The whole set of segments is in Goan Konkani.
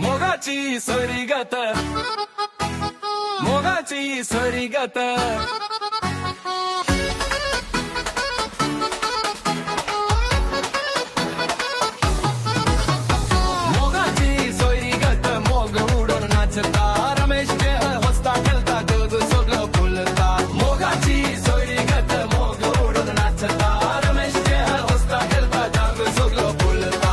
मोगाची सरिगत, मोगाची सरिगत. मोगाची सोयरीगत मोग उडून नाचता, रमेश हसता खेळता जग सगळं फुलता. मोगाची सोयरीगत मोग उडून नाचता, रमेश हसता खेळता जग सगळं फुलता.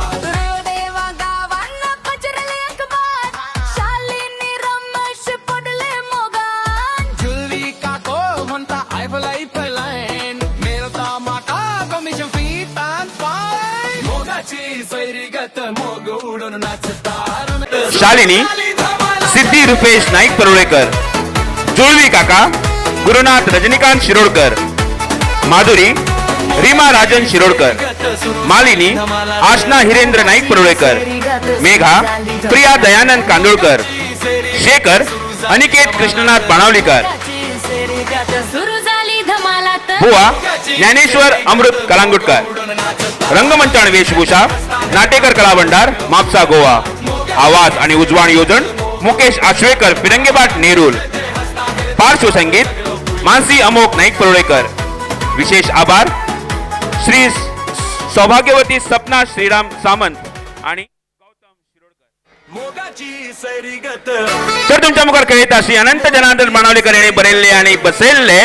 देवा गावांना पचरले अखबार, शालिनी रमेश पडले मोगान. जुलवी काको म्हणता आयफलाई लाईन, मेळता माका कमिशन फी तान पाय. मोगाची सैरीगत मोग उडून नाचता. शालिनी सिद्धी रुपेश नाईक परुळेकर, जुळवी काका गुरुनाथ रजनीकांत शिरोडकर, माधुरी रीमा राजन शिरोडकर, मालिनी आशना हिरेंद्र नाईक परुळेकर, मेघा प्रिया दयानंद कांदोळकर, शेखर अनिकेत कृष्णनाथ बाणावलीकर, सुरू झाली धमालात. बुवा ज्ञानेश्वर अमृत कलांगुटकर. रंगमंच आणि वेशभूषा नाटेकर कला भंडार, म्हापसा, गोवा. आवाज आणि उजवाण योजन मुकेश आश्वेकर, फिरंगेबाट, नेरूल. पार्श्वसंगीत मानसी अमोक नाईक परुळेकर. विशेष आभार श्री सौभाग्यवती सपना श्रीराम सामंत आणि गौतम शिरोडकर. मोगाची सैरीगत. तर तुमच्या मुखार खेळत श्री अनंत जनार्दन बाणावलेकर यांनी बरयल्ले आणि बसयल्ले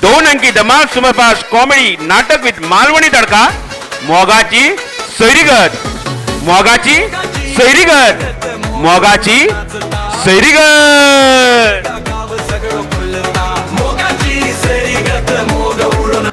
दोन अंकी धमाल सुपरफास्ट कॉमेडी नाटक विथ मालवणी तडका, मोगाची सैरीगत, मोगाची सैरीगत, मोगाची सैरीगत. गाव सगळं फुलता. मोगाची सैरीगत मोग उडून.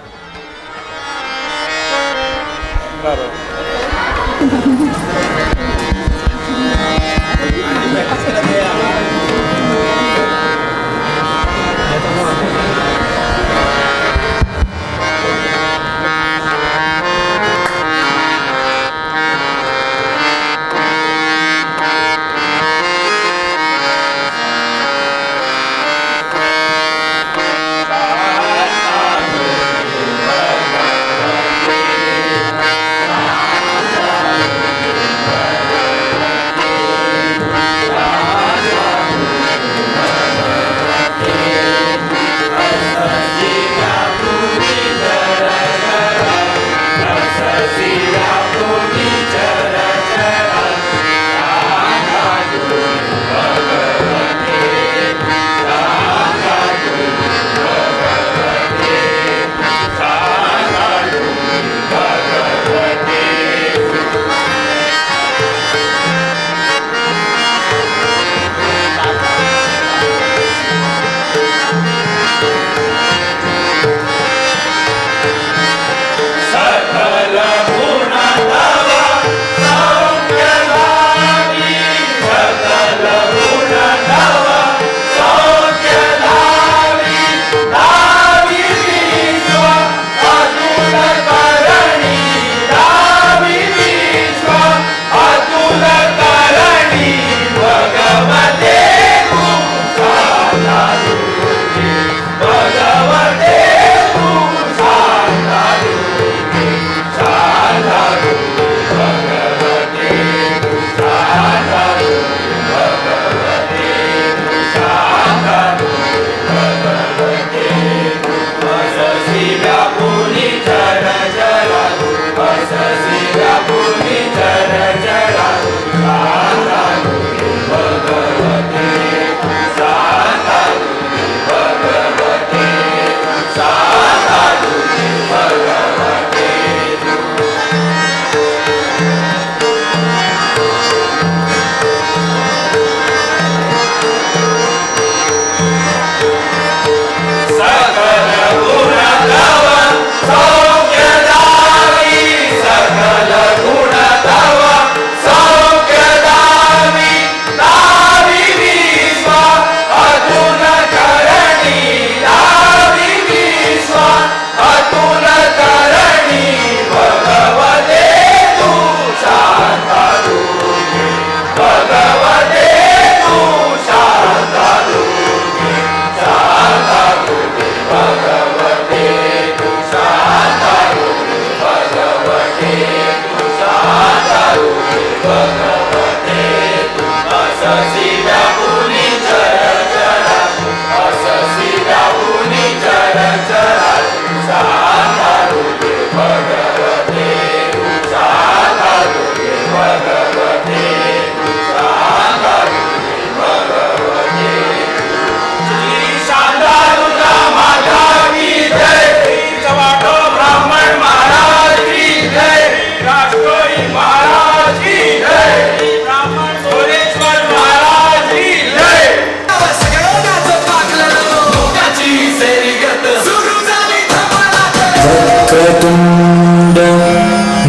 वक्रतुण्ड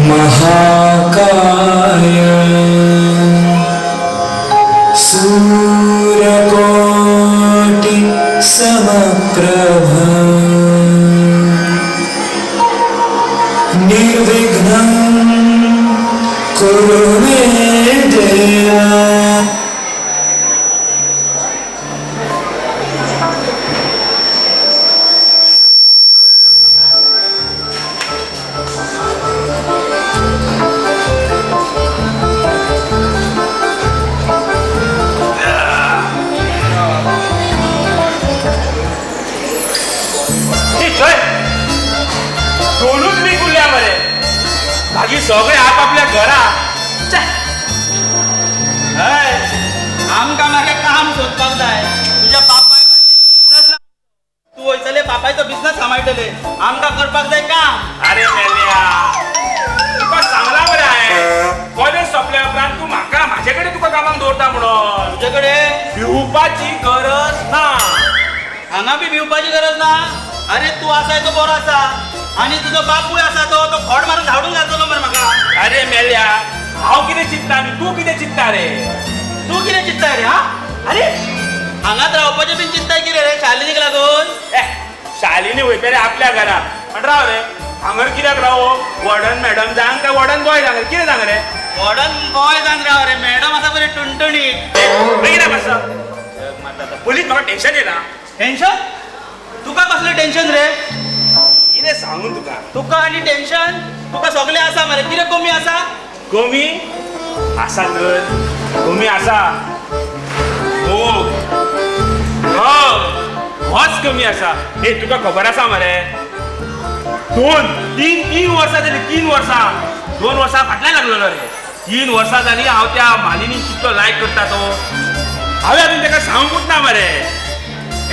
महाकाय सूर्यकोटि समप्रभ निर्विघ्नं कुरु मे देव। दोनूच लीक उरल्या मरे, बाकी सगळे आपापल्या घरा. हय, आमकां मागे काम सोदपाक जाय. तुज्या बापाय बिझनस, तूं वयतले बापायचो बिझनस सांबाळटले, आमकां करपाक जाय काम. अरे मेल्या, तुका सांगला मरे हांवें, कॉलेज सोंपल्या उपरांत तूं म्हाका म्हाजे कडेन तुका कामाक दवरता म्हणून. तुजे कडेन भिवपाची गरज ना. हांगा बी भिवपाची गरज ना. अरे तूं आसाय तो बरो आसा, आनी तुजो बापूय आसा तो तो खोड मारून धाडून घालतलो मरे म्हाका. अरे मेल्या, हांव कितें चिंत्ता आनी तूं कितें चिंत्ता रे? तूं कितें चिंत्ता रे? हा, अरे हांगाच रावपाचें बीन चिंत्ताय कितें रे शालिनीक लागून? ए, शालिनी वयता रे आपल्या घरा, पण राव रे हांगर कित्याक राव? वॉर्डन मॅडम जांग काय वॉर्डन बॉय जांग रे? कितें जांग रे? वॉर्डन बॉय जावन राव रे, मॅडम आसा बरी टुणटुणीत. बेगीन मातसो पयलींच म्हाका टेन्शन येना. टेन्शन? तुका कसलें टेन्शन रे? कितें सांगू तुका? तुका आनी टेन्शन? तुका सगळें आसा मरे, कितें कमी आसा? कमी आसा तर, कमी आसा मोग, होच कमी आसा. हे तुका खबर आसा मरे, 2 3 वर्सां जाली, 3 वर्सां, 2 वर्सां फाटल्यान लागलेलो रे. 3 वर्सां जाली हांव त्या मालिनी कितलो लायक करता तो, हांवें अजून ताका सांगूंकूच ना मरे.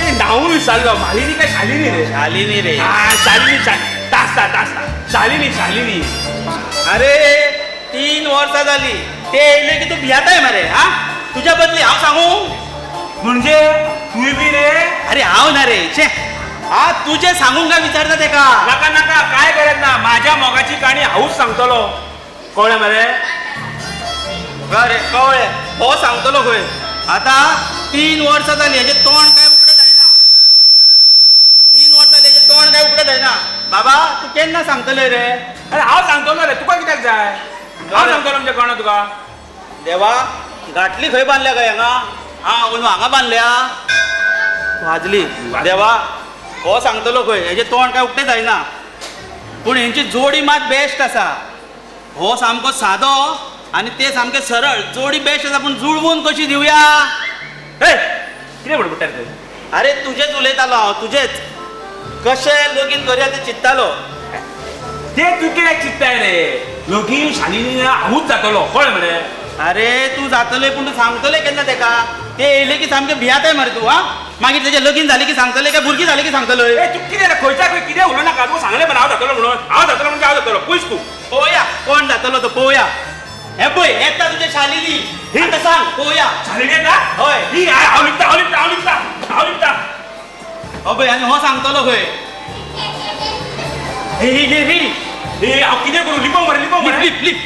ए, नांवूय विसरलो, मालिनी काय शालिनी रे? शालिनी रे. हा, शालिनी, तासता तासता, शालिनी शालिनी. अरे 3 वर्सां जाली ते येयले की तूं भियाताय मरे. हा, तुज्या बदली हांव सांगू म्हणजे तूं बी रे? अरे हांव ना रे, छे, हा तुजें सांगूंक काय विचारता तेका? नाका नाका, काय गरज ना, माझ्या मोगाची काणी हांवूच सांगतलो, कळ्ळें मरे? बरें कळ्ळें, हो सांगतलो खंय. आतां 3 वर्सां जाली हेजें तोंड काय उकडें जायना, 3 वर्सां जाली हेजें तोंड काय उकडें जायना. बाबा तूं केन्ना सांगतले रे? अरे हांव सांगतलो रे, तुका कित्याक जाय? हांव सांगतलो म्हणजे कळना तुका? देवा, गांठली खंय बांदल्या काय हांगा? हा, अंदू हांगा बांदल्या, वाजली. देवा, हो सांगतलो खंय, हेजें तोंड काय उकतें जायना. पूण हेंची जोडी मात बेस्ट आसा. हो सामको सादो आनी ते सामके सरळ, जोडी बेस्ट आसा. पूण जुळवून कशी दिवया? हे कितें बडबडटा रे? अरे तुजेच उलयतालो हांव, तुजेच कशें लगीन करया तें चिंत्तालो. ते तूं कित्याक चिंत्ताय रे? लगीन शालिनी हांवूच जातलो, कळ्ळें मरे? अरे तूं जातले, पूण तूं सांगतले केन्ना तेका? ते येयले की सामकें भियाताय मरे तूं. हा, मागीर तेजें लगीन जालें की सांगतले काय भुरगीं जालें की सांगतले? ए, तूं कितें रे, खंयच्या खंय कितें उलोवं नाका. तुका सांगलें मरे हांव जातलो म्हणून, हांव जातलो म्हणजे हांव जातलो. पयस तूं पळोवया कोण जातलो तो, पळोवया. हे पळय येता तुजें शालिनी, आतां सांग पळोवया. शालिनी येता? हय. ही हांव लिपता, हांव लिपता, हांव लिपता, हांव लिपता. हो पळय, आनी हो सांगतलो खंय. ही ही ही हे, हांव कितें करूं? लिपोवंक मरे, लिपोवंक मरे. लिप लिप.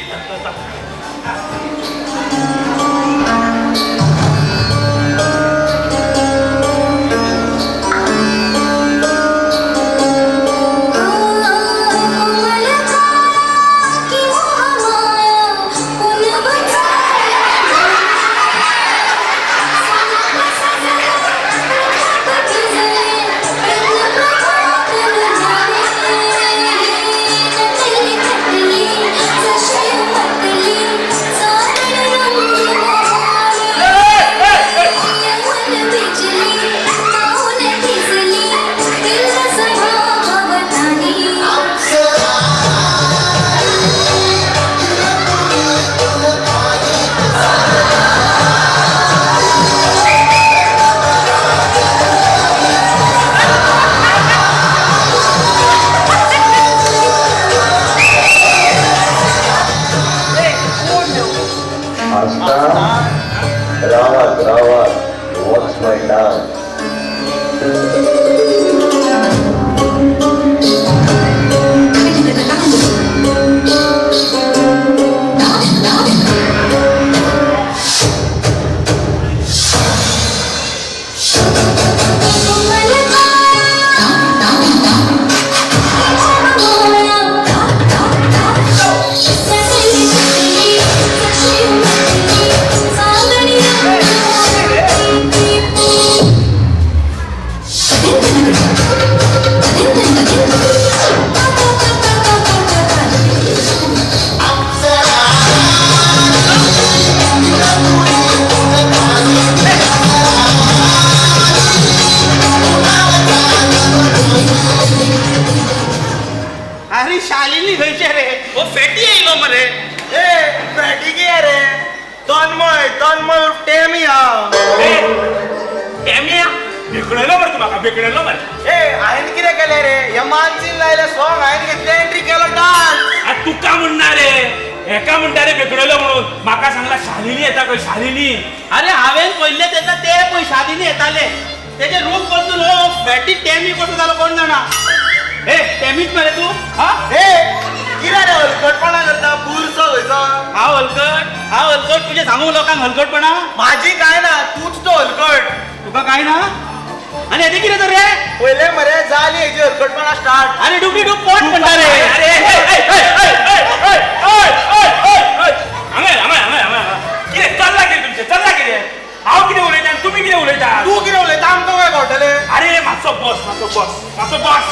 Thank you. रावात रावात, वॉच my dance. अरे शालिनी खंयचे रे, हो फॅटी येयलो मरे. ए फॅटी कितें रे, तन्मय तन्मय टेमी हा. टेमिया बेकडलो मरे तूं म्हाका, बेकडलो मरे. ए हांवें कितें केलें रे, ह्या मानसीन लायलें सॉंग, हांवें घेतलें एंट्री केलो डान्स. तुका म्हणना रे, हेका म्हणटा रे बेकडलो म्हणून. म्हाका सांगला शालिनी येता खंय, शालिनी. अरे हांवें पळयल्लें तेन्ना ते पळय शालिनी येताले, तेजें रूप बदलून हो फॅटी टेमी कसो जालो कोण जाणा. ए टेमीच मरे तूं. हा ए कितें रे हलकटपणा करता, बुरसो खंयचो. हांव हलकट? हांव हलकट? तुजें सांगू लोकांक हलकटपणा? म्हाजी कांय ना, तूंच तो हलकट. तुका कांय ना? आनी हेजें कितें तर रे, पयलें मरे जाली हेजी हलकटपणा स्टार्ट. आनी डुबली डूब पोट म्हणटा रे. अरे हांगा हांगा हांगा हांगा कितें चल्ला कितें तुमचें, चल्ला कितें? हांव कितें उलयता आनी तुमी कितें उलयता? तूं कितें उलयता आमकां काय कळटलें? अरे मातसो बस, मातसो बस, मातसो बस.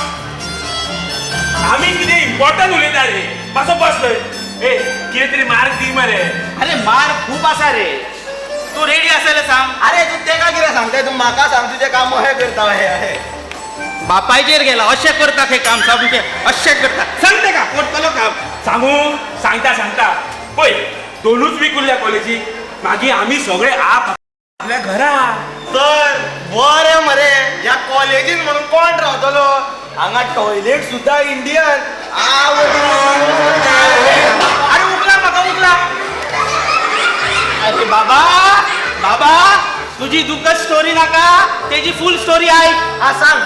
आमी कितें इम्पॉर्टंट उलयता रे, मातसो बस थंय. ए कितें तरी मार्क दी मरे. अरे मार्क खूब आसा रे, तूं रेडी आसा जाल्यार सांग. अरे तूं तेका कितें सांगता, तूं म्हाका सांग तुजें काम अशें करता. हें बापायचेर गेला अशें करता हें काम सामकें अशें करता. सांग तेका करतलो काम. सांगू? सांगता सांगता. पळय 2 वीक उरल्या कॉलेजीक, मागीर आमी सगळे आप आपल्या घरा. तर बरें मरे, ह्या कॉलेजीन म्हणून कोण रावतलो? हांगा टॉयलेट सुद्दां इंडियन. अरे उखला म्हाका, उखला. अरे बाबा बाबा तुजी दुखद स्टोरी नाका, तेजी फूल स्टोरी आयक. हा सांग.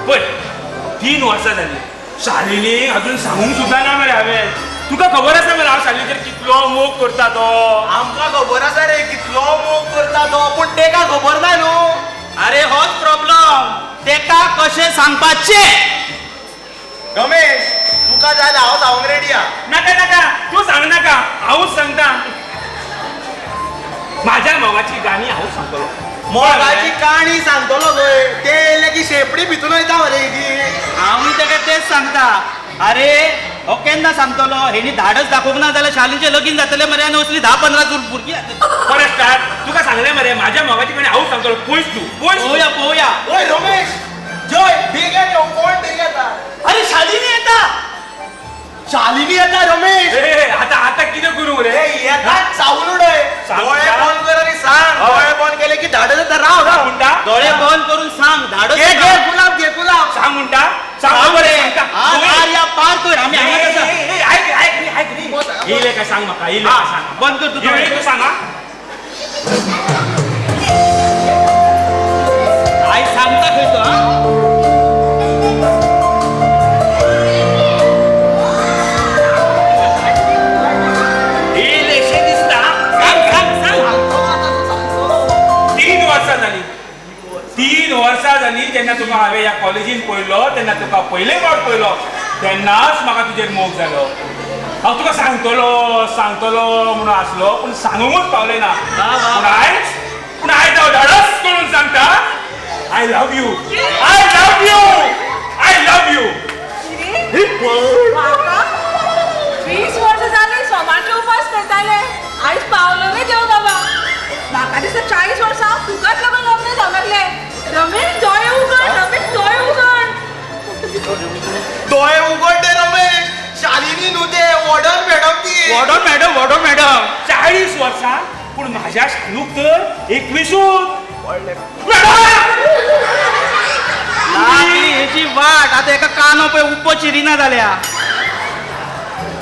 पळय 3 वर्सां जाली शालिनी अजून सांगूंक सुद्दां ना मरे हांवें. तुका खबर आसा मरे हांव शालिनीचेर कितलो मोग करता तो? आमकां खबर आसा रे कितलो मोग करता तो, पूण तेका खबर ना न्हू. अरे होच प्रॉब्लम, तेका कशें सांगपाचें. रमेश तुका जाय हांव सांगूंक रेडी आहा. नाका नाका तूं सांग नाका, हांवूच सांगता. माझ्या मोगाची गाणी हांवूच सांगतलो. मोगाची काणी सांगतलो खंय, ते येयले की शेपडी भितून वयता मरे हेजी. हांवूय तेका तेच सांगता. अरे हो केन्ना सांगतलो, हेणी धाडस दाखोवंक ना जाल्यार शालीचें लगीन जातलें मरे आनी असली 10-15 भुरगीं. परत स्टार्ट. तुका सांगलें मरे माझ्या मोगाची काणी हांवूच सांगतलो. पयस तूं, पयस. पळोवया पळोवया. ओय रमेश जय बेगीन यो, कोण तरी येता. अरे शालिनी येता, शालिनी येता रमेश. आता आता कितें करूं रे? येता चावून उडय. दोळे बंद कर आनी सांग. दोळे बंद केले की धाडस येता. राव राव म्हणटा, दोळे बंद करून सांग. धाडस घे घे गुलाब, घे गुलाब. सांग म्हणटा, सांग मरे. आर या पार कर, आमी हांगा आसा. आयक आयक आयक, येयलें काय सांग म्हाका, येयलें काय सांग. बंद कर तूं येयलें तूं सांग. I सांगता खंय तो. येयलें दिसता. सांग सांग सांग. 3 वर्सां जाली, 3 वर्सां जाली जेन्ना तुका हांवें ह्या कॉलेजीन पळयलो, तेन्ना तुका पयले फावट पळयलो, तेन्नाच म्हाका तुजेर मोग जालो. हांव तुका सांगतलो सांगतलो म्हणून आसलो, पूण सांगूंकच पावलें ना. पूण आयज, पूण आयज हांव धाडस करून सांगता, I love you, I love you, I love you. 20 वर्सां जालीं सोमारचे उपास करताले, आयज पावलो रे देव बाबा. म्हाका दिसता 40 वर्सां तुकाच लागून लग्न जावंक लागलें. रमेश दोळे उगड, रमेश दोळे उगड. दोळे उगड रे रमेश, शालिनी न्हू ते, वॉर्डन मॅडम ती. Warden madam, warden madam. 40 वर्सां, पूण म्हाज्या शालूक तर 21. लागली हेची वाट आतां एका कानो पळय उप्पो चिरिना जाल्या.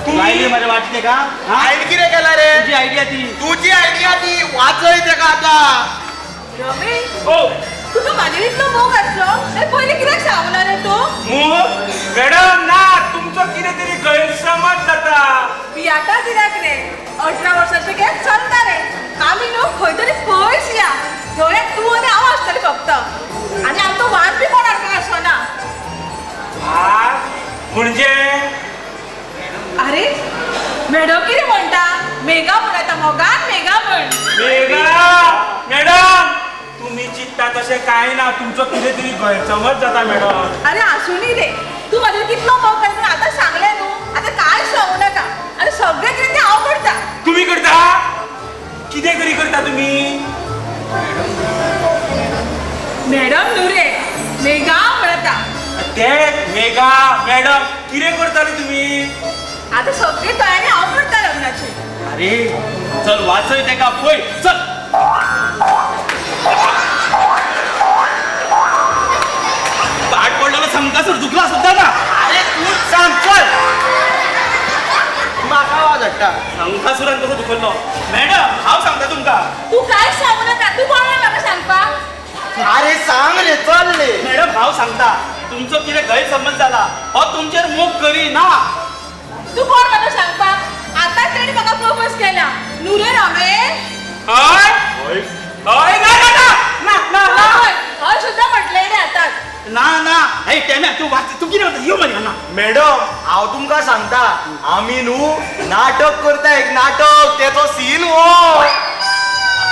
लायली मरे वाट तेका. हांवें कितें केलां रे? तुजी आयडिया ती, तुजी आयडिया ती. वाचय तेका आतां. म्हाका. रमेश, ओ तुका म्हाजेर इतलो मोग आसलो हे पयलीं कित्याक सांगना रे तूं? मोग मॅडम ना, तुमचो कितें तरी गैरसमज जाता. पियाटा कित्याक रे? 18 वर्सांचे गॅप चलता रे. आमी न्हू खंय तरी पयस या, थंय तूं आनी हांव आसतलें फक्त, आनी आमकां वाज बी कोण हाडपाक आसना. म्हणजे? अरे मॅडम कितें म्हणटा? मेघा म्हणटा, मोगान मेघा म्हण. मेघा मॅडम तुम्ही चिंता तशें कांय ना, तुमचो कितें तरी गैरसमज जाता मॅडम. अरे आसूनी रे, तूं म्हाजेर कितलो मोग करता आतां सांगलें न्हू, आतां कांय सांगू नाका. आनी सगळें कितें तें हांव करता. तुमी करता? कितें तरी करता तुमी? मॅडम न्हू रे, मेघा म्हणटा. ते मेघा मॅडम कितें करताले तुमी? आतां सगळी तयारी हांव करता लग्नाची. अरे चल वाचय तेका पळय, चल. पाठ पडलेलो संकासूर दुखला सुद्धा ना. अरे तूच सांग, चल. म्हाका वाज हाडटा. संकासुरान कसो दुखल्लो मॅडम हांव सांगता तुमकां. तूं कांय सांगू नाका, तूं कोण म्हाका सांगपाक? अरे सांग रे, चल रे. मॅडम हांव सांगता, तुमचो कितें गैरसमज जाला, हो तुमचेर मोग करी ना. तूं कोण म्हाका सांगपाक? आतां तेणी म्हाका प्रपोज केला न्हू रे रमेश? हय हय, ना ना ना ना ना, हय सुद्दां म्हटलें रे आतांच. ना ना हे टेम्या तूं वाच, तूं कितें म्हणटा? यो मरे हांगा. मॅडम हांव तुमकां सांगता, आमी न्हू नाटक करता, एक नाटक, तेचो सीन हो.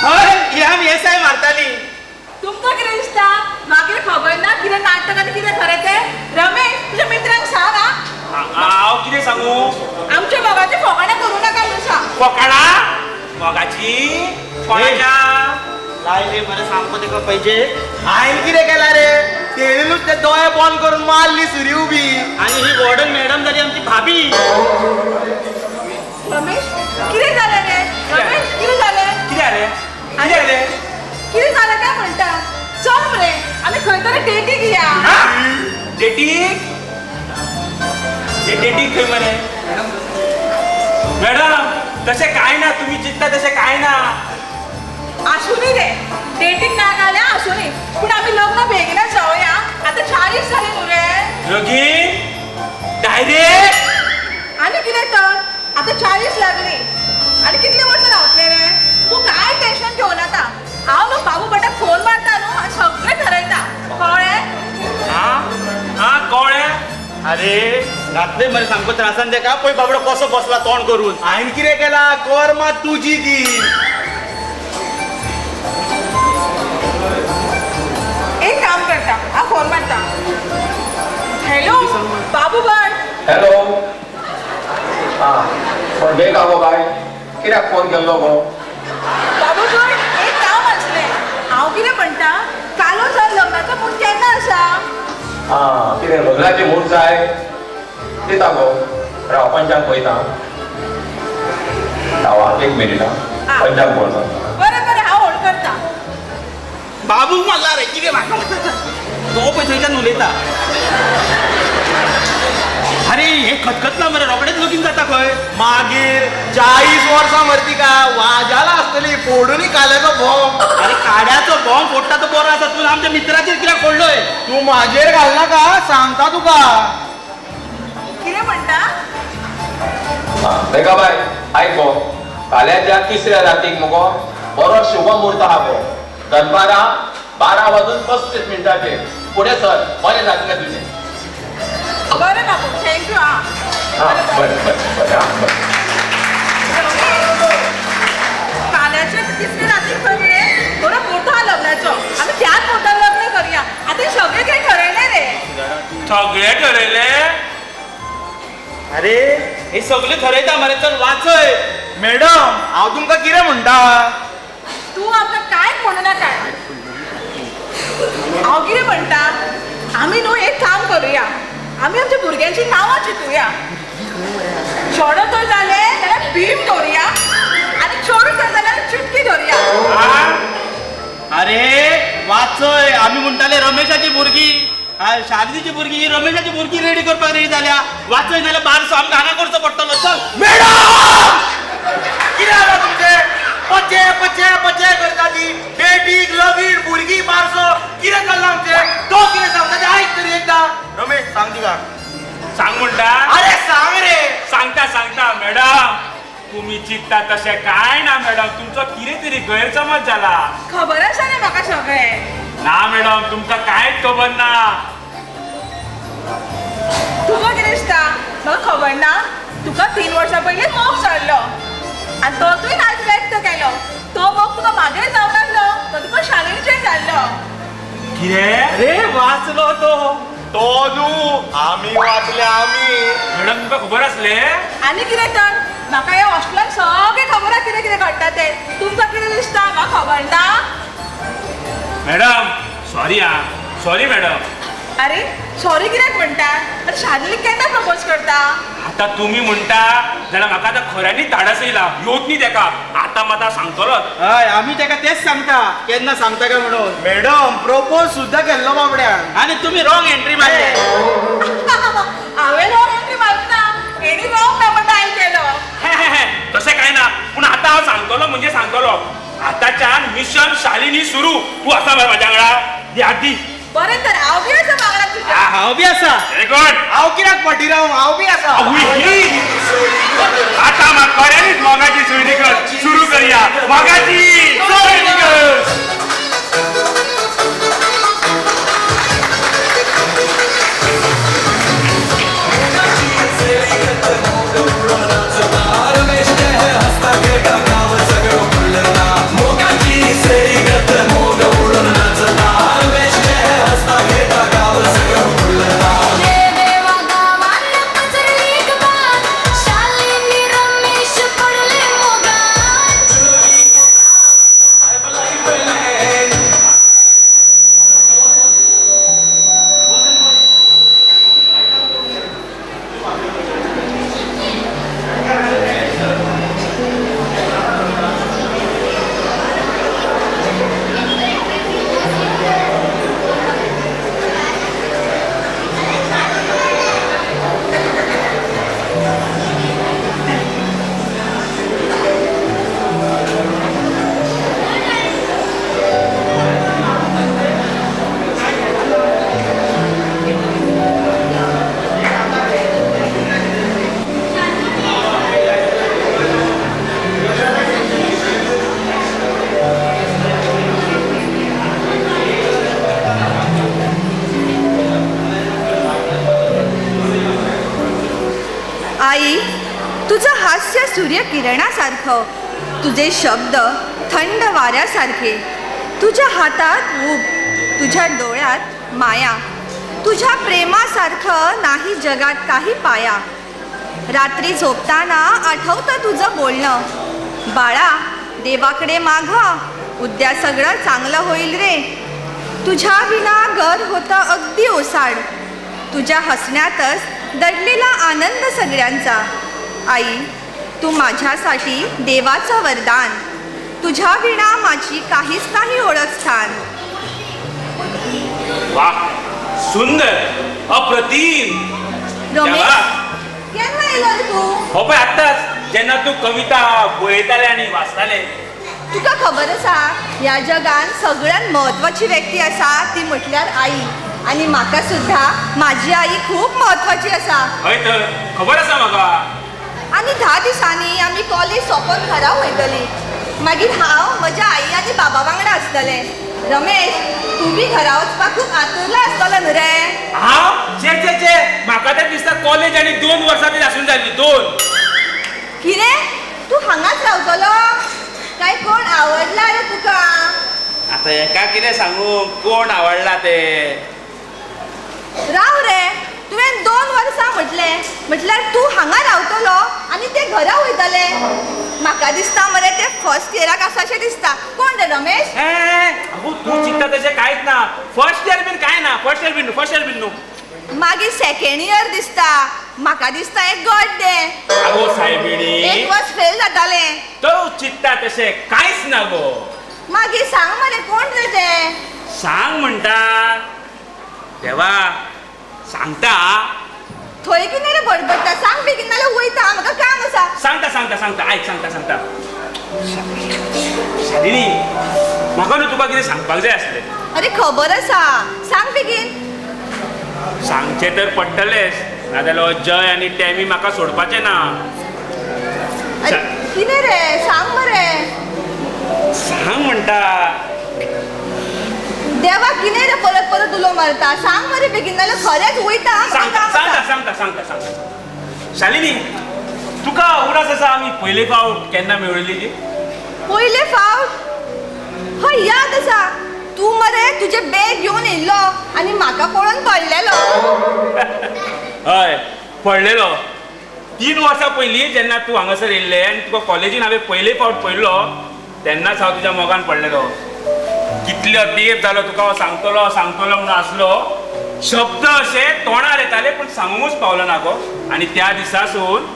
हय, हे आमी एसआय मारताली. तुमकां कितें दिसता मागीर खबर ना कितें नाटक आनी कितें खरें तें? रमेश तुज्या मित्रांक सांग. हांव कितें सांगू? आमच्या मोगाची फोकाणां करूं नाका म्हणून सांग. फोकाणां? मोगाची कोणाच्या लायले मरे सांगपा तेका पाहिजे. हांवें कितें केलां रे? तेणी नुस्तें दोळे बंद करून मारली सुरी उबी. आनी ही वॉर्डन मॅडम जाली आमची भाभी. रमेश कितें जालें रे? रमेश कितें जालें? कितें जालें? कितें जालें? कितें जालें काय म्हणटा? चल मरे आमी खंय तरी डेटीक या. डेटीक? डेटीक खंय मरे? मॅडम तशें कांय ना, तुमी चिंता तशें कांय ना. आसूनी रे, डेटीक ना जाल्यार आसूनी, पूण आमी लग्न बेगीनच जावया. आतां 40 जालीं न्हू रे. लगीन डायरेक्ट? आनी कितें तर, आतां 40 लागली आनी कितलीं वर्सां रावतले रे? तूं कांय टेन्शन घेवं नाका. हांव न्हू बाबू भटाक फोन मारता न्हू आनी सगळें ठरयता. कळ्ळें? आं आं कळ्ळें. अरे घातले मरे सामको त्रासान तेका, पळय बाबडो कसो बसला तोंड करून. हांवें कितें केलां? कर मात तुजी ती. एक काम करता, हांव फोन मारता. हॅलो बाबू भट. हॅलो. आं पण बेगा गो बाय, कित्याक फोन केल्लो गो? बाबू भट एक काम आसलें. हांव कितें म्हणटा, कालो जावन लग्नाचो म्हूर्त केन्ना आसा? आं कितें लग्नाची म्हूर्त जाय? दिता गो, राव पंचांग पळयता. राव एक मिनीट, आं पंचांग पळोवन सांगता. बरें बरें, हांव होल्ड करता. बाबू मारला रे कितें म्हाका, तो पळय थंयच्यान उलयता. अरे हे खतखतला मरे, रोखडेच लगीन जाता खंय. मागीर 40 वर्सां मरे तिका वाजाला आसतली, फोडून काल्याचो बॉम्ब. अरे काड्याचो बॉम्ब फोडटा तो बरो आसा, तूं आमच्या मित्राचेर कित्याक फोडलोय? तूं म्हाजेर घालनाका, सांगता तुका. कितें म्हणटा? बेगा बाय आयक गो, काल्याच्या तिसऱ्या रातीक मुगो बरो शुभ म्हूर्त आहा गो. दनपारां 12 वाजून 35 मिनटांचेर फुडें सर, बरें जातलें तुजें. बरें बाबू, thank you. आं बरें बरें बरें, आं बरें. काल्याच्या तिसऱ्या रातीक खंय मरे बरो म्हूर्त आहा लग्नाचो, आमी त्याच म्हूर्तार लग्न करुया. आतां सगळें कितें ठरयलें रे? सगळें ठरयलें? अरे हे सगळें ठरयता मरे, चल वाचय. मॅडम हांव तुमकां कितें म्हणटा? तूं आमकां कांय म्हणू नाका. हांव कितें म्हणटा, आमी न्हू एक काम करुया, आमी आमच्या भुरग्यांची नांवां चिंतुया. चेडो तर जालें जाल्यार भीम दवरुया आनी चेडूं तर जाल्यार चुटकी दवरुया. अरे वाचय, आमी म्हणटाले रमेशाची भुरगीं, शालिनीची भुरगीं, रमेशाची भुरगीं रेडी करपाक रेडी जाल्या. वाचय जाल्यार बारसो आमकां हांगा करचो पडटलो. चल मॅडम कितें जालां तुमचें? पचे पचे पचे करता ती. चिंता तशें कांय ना मॅडम, तुमचो कितें तरी गैरसमज जाला. खबर आसा रे म्हाका सगळें. ना मॅडम, तुमकां कांयच खबर ना. तुका कितें दिसता म्हाका खबर ना? तुका 3 वर्सां पयलीं मोग जाल्लो आनी तो तुवें आयज व्यक्त केलो. तो मोग तुका मागीर जावंक लागलो, तो तुका शालिनीचेर जाल्लो. कितें रे वाचलो तो तो न्हू, आमी वाचले आमी. मॅडम तुमकां खबर आसलें? आनी कितें तर, म्हाका ह्या हॉस्टेलान सगळें खबर आसा कितें कितें घडटा तें. तुमकां कितें दिसता म्हाका खबर ना? मॅडम सॉरी आं, सॉरी मॅडम. अरे सॉरी कित्याक म्हणटा? आनी शालिनीक केन्ना प्रपोज करता? आतां तुमी म्हणटा जाल्यार म्हाका आतां खऱ्यांनीच धाडस येयला, येवच न्ही तेका. आतां मात हांव सांगतलोच. हय, आमी तेका तेच सांगता, केन्ना सांगता काय म्हणून. मॅडम प्रपोज सुद्दां केल्लो बाबड्यान आनी तुमी रॉंग एंट्री मारले. हांवें रॉंग एंट्री मारूंक ना, हेणी रॉंग नंबर डायल केलो. तशें कांय ना, पूण आतां हांव सांगतलो म्हणजे सांगतलो. आतांच्यान मिशन शालिनी सुरू. तूं आसा मरे म्हाज्या वांगडा? दी हात दी. बरें तर, हांव बी आसा वांगडा तुज्या. हांव बी आसा. Very good. हांव कित्याक फाटीं रावूं, हांव बी आसा. आतां मात खऱ्यांनीच मोगाची सोयरीगत सुरू करया. मोगाची सोयरीगत. आई, तुझं हास्य सूर्यकिरणासारखं, तुझे शब्द थंड वाऱ्यासारखे, तुझ्या हातात ऊब, तुझ्या डोळ्यात माया, तुझ्या प्रेमासारखं नाही जगात काही पाया. रात्री झोपताना आठवतं तुझं बोलणं, बाळा देवाकडे माग, उद्या सगळं चांगलं होईल रे. तुझ्या विना घर होतं अगदी ओसाड, तुझ्या हसण्यातच दडलेला आनंद सगळ्यांचा. आई, तू माझ्यासाठी देवाचं वरदान, तुझ्या विना माझी काहीच नाही ओळख स्थान. वा, सुंदर, अप्रतिम. रमेश, केन्ना येयलो रे तूं? हो पळय आत्ताच, जेन्ना तूं कविता बरयताले आनी वाचताले. तुका खबर आसा ह्या जगान सगळ्यात म्हत्वाची व्यक्ती आसा ती म्हटल्यार आई, आनी म्हाका सुद्दां म्हाजी आई खूब म्हत्वाची आसा. हय तर, खबर आसा म्हाका. आनी 10 दिसांनी आमी कॉलेज सोंपोवन घरा वयतली, मागीर हांव म्हज्या आई आनी बाबा वांगडा आसतलें. रमेश, तूं बी घरा वचपाक खूब आतुरला आसतलो न्हू रे? हांव? चे चे चे, म्हाका तर दिसता कॉलेज आनी 2 वर्सां तरी आसून जाल्ली. 2. कितें, तूं हांगाच रावतलो काय? कोण आवडला रे तुका? आतां हेका कितें सांगू कोण आवडला तें. राव रे, तुवें 2 वर्सां म्हटलें, म्हटल्यार तूं हांगा रावतलो आनी ते घरा वयतले. म्हाका दिसता मरे ते फर्स्ट इयराक आसा अशें दिसता. कोण रे रमेश? अगो तूं चिंता तशें कांयच ना. फर्स्ट इयर बीन कांय ना, फर्स्ट इयर बीन न्हू, फर्स्ट इयर बीन न्हू. मागीर सेकेंड इयर दिसता. म्हाका दिसता एक गड्डे. अगो सायबिणी, एक वर्स फेल जातालें. तो चिंता तशें कांयच ना गो. मागीर सांग मरे कोण रे ते? सांग म्हणटा देवा, सांगता. थंय कितें रे बडबडटा, सांग बेगीन नाल्यार वयता, म्हाका काम आसा. सांगता सांगता सांगता, आयक सांगता सांगता. शालिनी, म्हाका न्हू तुका कितें सांगपाक जाय आसलें. अरे खबर आसा, सांग बेगीन. सांगचें तर पडटलेंच, नाजाल्यार जय आनी टॅमी म्हाका सोडपाचें ना. कितें रे सांग मरे. सांग म्हणटा. देवा कितें रे परत परत उलो मारता, सांग मरे बेगीन नाल्यार खरेंच वयता. सांगता सांगता सांगता सांगता सांगता. शालिनी तुका उडास आसा आमी पयले फावट केन्ना मेळिल्ली ती? पयले फावट? हय याद आसा, तूं मरे तुजें बॅग घेवन येयल्लो आनी म्हाका पळोवन पडलेलो. हय पडलेलो. 3 वर्सां पयलीं जेन्ना तूं हांगासर येयल्लें आनी तुका कॉलेजीन हांवें पयले फावट पळयल्लो तेन्नाच हांव तुज्या मोगान पडलेलो. कितलो तेंप जालो तुका हांव सांगतलो सांगतलो म्हणून आसलो, शब्द अशे तोंडार येताले पूण सांगूंकच पावलो ना गो. आनी त्या दिसासून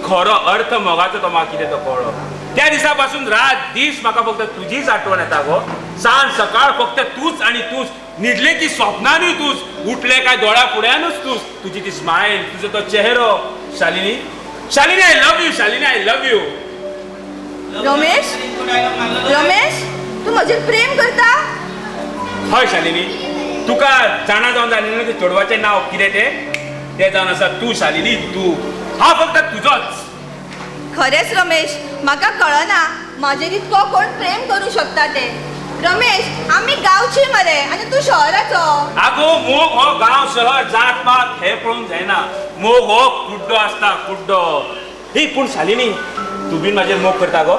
खरो अर्थ मोगाचो तो म्हाका कितें तो कळ्ळो. त्या दिसा पासून रात दीस म्हाका फक्त तुजीच आठवण येता गो. सांज सकाळ फक्त तूच आनी तूच, न्हिदले की स्वप्नानूय तूच, उठले काय दोळ्या फुड्यानूच तूच, तुजी ती स्मायल, तुजो तो चेहरो. Shalini, Shalini I love you, Shalini I love you. Ramesh, Ramesh तूं म्हजेर प्रेम करता? हय शालिनी, तुका जाणा जावन जालें न्हू ते चेडवाचें नांव कितें तें? तें जावन आसा तूं शालिनी, तूं. हांव फक्त तुजोच. खरेंच रमेश म्हाका कळना म्हाजेर इतको कोण प्रेम करूं शकता तें. रमेश आमी गांवची मरे आनी तूं शहराचो. आगो मोग हो गांव शहर जात पात हें पळोवन जायना, मोग हो कुड्डो आसता, कुड्डो. ही पूण शालिनी तूं बीन म्हाजेर मोग करता गो?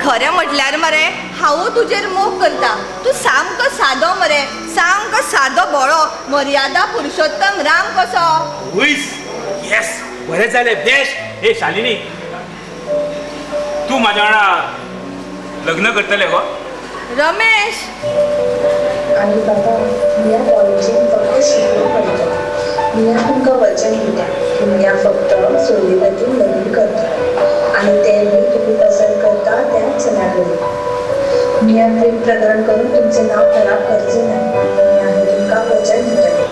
खरें म्हटल्यार मरे हांवूय तुजेर मोग करता. तूं सामको सादो मरे, सामको सादो भोळो, मर्यादा पुरुषोत्तम राम कसो. येस बरें जालें, बेस्ट. हे शालिनी तूं म्हाज्या वांगडा लग्न करतलें गो? रमेश. आनी बाबा मी ह्या कॉलेजीन फक्त शिकूंक वयता. मी तुमकां वचन दिता की मी फक्त सोयरीगतीन लग्न करता आनी तें बी तुमी पसंत करता त्याच चल्या कडेन. मी प्रेम प्रकरण करून तुमचें नांव खराब करचें ना, मी तुमकां वचन दितलें.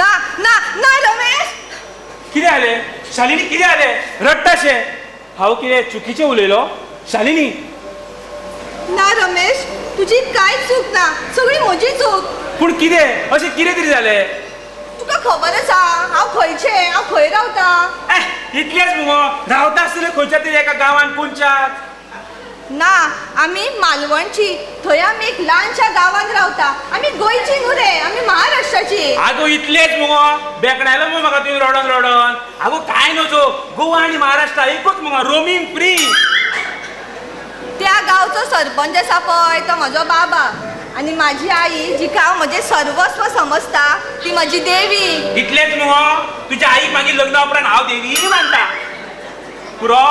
ना ना ना रमेश. कितें जालें शालिनी, कितें जालें रडटाशें? हांव कितें चुकीचें उलयलो शालिनी? ना रमेश तुजी कांयच चूक ना, सगळी म्हजी चूक. पूण कितें अशें कितें तरी जालें? तुका खबर आसा हांव खंयचें, हांव खंय रावता. इतलेंच मुगो, रावता आसतलें खंयच्या तरी एका गांवान कोणच्याच. ना आमी मालवणची, थंय आमी एक ल्हानशा गांवान रावता. आमी गोंयची न्हू रे, आमी महाराष्ट्राची. आगो इतलेंच मुगो, बेकडायलो मुगो म्हाका तुवें रडोन रडोन. आगो कांय नजो, गोवा आनी महाराष्ट्र एकूच मुगो, रोमींग फ्री. त्या गांवचो सरपंच आसा पळय तो म्हजो बाबा, आनी म्हाजी आई जिका हांव म्हजें सर्वस्व समजता ती म्हजी देवी. इतलेंच मुगो, तुज्या आईक मागीर लग्ना उपरांत हांव देवी मानता पुरो.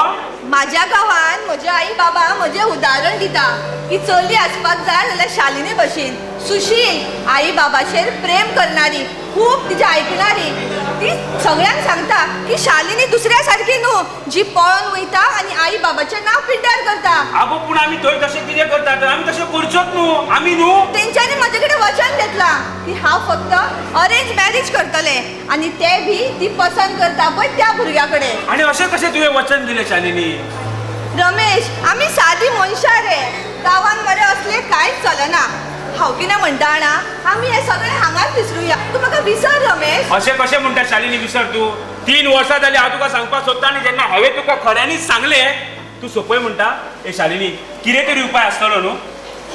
म्हाज्या गांवान म्हजे आई बाबा म्हजें उदाहरण दिता की चली आसपाक जाय जाल्यार शालिनी भशेन सुशील, आई बाबाचेर प्रेम करणारी, खूब तिजें आयकणारी. ती सगळ्यांक सांगता की शालिनी दुसऱ्या सारकी न्हू जी पळोवन वयता आनी आई बाबाचें नांव पिड्ड्यार करता. आगो पूण आमी थंय तशें कितें करतात? आमी तशें करचोच न्हू, आमी न्हू. तेंच्यांनी म्हजे कडेन वचन घेतलां की हांव फक्त अरेंज मॅरेज करतलें आनी तें बी ती पसंत करता पळय त्या भुरग्या कडेन. आनी अशें कशें तुवें वचन दिलें शालिनी? रमेश आमी सादी मनशां रे, गांवान मरे असलें कांयच चलना. हांव कितें म्हणटा जाणा, आमी हें सगळें हांगाच विसरुया. तूं म्हाका विसर रमेश. अशें कशें म्हणटा शालिनी विसर तूं? 3 वर्सां जालीं हांव तुका सांगपाक सोदता आनी जेन्ना हांवें तुका खऱ्यांनीच सांगलें तूं सोंपय म्हणटा. ए शालिनी कितें तरी उपाय आसतलो न्हू?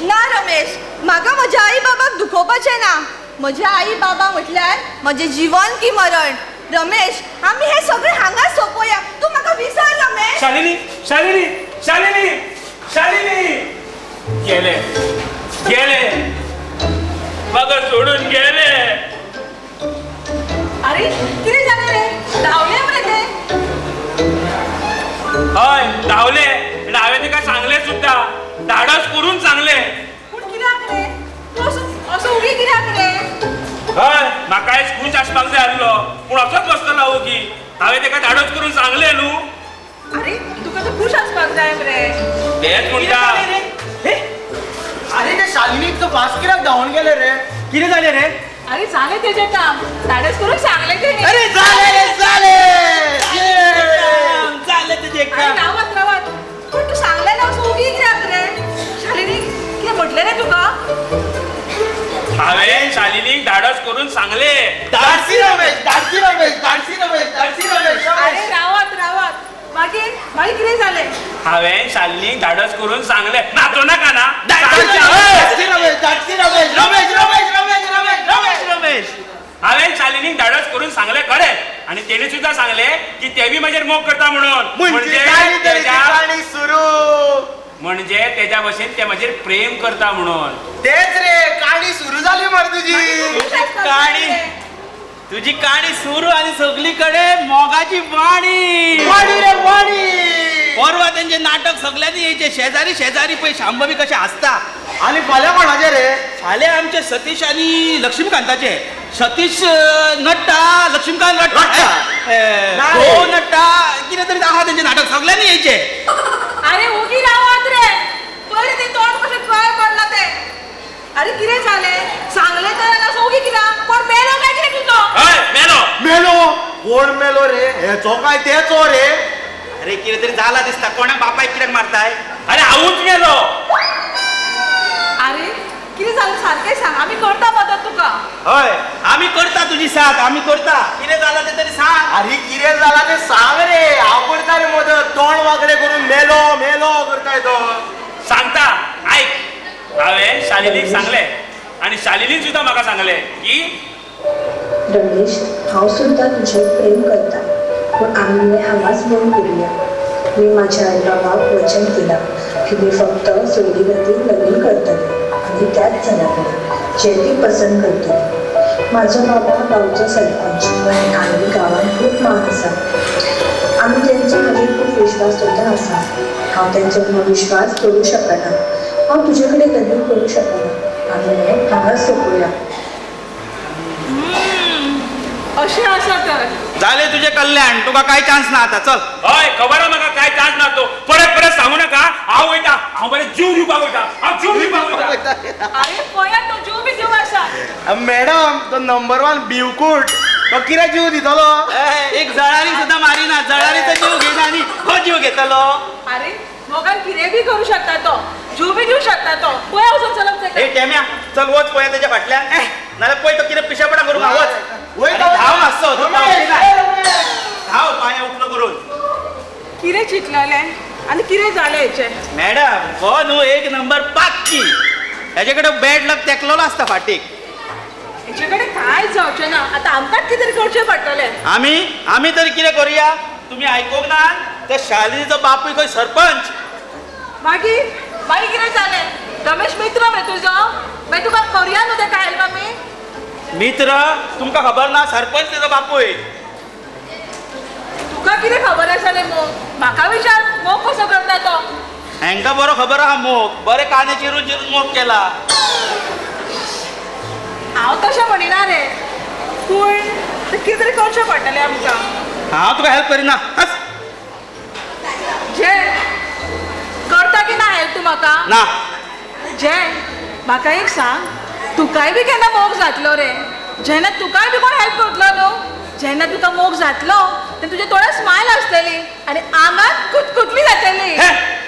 ना रमेश, म्हाका म्हज्या आई बाबाक दुखोवपाचें ना. म्हज्या आई बाबा म्हटल्यार म्हजें जीवन की मरण. रमेश आमी हें सगळें हांगाच सोंपोया. तूं म्हाका विसर रमेश. शालिनी, शालिनी, शालिनी, शालिनी. गेले गेले म्हाका सोडून गेले. अरे कितें जालें रे, धांवले मरे ते? हय धांवले, आनी हांवें तिका सांगलें सुद्दां, धाडस करून सांगलें. पूण कित्याक रे तूं असो असो उगी कित्याक रे? हय म्हाका आयज खूश आसपाक जाय आसलो पूण असोच बसतलो हांव ओगी. हांवें ताका धाडस करून सांगलें न्हू. अरे तुका तर खूश आसपाक जाय मरे. तेंच म्हणटा. अरे ते शालिनी तो फास्ट कित्याक धांवून गेले रे? कितें जालें रे? अरे जालें तेजें काम, धाडस करून सांगलें तेणें. अरे जालें जालें जालें तेजें काम. रावात रावात, पूण तूं सांगलें ना असो ओगी कित्याक रे? शालिनी कितें म्हटलें रे तुका? हांवें शालिनीक धाडस करून सांगलें. धाडसी रमेश, धाडसी रमेश, धाडसी रमेश, धाडसी रमेश. अरे रावात रावात, मागीर मागीर कितें जालें? हांवें शालिनीक धाडस करून सांगलें नाचो नाका ना. रमेश हांवें शालिनीक धाडस करून सांगलें खरें, आनी तेणी सुद्दां सांगलें की ते बी म्हजेर मोग करता म्हणून. म्हणजे तेज्या भशेन ते म्हजेर प्रेम करता म्हणून. तेच रे काणी सुरू जाली मरे तुजी. काणी तुजी काणी सुरू आनी सगळी कडेन मोगाची वाणी. वाणी रे वाणी. परवा तेंचे नाटक सगळ्यांनी येयचे, शेजारी शेजारी पळय शांबा बी कशें हांसता. आनी फाल्यां कोणाचें रे? फाल्यां आमचे सतीश आनी लक्ष्मीकांताचे. सतीश नट्टा, लक्ष्मीकांत रडटा, घोव नट्टा, कितें तरी आहा तेंचें नाटक सगळ्यांनी येयचे. अरे उगी रावात रे, पयर ते तोंड कशें ड्राय पडलां तें. अरे कितें जालें सांगलें तर असो उगी कित्याक? कोण मेलो काय कितें तुजो? हय मेलो. मेलो? कोण मेलो रे? हेचो काय तेचो रे? अरे कितें तरी जाला दिसता, कोणा बापायक कित्याक मारताय? अरे हांवूच मेलो. अरे कितें जालें सारकें सांग, आमी करता मदत तुका. हय आमी करता तुजी साथ, आमी करता. कितें जालां तें तरी सांग. अरे कितें जालां तें सांग रे, हांव करता रे मदत. तोंड वांकडें करून मेलो मेलो करताय तो. सांगता आयक, हांवें शालिनीक सांगलें आनी शालिनीन सुद्दां म्हाका सांगलें की रमेश हांव सुद्दां तुजेर प्रेम करता, पूण आमी हें हांगाच बंद करुया. मी माझ्या आई बाबाक वचन दिलां की मी फक्त सोयरीगतीन लगीन करतले आनी त्याच जाणा कडेन जे ती पसंत करतली. म्हाजो बाबा गांवचो सरपंच आनी आमी गांवांत खूब मान आसा. आमी तेंचो म्हजेर खूब विश्वास सुद्दां आसा. हांव तेंचो विश्वास तोडूं शकना. हांव तुजे कडेन लग्न करूंक शकना. आमी हें हांगाच सोंपोवया. अशें आसा तर जालें तुजें कल्याण, तुका काय चान्स ना आतां. चल. हय खबर आहा म्हाका काय चान्स ना तो. परत परत सांगू नाका. हांव वयता, हांव बरें जीव दिवपाक वयता, हांव जीव दिवपाक वयता. अरे पळया तो जीव बी दिवंक आसा. मॅडम तो नंबर 1 भिवकूट, तो कितें जीव दितलो? एक जळारी सुद्दां मारिना, जळारीचो जीव घेयना आनी हो जीव घेतलो. अरे मोगान कितें बी करूं शकता तो, जीव बी दिवंक शकता तो. पळय वचून चलप. ए टेम्या चल वच पळया तेच्या फाटल्यान, नाल्यार पळय तो कितें पिशेपणां करूंक. वच धांव मातसो, धांव पांय उकलो करून. कितें चिंतलेलें आनी कितें जालें हेचें? मॅडम हो न्हू एक नंबर पाक्की, हेजे कडेन बॅड लक तेकलेलो आसता फाटीक. हेचे कडेन कांय जावचें ना, आतां आमकांच कितें तरी करचें पडटलें. आमी आमी तरी कितें करुया? तुमी आयकूंक ना त्या शालिनीचो बापूय खंय सरपंच. मागीर मागीर कितें जालें? रमेश मित्र मरे तुजो, मागीर तुका करुया न्हू तेका हेल्प आमी. मित्र तुमकां खबर ना सरपंच तेजो बापूय. तुका कितें खबर आसा रे मोग? म्हाका विचार मोग कसो करता तो. हेंकां बरो खबर आहा मोग, बरें काने चिरून चिरून मोग केला. हांव तशें म्हणिना रे, पूण कितें तरी करचें पडटलें आमकां. हांव तुका हेल्प करिना. जे करता की ना हेल्प तूं म्हाका? ना. जे म्हाका एक सांग, तुकाय बी केन्ना मोग जातलो रे? जेन्ना तुकाय बी कोण हेल्प करतलो न्हू, जेन्ना तुका मोग जातलो तेन्ना तुज्या तोंडार स्मायल आसतली आनी आंगात कुतकुतली जातली.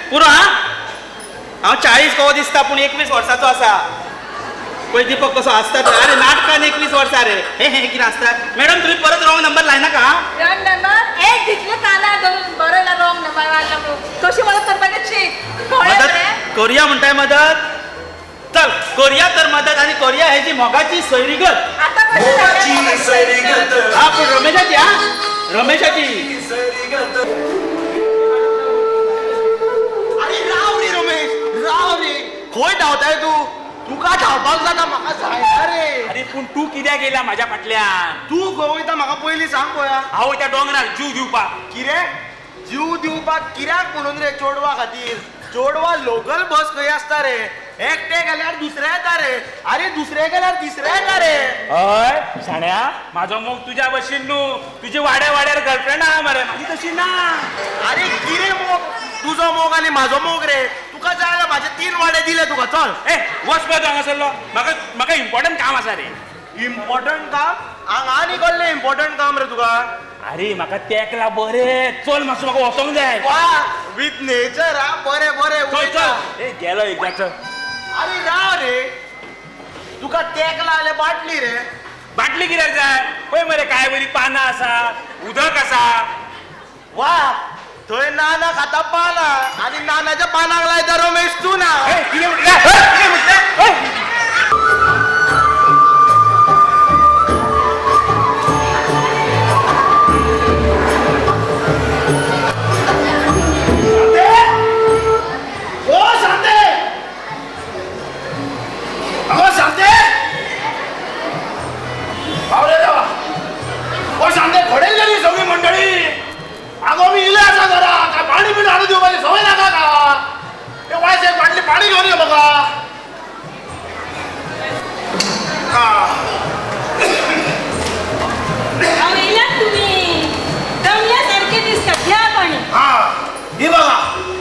पुरो. हा हांव 40 कहो दिसता पूण 21 वर्साचो आसा. पळय दीपक कसो आसता. अरे नाटकान 21 वर्सां रे. हे हे कितें आसता? मॅडम तुमी परत रॉंग नंबर लायनाका. रॉंग नंबर एक दितले कानार धरून बरो ना रॉंग नंबर मारला म्हणून. कशी मदत करपाची चीक मदत करुया म्हणटाय? मदत चल करुया तर मदत. आनी करुया हेजी मोगाची सोयरीगत. हा पूण रमेशाची. हा रमेशाची. अरे राव रे रमेश, राव रे, खंय धांवताय तूं? तुका धांवपाक जाता म्हाका जायना रे. अरे पूण तूं कित्याक येयला म्हाज्या फाटल्यान? तूं खंय वयता म्हाका पयलीं सांग पळया. हांव वयता दोंगरार जीव दिवपाक. कितें जीव दिवपाक? कित्याक म्हणून रे? चेडवा खातीर? चेडवा लोकल बस खंय आसता रे? एकटे गेल्यार दुसरे येता रे. अरे दुसरे गेल्यार तिसरे येता रे. हय शाण्या, म्हाजो मोग तुज्या भशेन न्हू. तुजी वाड्या वाड्यार गर्लफ्रेंड आहा मरे, म्हाजी तशी ना. अरे कितें मोग? तुजो मोग आनी म्हाजो मोग रे. तुका जाय जाल्यार म्हाजे 3 वाडे दिले तुका. चल ए वच पळय तूं हांगासरलो, म्हाका म्हाका इम्पॉर्टंट काम आसा रे. इम्पॉर्टंट काम? हांगा आनी कसलें इम्पॉर्टंट काम रे तुका? अरे म्हाका तेकला बरें, चल मातसो म्हाका वचोंक जाय. वा विथ नेचर. हा बरें बरें चल चल. ए गेलो एकदां चल. अरे राव रे, तुका तेकला जाल्यार बाटली रे. बाटली कित्याक जाय? पळय मरे काय बरी पानां आसा, उदक आसा. वा थंय नाना खाता पाना आणि नानाच्या पानाक लायता रमेश तू ना. ओ शांते, अगो शांते, बावरे देवा, ओ शांते घडेल गेली सगळी मंडळी. अगो मी इले आसा घरा, काय पाणी बिणी हाडून दिवपाची सवय नाका का? ते वायस एक बाटली पाणी घेऊन ये बघा. तुम्ही दमल्यासारखे दिसतात, घ्या पाणी. हा ही बघा,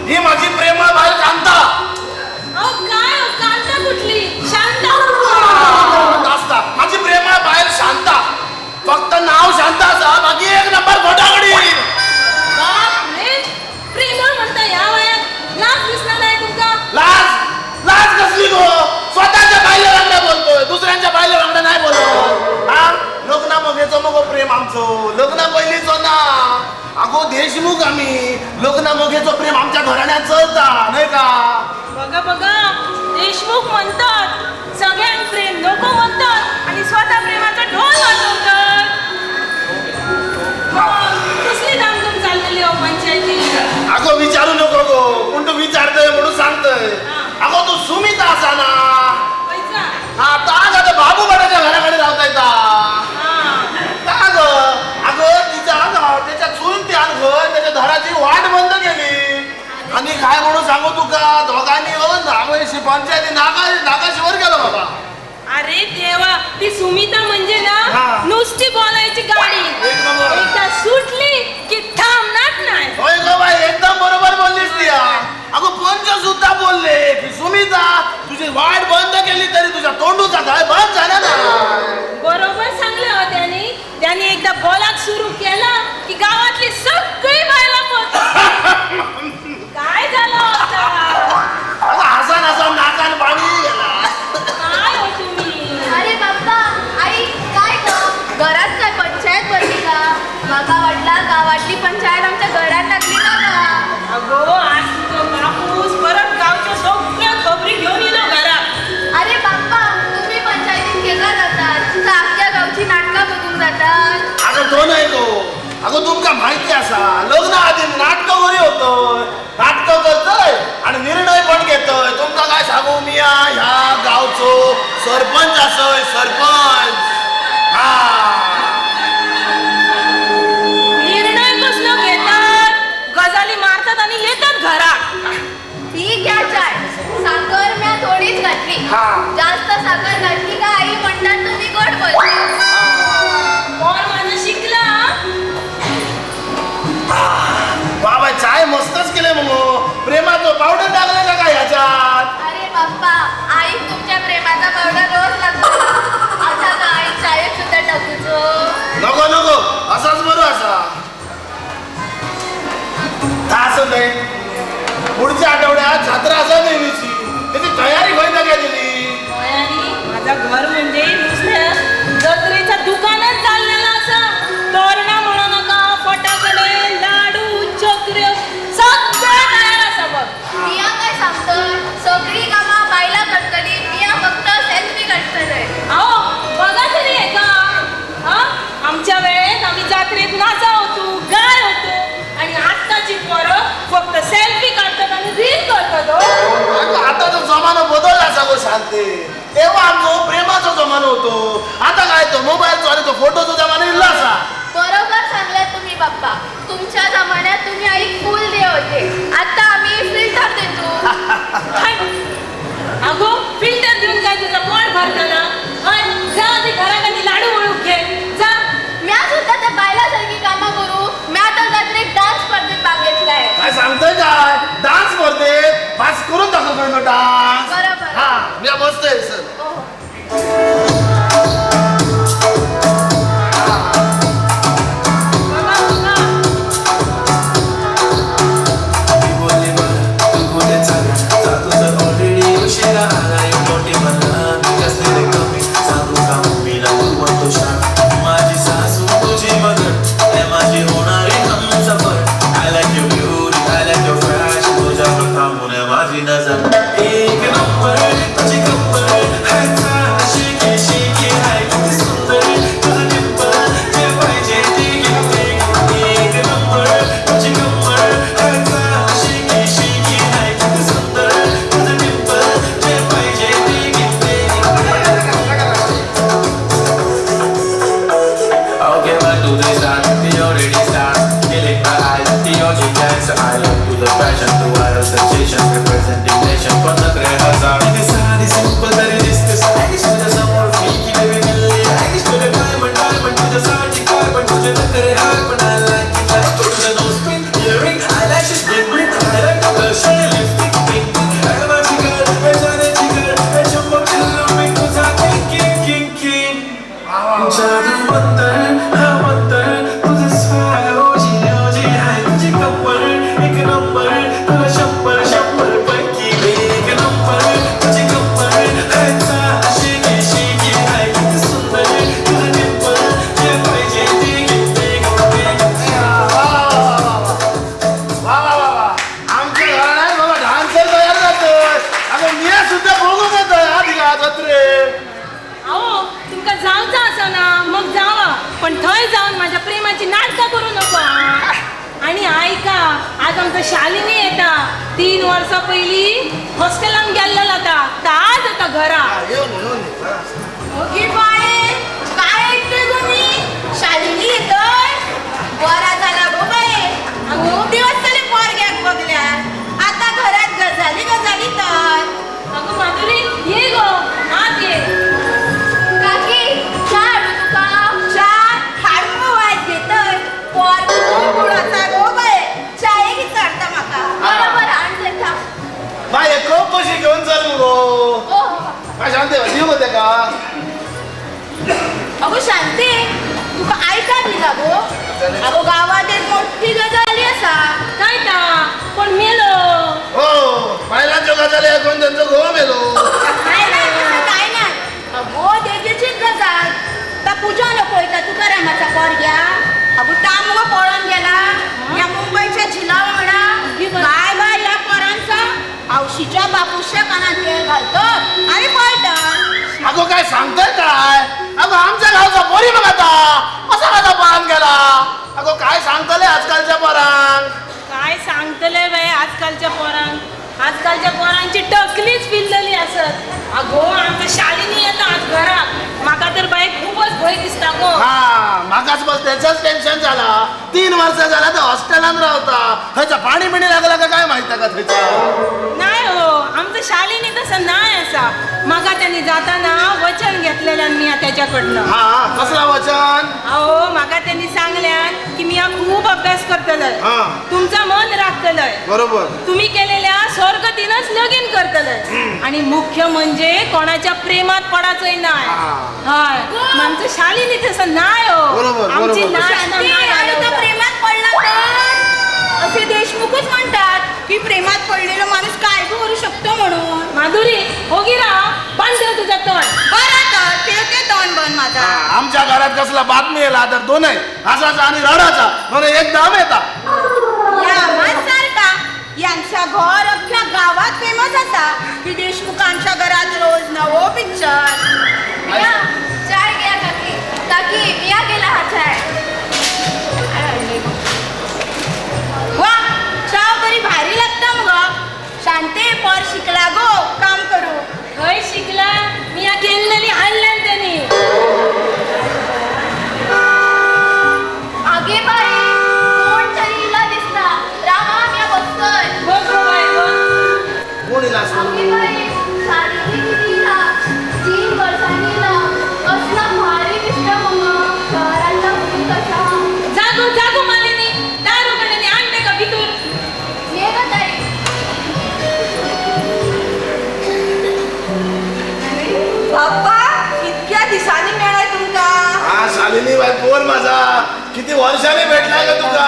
ही माझी प्रेमळ बाई कांता. अहो काय हो, कांता कुठली? शांता. असता माझी प्रेमळ बायल शांता, फक्त नाव शांता आसा, बाकी एक नंबर घोटागडी. बाप रे, प्रेमळ म्हणता ह्या वयात लाज दिसणार नाही तुमका? लाज लाज कसली गो? स्वतःच्या बायले वांगडा बोलतोय, दुसऱ्यांच्या बायले वांगडा नाही बोलत. हा लग्ना मगेचो मगो प्रेम आमचो, लग्ना पयलींचो ना. अगो देशमुख आम्ही, लग्ना मगेचो प्रेम आमच्या घराण्यात चलता नाही का? बघा बघा, देशमुख म्हणतात सगळ्यांक प्रेम नको म्हणतात आणि स्वतः प्रेमाचा ढोल वाजवतात. कसली धामधूम चाललेली हो पंचायती. अगो विचारू नको गो, कोण तू विचारतय म्हणून सांगतय. अगो तू सुमिता असा ना, हा ता ग बाबू भटाच्या घराकडे रावता येता का ग? अगं तिच्या त्याच्या चुलत्यान घर त्याच्या घराची वाट बंद केली. आणि काय म्हणून सांगू तुका, दोघांनी नागोशी पंचायती नागा नागाशीवर गेलो बाबा. अरे देवा, ती सुमिता म्हणजे ना नुसती बोलायची गाडी, एकदा सुटली की थांबणार नाही. होय गो बाई, एकदम बरोबर बोललीस ती. अगं पंच सुद्धा बोलले की सुमिता तुझी वाट बंद केली तरी तुझ्या तोंडूचा काय बंद झाला ना. बरोबर सांगलं हो त्यांनी. त्यांनी एकदा बोलाक सुरू केला की गावातली सगळी बायला काय झालं होतं? हसन हसन नाकान पाणी गेला. काय हो तुम्ही? अरे बाप्पा, आई काय ग, घरात काय पंचायत भरली का? माका वाटला गावातली पंचायत आमच्या घरात लागली का ग? अगो आज तुझो बापूस परत गावच्या सगळ्या खबरी घेऊन येलो घरात. अरे बाप्पा, तुम्ही पंचायतीत केला जातात, अख्ख्या गावची नाटका बघून जातात. अगं तो नाही गो, अगं तुमका माहिती असा लग्न आधी नाटकं बरी होतोय, नाटकं करतोय आणि निर्णय पण घेतोय. तुमका काय सांगू मी ह्या गावचो सरपंच असोय, सरपंच. हा निर्णय कसलो घेतात, गजाली मारतात आणि येतात घरात. ही घ्या चाय, साखर म्या थोडीच घातली, जास्त साखर घातली का आई म्हणतात तुम्ही गोड बोलता. पोर माझं शिकला. बाबा चाय मस्तच केले मग, प्रेमाचं पावडर टाकले का काय ह्याच्यात? अरे बाप्पा, आई तुमच्या प्रेमाचा पावडर रोज लागतो. आता का आई चायत सुद्धा टाकूचो? नको नको, असाच बरं असा. असं नाही, पुढच्या आठवड्यात जत्रा असा देवीची, त्याची तयारी होईना काय दिली. माझा घर म्हणजे नुसत्या जत्रेचं दुकानच चाललेलं असा. तोरणा म्हणू नका, फटाकडे, लाडू, चक्र सगळं तयार असा बघ. मिया काय सांगतो, सगळी कामा बायला करतली, मिया फक्त सेल्फी काढतलंय. अहो बघा तरी आहे का? हा आमच्या वेळेत आम्ही जत्रेत नाचा होतो, गाय होतो, आणि आत्ताची पोरं फक्त सेल्फी काढतात आणि रील करतात. हो आता तो जमाना बदलला सगळं शांती. तेव्हा आमचो प्रेमाचो जमानो होतो, आता काय तो मोबाईलचो आणि तो फोटोचो जमानो इल्ला असा. बरोबर सांगला तुम्ही बाप्पा, तुमच्या जमान्यात तुम्ही आई फुल दे होते, आता आम्ही फिल्टर देतो. अगो फिल्टर देऊन काय तुझं पोट भरतं ना? जा आधी घरात लाडू वळू घे जा. म्या सुद्धा त्या बायलासारखी कामं करू. म्या तर जत्रेत डान्स स्पर्धेत भाग घेतलाय. काय सांगतोय काय? डान्स स्पर्धेत पास करून दाखवतोय डान्स. बरोबर. हा मी बसतोय सर. माझी सासू तुझी मदत, माझी होणारी हमसफर. I like you. लग्नाची नाटकां करू नको. आणि आयका आज आमचं शालिनी येता 3 वर्सां पयलीं हॉस्टेलान गेल्लेलो आतां आज येता घरा. ओगी बाये काय ऐकतोय गो मी? शालिनी येतोय बरा झाला गो बाये. खूप दिवस झाले पोरग्याक बघल्यार, आता घरात गजाली गजाली तर. अगं माधुरी ये गो आत ये. काकी च्या हाडू तुका? च्या हाड गो, वायट घेतय पोर खूप गोड आसा गो बाये. च्याये विचारता म्हाका. बरं बरं हाड लेता. बाय कप कशी घेऊन चल मुगो. काय शांती दिव गो तेका. अगो शांती तुका आयका दिला गो. अगो गावात एक मोठी गजाली आसा. काय ता कोण मेलो? हो बायलांच्यो गजाली आयकून त्यांचो घोव मेलो. काय ना तसं काय ना. अगो तेजेचीच गजाल. ता पूजा नको वयता तुकारामाचा पोरग्या. अगो ता मुगो पळोन गेला ह्या मुंबयच्या झिला वांगडा. काय बाय ह्या पोरांचा आवशीच्या बापूच्या कानात तेल घालतात आणि पळतात. अगो काय सांगतोय काय? अगो आमच्या गावचा पोरी बघ आता कसा कसा पळून गेला. अगो काय सांगतले आजकालच्या पोरांक? काय सांगतले बाई आजकालच्या पोरांक? आजकालच्या पोरांची टकलीच पिल्लली असत. अगो आमचं शालिनी येता आज घराक. म्हाका तर बाई खूपच भंय दिसता गो. हा म्हाकाच बस त्याच्याच टेन्शन झाला. 3 वर्ष झाला तर हॉस्टेलान रावता. थंयचा पाणी बिणी लागला का काय माहिती का थंयचा? नाही हो आमचं शालिनी तसं नाही असा. म्हाका त्यांनी जाताना वचन घेतलेल्यान मी त्याच्याकडनं. हा कसला वचन? अहो म्हाका त्यांनी सांगल्यान की मी खूप अभ्यास करतलय, तुमचा मन राखतलय, बरोबर तुम्ही केलेल्या स्वर्गतीनच लगीन करतलय, आणि मुख्य म्हणजे कोणाच्या प्रेमात पडायचंय नाही. हय आमचं शालिनी तसं नाही हो. आमची प्रेमात पडला तर असे देशमुखच म्हणतात की प्रेमात पडलेला माणूस काय करू शकतो म्हणून. माधुरी होगी राहा बंद ठेव तुझा तोंड. बरं तर ठेवते तोंड बंद माझा. आमच्या घरात कसला बातमी येला तर दोन हसाचा आणि रडाचा दोन एक दाम येता. या माणसारखा यांचा घर अख्ख्या गावात फेमस असा की देशमुखांच्या घरात रोज नवो पिक्चर. चाय घ्या काकी. काकी मिया गेला हा चाय. वा चा बरी भारी लागता मग. शांते पोर शिकला गो काम करू. खंय शिकला? मी या केल्लेली हाडल्यान त्यांनी. आगे बाई कोण तरी इला दिसता. रामा मी बघतोय. बघ गो बाई बघ. कोण इला? आगे बाई शालिनी किती इला 3 वर्षांनी इला कसला भारी दिसता मग. शहरांतला मुली कसा. जागो जागो मालिनी दारू कडे आणते का भितूर. ये ग ताई. बाप्पा इतक्या दिसांनी मेळ्ळाय तुमकां. हा शालिनी बाई पोर माझा किती वर्षांनी भेटलाय का तुका.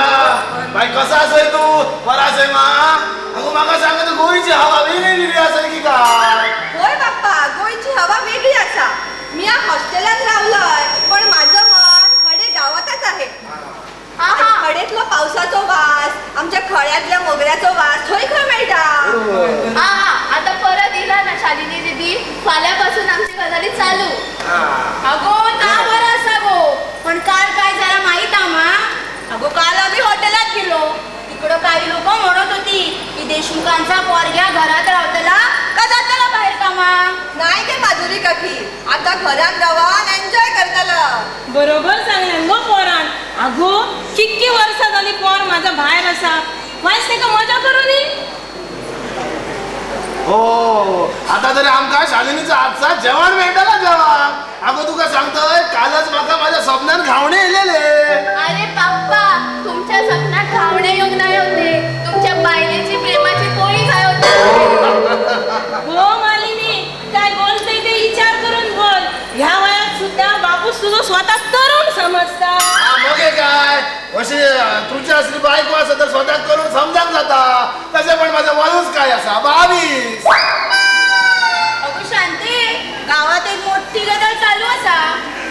बाई कसा असय तू? बरा असय मा? अगो म्हाका सांग तू गोंयची हवा वेगळी वेगळी आसय की काय? होय बाप्पा गोंयची हवा वेगळी आसा. मी हॉस्टेलान रावलय पण माझं मन हडे गावातच आहे. हडेतलो पावसाचो वास, आमच्या खळ्यांतल्या मोगऱ्याचो वास थंय खंय मेळटा. हा आता परत इला ना शालिनी दीदी, फाल्यापासून आमची गजाली चालू. अगो ता बरं आसा गो पण काल काय झाला माहित आमा? अगो काल आम्ही हॉटेलात गेलो. तिकडं काही लोक म्हणत होती की देशमुखांचा पोरग्या घरात रावतला का जातला बाहेर कामा. नाही ते माधुरी काकी आता घरात रावान एन्जॉय करतला. बरोबर सांगल्यान गो पोरान. अगो कितकी वर्सां जाली पोर माझा भायर आसा. वायस तेका मजा करूं दी. हो आता तरी आमकां शालिनीचा हातचा जेवण मेळटला जेवण. अगो तुका सांगतोय कालच म्हाका माझ्या स्वप्नान घावणे येयलेले. अरे बाप्पा तुमच्या स्वप्नात घावणे येऊन नाही होते, तुमच्या बायलेची प्रेमाची पोळी काय होती. हो मालिनी काय बोलतय ते विचार करून बोल. ह्या वयात सुद्धा बापूस तुझो स्वतः तरुण समजता. मग काय अशी तुमची असली बायको आसा तर स्वतः करून समजांक जाता. तशें पण माझं वयूच काय आसा 22. अगो शांती गावात एक मोठी गजाल चालू आसा.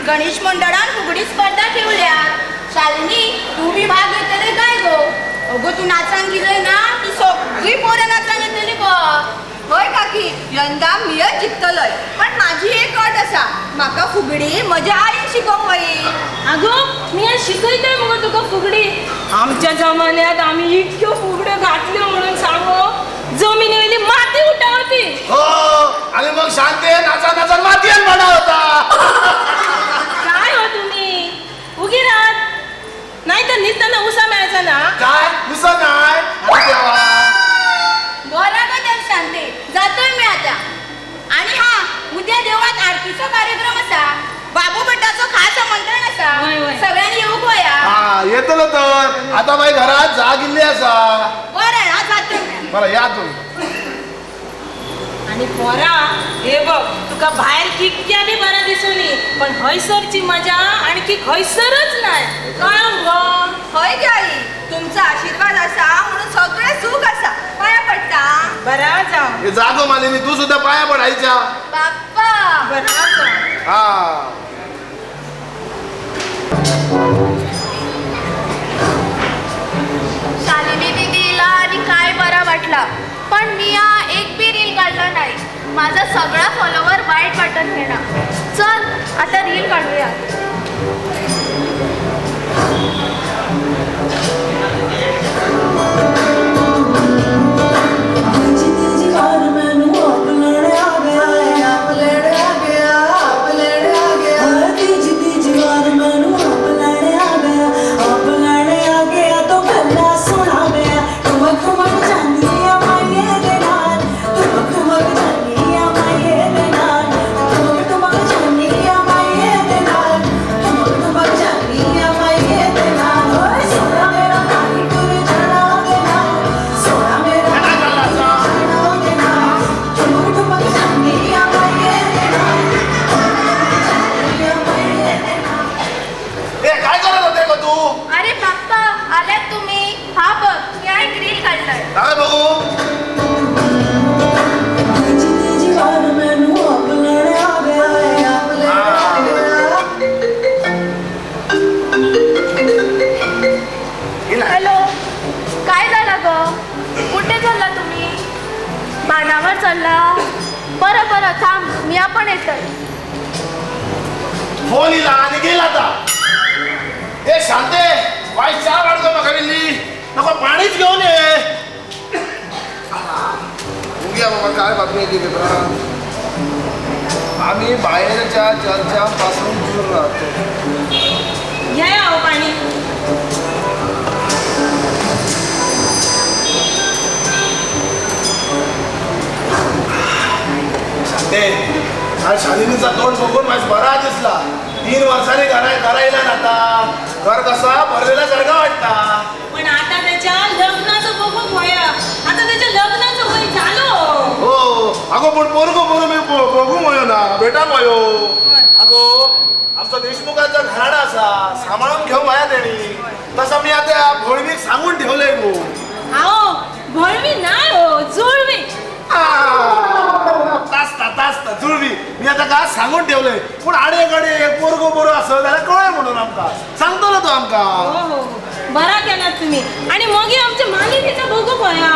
गणेश मंडळान फुगडी स्पर्धा ठेवल्या. शालिनी तू बी भाग घेतले काय गो? अगो तू नाचांक गेलय ना ती सगळी पोरां नाचांक येतली गो. हय काकी यंदा मीच जिखतलय पण माझी एक अट आसा. म्हाका फुगडी म्हज्या आईन शिकोवंक वही. अगो मी आज शिकयतय मगो तुका फुगडी. आमच्या जमान्यात आम्ही इतक्यो फुगड्यो घातल्यो म्हणून सांगो जमिनी वयली माती उठावती. हो आणि मग शांते नाचा नाचा मातयेन म्हणा होता. काय हो तुम्ही उगी राहत नाही तर निघताना उसा मिळायचा ना. काय उसा नाही. देवा बरं गो तर शांते जातोय मी आता. आणि हा उद्या देवळात आरतीचो कार्यक्रम असा, बाबू भटाचो खास आमंत्रण असा, सगळ्यांनी येऊक वया. हा येतलो तर आता बाई घरात जाग इल्ली असा. बरं हा जातोय मी. बरं या तू. आणि पोरा हे बघ तुका बाहेर कितक्या बी बरं दिसूनी पण हयसरची मजा आणखी खंयसरच नाही. कळम गो. हय गे आई, तुमचा आशीर्वाद असा म्हणून सगळे सुख असा. पाया पडता. बरा जाव. हे जागो मालिनी तू सुद्धा पाया पडायच्या. बाप्पा बरा जाव. हा शालिनी दीदीला आणि काय बरा वाटला पण मी या एक बी रील काढला नाही. माझा सगळा फॉलोवर वाईट वाटत घेणार. चल आता रील काढूया. बरं बरं थांब मी आपण येतोय. फोन इला आणि गेला आता. ए शांते वाई चहा वाढतो म्हाका इल्ली नको पाणीच घेऊन ये. उग्या बाबा काय बातमी येते पेपरात. आम्ही बाहेरच्या चर्चापासून दूर राहतो. घ्या अहो पाणी. आज शालिनीचा तोंड बघून माझ बरा दिसला. 3 वर्षांनी घरा येणार आता घर कसा भरलेला सारखा वाटता. पण आता त्याच्या लग्नाचं बघून वया. आता त्याच्या लग्नाचं वय झालं. हो अगो पण पोरगो बरो मी बघू मयो ना बेटा मयो. अगो आमचा देशमुखाचा घराणा असा सांभाळून घेऊ माया तेणी. तसं मी आता भोळवीक सांगून ठेवलंय गो. आओ भोळवी नाही हो जुळवी. तासता तासता जुळवी मी आता का सांगून ठेवलंय. पण आडे कडे पोरगो बरो असं त्याला कळय म्हणून आमका सांगतलो तो आमका. हो हो बरा केला तुम्ही. आणि मग आमच्या मालिनीचा बघू पया.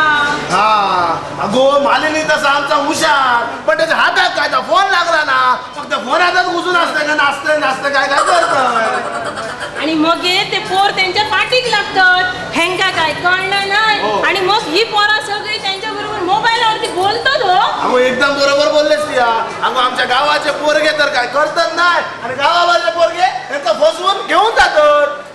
हा अगो मालिनी तसा आमचा हुशार पण त्याच्या हातात काय फोन लागला ना फक्त फोन हातात घुसून असतं का नाचतंय नाचतं काय काय करतंय. आणि मग ते पोर त्यांच्या पाठीक लागतात हेंका काय कळलं नाही. आणि मग ही पोरा सगळी त्यांच्या बरोबर मोबाईलवरती बोलतात. हो अगो एकदम बरोबर बोललेस ती. अगो आमच्या गावाचे पोरगे तर काय करतात नाही आणि गावावरचे पोरगे त्यांचा फसवून घेऊन जातात.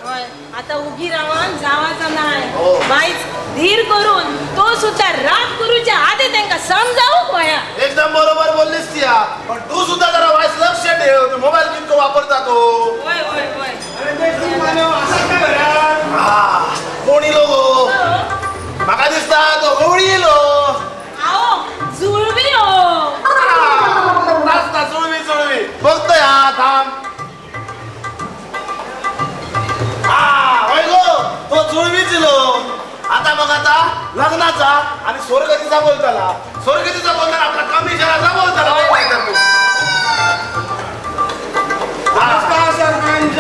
आता उगी रावान जावाचा नाही बाईच धीर करून तो सुद्धा राग करूच्या आधी त्यांका समजावूक वया. एकदम बरोबर बोललीस ती. पण तू सुद्धा जरा वाईस लक्ष ठेव मोबाईल कितको वापरता तो. होय होय होय. कोण इलो गो म्हाका दिसता तो गवळी इलो. आओ जुळवी हो. नाचता जुळवी जुळवी बघतोय. हा थांब. हा होय गो तो जुळवीच इलो. आता मग आता लग्नाचा आणि स्वर्गतीचा बोलताला. स्वर्गतीचा बोलताना आपला कमिशनाचा बोलताला. नमस्कार सरपंच.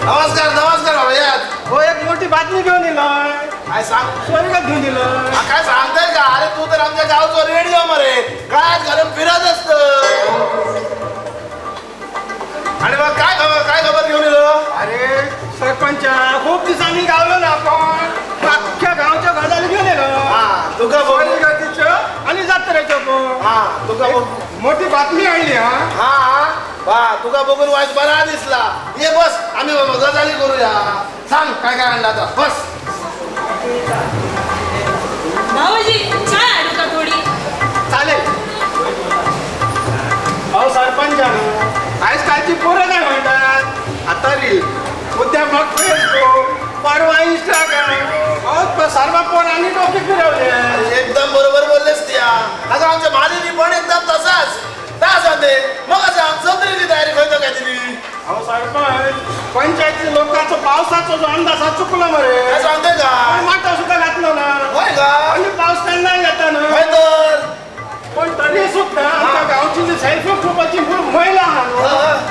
नमस्कार नमस्कार बाबा. हो एक मोठी बातमी घेऊन येलोय. काय सांग? स्वर्गात घेऊन येलोय. काय सांगताय का? अरे तू तर आमच्या गावचा रेडिओ मरे गळ्यात घालून फिरत असत. आणि मग काय खबर, काय खबर घेऊन येलो? अरे सरपंच, खूप दिवसांनी गावलो ना आपण, अख्ख्या गावच्या गजाली घेऊन येलो. तुका सोयरीगतीचं आणि जात्रेचं पण. हा तुका मोठी बातमी आणली. हा हा वा, तुका बघून वाईट बरा दिसला. ये बस, आम्ही गजाली करूया. सांग काय काय आणला आता, बस. भाऊजी चाय आणू का थोडी? चालेल. अहो सरपंच, आजकालची पोरं काय म्हणतात, आता रील, उद्या मग फेसबुक, परवा इंस्टाग्राम. अहो सर्व पोरांनी डोके फिरवले. एकदम बरोबर बोललेस त्या. अगं आमच्या मालिनी पण एकदम तसाच सांगते. मग असं जत्रेची तयारी करतो काय तिने? अहो सरपंच, पंचायती लोकांचं पावसाचा जो अंदाज हा चुकला मरे. काय सांगतोय का? माटा सुद्धा घातलं ना. होय का? आणि पाऊस त्यांना येता ना. होय तर. पण तरी सुद्धा आमच्या गावची जी सेल्फ ग्रुपाची महिला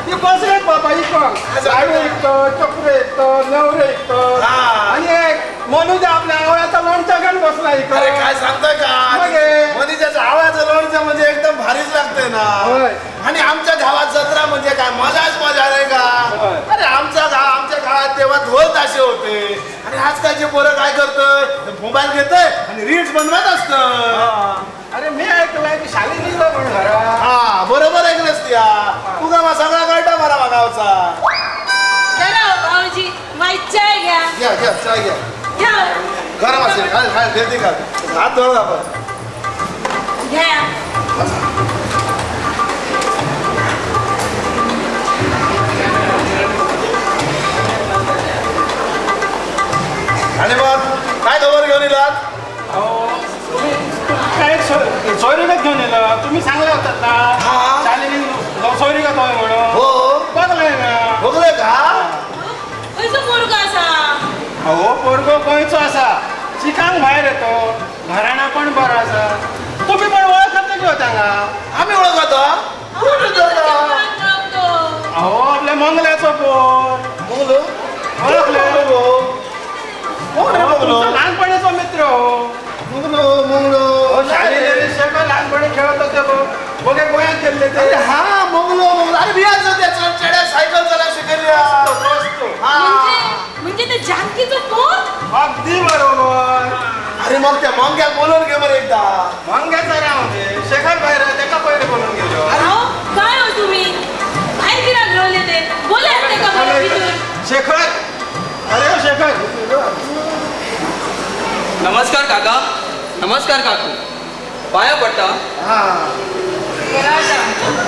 ती बसलेत बाबा इकं. लाडू इकतं, चक्र इकतं, नवरे इकतं, आणि एक मनुजा आपल्या आवळ्याचा लोणचा घेऊन बसला इकडं. अरे काय सांगतोय का? मनुजाच्या आवळ्याचं लोणचं म्हणजे एकदम भारीच लागतंय ना. आणि आमच्या गावात जत्रा म्हणजे काय मजाच मजा नाही का? अरे आमच्या आमच्या काळात तेव्हा ढोल ताशे होते. आणि आजकालचे पोरं काय करतोय, मोबाईल घेतोय आणि रील्स बनवत असतं. अरे मी ऐकलंय की शालिनीला पण घरा. हा बरोबर ऐकलंस त्या. तुका मग सगळा कळटा मला गावचा. चला भाऊजी, माई चाय घ्या. घ्या घ्या चाय घ्या. घ्या. गरम असेल, खाल खाल घेते का? हात धुवा आपण. घ्या. आणि मग काय खबर घेऊन येलात? काय सोयरीगत घेऊन येलं. तुम्ही सांगले होतात ना शालिनी सोयरीगत होय म्हणून. हो बघलंय ना. बघलंय का? खंयचो पोरगो आसा? हो पोरगो गोंयचो आसा, शिकांक भायर येतो, घराणा पण बरो आसा. तुम्ही पण वळखत की होता का? आम्ही वळखतो. अहो आपल्या मंगल्याचो पोर. मंगलो ओळखलं? कोण रे मंगलो? लहानपणीचो मित्र. हो मंगलो मंगलो शालेय लहानपणी खेळत होते बघे, गोव्यात गेले ते. हा मंगलो मंगलो. अरे बियाचं त्या चढ्या सायकल चला शिकल्या. म्हणजे ते जानकीचं पोर? अगदी बरोबर. अरे मग त्या मंग्या बोलून घे बरं एकदा. मंग्याचा राव दे, शेखर बाहेर त्याका पहिले बोलून गेलो. काय हो तुम्ही बाहेर किरा घेऊन ते बोला का बरं? शेखर, अरे हो शेखर. नमस्कार काका. नमस्कार काकू. पाया पडता. हा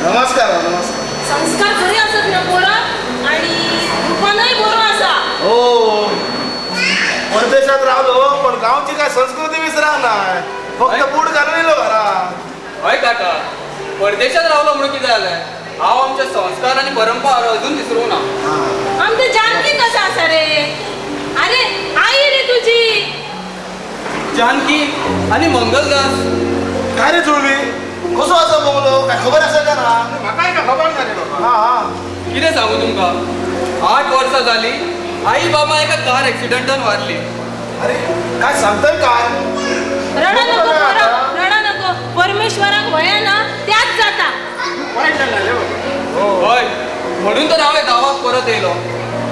नमस्कार नमस्कार. संस्कार बरे असत ना पोरा, आणि रुपानय बरो आसा. हो परदेशात रावलो पण गावची काय संस्कृती विसरा नाही. फक्त बूट घालून येलो घरात. हय काका, परदेशात रावलो म्हणून कितें जालें? हांव आमचे संस्कार आणि परंपरा अजून विसरूंक ना. आमचं जानकी कसं आसा रे? अरे आई रे तुझी जानकी आणि मंगलदास. काय रे जुळवी, कसो आसा मंगलो? काय खबर आसा का ना? म्हाका काय खबर ना रे बाबा. हा हा कितें सांगू तुमकां, 8 वर्सां जाली आई बाबा एका कार एक्सिडंटान वारली. अरे काय सांगतोय काय? रडा नको पोरा, रडा नको. परमेश्वराक वया ना त्याच जाता. वाईट जालें रे बाबा. हय म्हणून तर हांवें गांवाक परत येयलो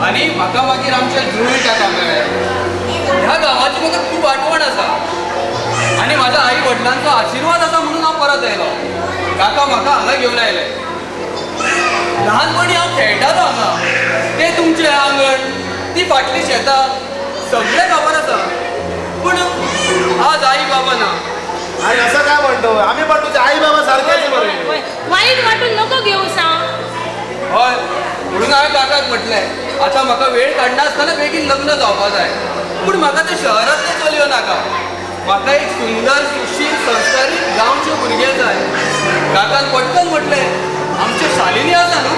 आनी म्हाका मागीर आमच्या जुळवी काका मेळ्ळे. ह्या गांवाची म्हाका खूब आठवण आसा आनी म्हाज्या आई वडिलांचो आशिर्वाद आसा म्हणून हांव परत आयलो. काका म्हाका हांगा घेवन आयले. ल्हानपणी हांव खेळटालो हांगा. तें तुमचें आंगण, ती फाटली शेतां सगळें खबर आसा. पूण आज आई बाबा ना. अरे असं काय म्हणतो, आम्ही पण तुझ्या आई बाबा सारखेच बरे. वाईट वाटून नको घेऊ सांग. हय म्हणून हांवें काकाक म्हटलें आतां म्हाका वेळ काडना आसतना बेगीन लग्न जावपा जाय. पूण म्हाका तें शहरांतलें चलयो नाका. म्हाका एक सुंदर सुशील संस्कारी गांवच्यो भुरगें जाय. काकान पटकन म्हटलें आमचें शालिनी आसा न्हू,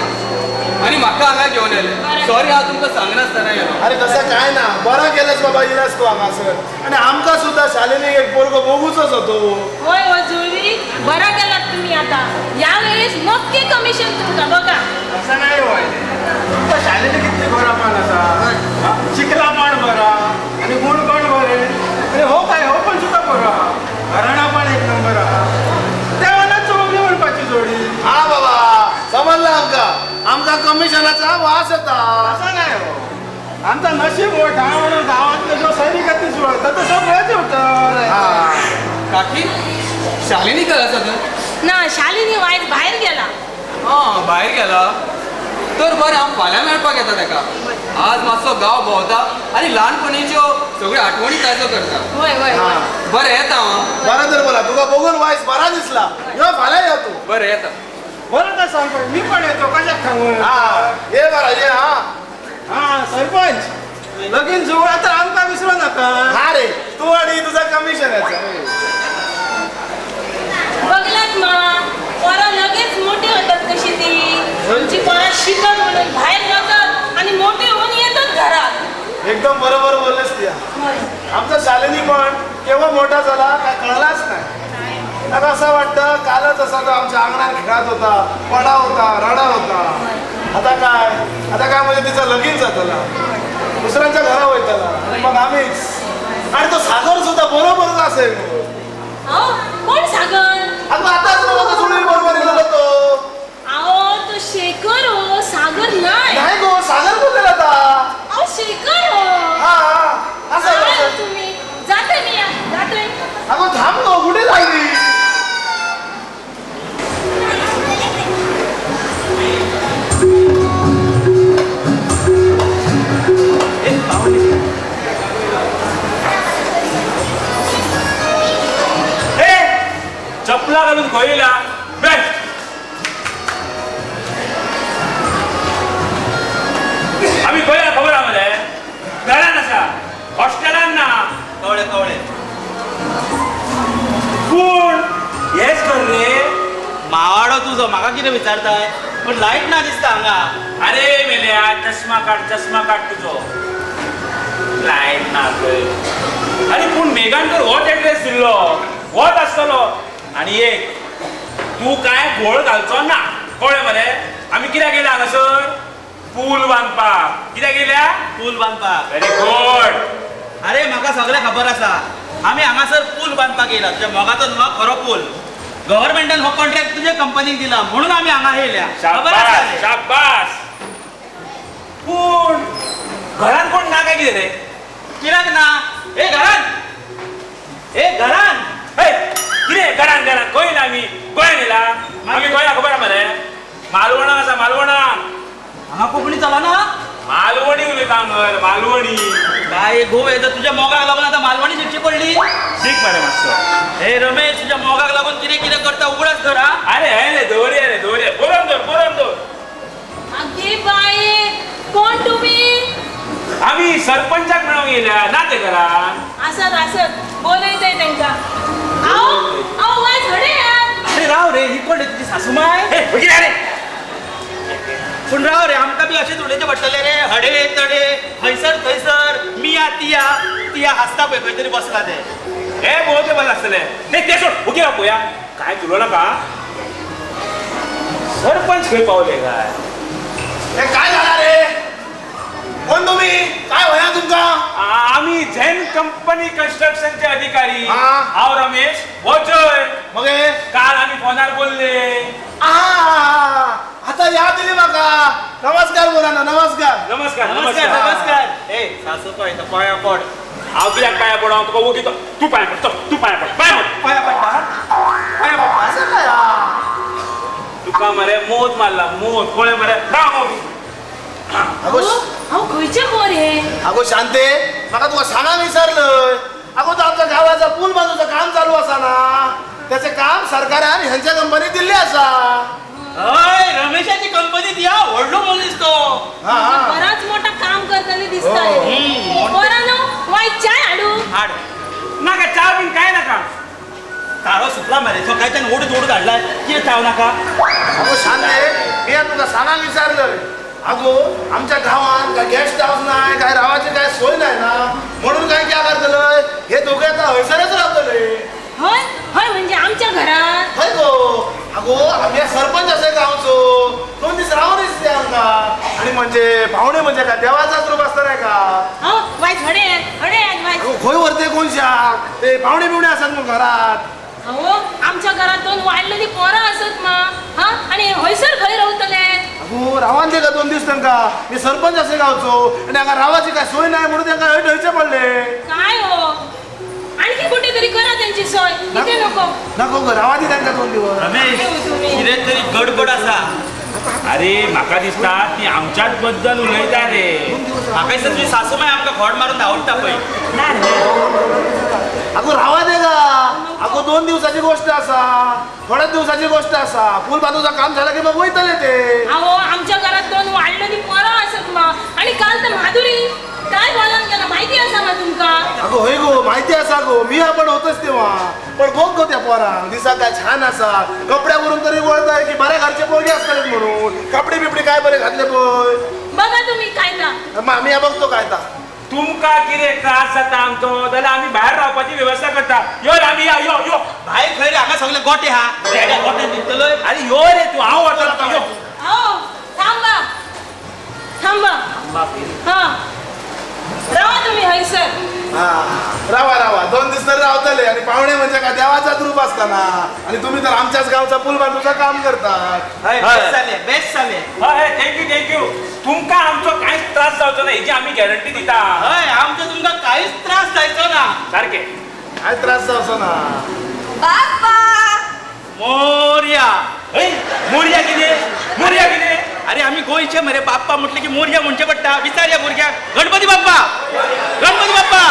आनी म्हाका हांगा घेवन आयले. सॉरी हांव तुमकां सांगनासतना गेलो. अरे तसं काय ना, बरं केलंस बाबा इलास तू हांगासर. आनी आमकां सुद्दां शालिनी एक पोरगो बघूचोच होतो. होय हो जुळवी, बरं केलात तुम्ही. आता या वेळेस नक्की कमिशन तुमकां बघा. असं नाही होय, तुमकां शालिनी कितली बरा पण आसा, शिकला पण बरा आनी गुण पण बरे. अरे हो काय हो पण सुद्दां बरो आहा, घराणा पण एक नंबर आहा. देवानच चोवली म्हणपाची जोडी. हा बाबा समजलं आमकां. आमकां कमिशनाचा वास येता. असं नाही हो, आमचा नशीब मोठा म्हणून गावातले जो सैनिकाती जुळतात ते सगळेच होतं. काकी शालिनी काय आसा तर? ना शालिनी वायट भायर गेला. हा भायर गेला तर बरें, हांव फाल्यां मेळपाक येता ताका. आज मातसो गांव भोंवता आनी ल्हानपणीच्यो सगळ्यो आठवणी ताजो करता. वय वय बरें येता हांव. बरें तर बोला, तुका बघून वायस बरा दिसला. यो फाल्यां यो तूं. बरें येता. बरें तर सांग, मी पण येतो कशाक सांगू. हा ये बरं ये. हा हा सरपंच लगीन जुळा तर आमकां विसरू नका. हा रे तू आणि तुझा कमिशनाचा. बघलात मा पोरां लगेच मोठी होतात कशी ती. आमची पोरां शिकत म्हणून बाहेर जातात आणि मोठी होऊन येतात घरात. एकदम बरोबर बोललेस ती. आमचा शालिनी पण केव्हा मोठा झाला काय कळलाच नाही. आता असं वाटतं कालच असा तो आमच्या अंगणात खेळत होता, पडा होता, रडा होता. आता काय, आता काय म्हणजे तिचं लगीन जातला, दुसऱ्यांच्या घरा वयतला, मग आम्हीच. आणि तो सागर सुद्धा बरोबरच असेल. कोण सागर? अगं आताच सुनील बरोबर गेलो तो. अहो तो शेखर हो, सागर नाही. नाही गो सागर बोललेला आता. अहो शेखर हो. हा असं तुम्ही जाते मी जाते. अगं थांब गो, कुठे जायली? चपला घालून खोयला बेस्ट. आम्ही खंय खबर आहा मरे, घरान आसा, हॉस्टेलान ना. कवळे कवळे पूण हेच कर रे मावाडो तुजो, म्हाका कितें विचारताय? पण लायट ना दिसता हांगा. अरे मेल्या चष्मा काड, चष्मा काड तुजो. लायट ना खंय. अरे पूण मेघान तर होच एड्रेस दिल्लो, होच आसतलो. आणि एक तू काय घोळ घालचो ना, कळ्ळें मरे? आमी कित्याक गेल्या हांगासर? पूल बांदपाक. कित्याक गेल्या? पूल बांदपाक. Very good. अरे म्हाका सगळें खबर आसा. आमी हांगासर पूल बांदपाक येयला. तुज्या मोगाचो न्हू खरो पूल. गव्हर्मेंटान हो कॉन्ट्रॅक्ट तुज्या कंपनीक दिला म्हणून आमी हांगा येयल्या. शाबास शाबास. पूण घरान कोण ना काय कितें रे? कित्याक ना? ए घरान, ए घरान, कितें घरान घरान खंय ना? आमी गोंयान येयला. आमी गोंया खबर आहा मरे? मालवणा आसा, मालवणा. हांगा कोंकणी चलना? मालवणी उलयता हांगर, मालवणी. काय गोव येता तुज्या मोगाक लागून आतां मालवणी शिकची पडली. शीक मरे मातसो. हे रमेश तुज्या मोगाक लागून कितें कितें करता उगडास धर. अरे हे रे दवरया रे दवरया, बरोवन दवर, बरोवन दवर. आगे बाये कोण तुम्ही? आमी सरपंचाक मेळोंक येयल्या ना ते घरान. आसत आसत बोलयतय तेंकां. आओ आओ वायज हडे यार. अरे राव रे, ही कोण रे तुजी सासूमाय? हे बेगीन रे. पूण राव रे, आमकां बी अशेंच उलयचें पडटलें रे. हडे तडे हयसर थंयसर मिया तिया तिया हांसता पळय खंय तरी बसला ते. हे भोवते बरें आसतलें. नाही ते सोड, ओके राव पळोवया. काय उलोवं नाका. सरपंच खंय पावले काय? हे काय झाला रे? कोण तुम्ही? काय होया तुमका? आम्ही झेन कंपनी कन्स्ट्रक्शनचे अधिकारी. हांव रमेश हो जय. मगे काल आम्ही फोनार बोलले. आता याद दिली म्हाका. नमस्कार बोला ना. नमस्कार नमस्कार नमस्कार नमस्कार. ए सासू पळय तो पांया पड. हांव कित्याक पांया पड? हांव तुका ओगी. तूं पांया पड, तूं पांया पड, पांया पड, पांया पडटा, पांया पडटा. असं काय तुका मरे मोद मारला मोद. पळय मरे राव. अगो हांव खंयचें कोर हे? अगो शांते, म्हाका तुका सांगांक विसरलंय. अगो तो आमच्या गावाचा पूल बांदूचं काम चालू आसा ना, त्याचे काम सरकारान ह्यांच्या कंपनीत दिल्ले आसा. हय रमेशाची कंपनी दिया व्हडलो मनीस तो. बराच मोठा काम करतले दिसता. पोरांनो वायट चाय हाडू? हाड. नाका चा बीन काय नाका. तारो सुकला मरे सकाळच्यान ओडून ओडून हाडला. कितें चाव नाका? अगो शांते, मी तुका सांगांक विसरलंय. अगो आमच्या गावात काय गेस्ट हाऊस नाही, काय रावाची काय सोय नाही ना, म्हणून काय काय करतलंय हे दोघे आता हयसरच रावतले. हय हय म्हणजे आमच्या घरात? हय गो. अगो आम्ही सरपंच असे गावचो, 2 दीस रावून दिसते आमकां. आणि म्हणजे पाहुणे म्हणजे काय देवाचाच रूप असता नाही का? वायच हडे हडे. खंय व्हरते कोणशाक ते पाहुणे बिवणे आसात मग घरात. अहो आमच्या घरात 2 वाडलेली पोरां आसत मा. हा आणि हयसर खंय रावतले? अगो अगो रावान दे का 2 दीस तांकां. मी सरपंच असे गावचो आणि हांगा रावाची काय सोय नाही म्हणून तांकां हय ठेवचे पडले. काय हो, आणखी कुठेतरी करा त्यांची सोय, इथे नको. नको गो, रावा दी तांकां 2 दिवस. रमेश कितें तरी गडबड आसा. अरे म्हाका दिसता ती आमच्याच बद्दल उलयता रे. म्हाका दिसता तुजी सासूमाय आमकां खोड मारून धांवडटा पळय. अगो रावा दे गा. अगो 2 दिवसाची गोष्ट आसा, थोड्याच दिवसाची गोष्ट आसा. पूल बांधूचा काम झाला की मग वयतले ते. अहो आमच्या घरात 2 वाढलेली पोरां आसत मा, आणि काल तर माधुरी काय बोलान गेला माहिती आसा मा तुमका? अगो हय गो माहिती आसा गो, मी आपण होतच तेव्हा. पण बघ गो त्या पोरांक दिसा काय छान आसा, कपड्यावरून तरी वळताय की बऱ्या घरचे पोरगे असतले म्हणून. कपडे बिपडे काय बरे घातले पळय. बघा तुम्ही काय ता. मामी बघतो काय ता. तुमका कितें त्रास जाता आमचो जाल्यार आमी भायर रावपाची वेवस्था करता. यो रे आमी या, यो यो. भायर खंय रे, हांगा सगळे गोटे हा, गोटे न्हिदतलो. अरे यो रे तूं, हांव वता. यो हो थांबा थांबा, हा रावा तुम्ही हयसर. हा रावा रावा, 2 दीस तर रावतले. आणि पाहुणे म्हणजे काय देवाचाच रूप असताना, आणि तुम्ही तर आमच्याच गावचा पूल बांधूचा काम करतात. बेस्ट जाले, बेस्ट जाले. हय thank you thank you. तुमकां आमचो कांयच त्रास जावचो ना हेची आमी गॅरंटी दिता. हय आमचो तुमकां कांयच त्रास जायचो ना. सारकें काय त्रास जावचो ना. बाप्पा मोरया. हय मोरया कितें, मोरया कितें? अरे आमी गोंयचे मरे, बाप्पा म्हटलं की मोरया म्हणचें पडटा. विचारया भुरग्याक. गणपती बाप्पा, गणपती बाप्पा,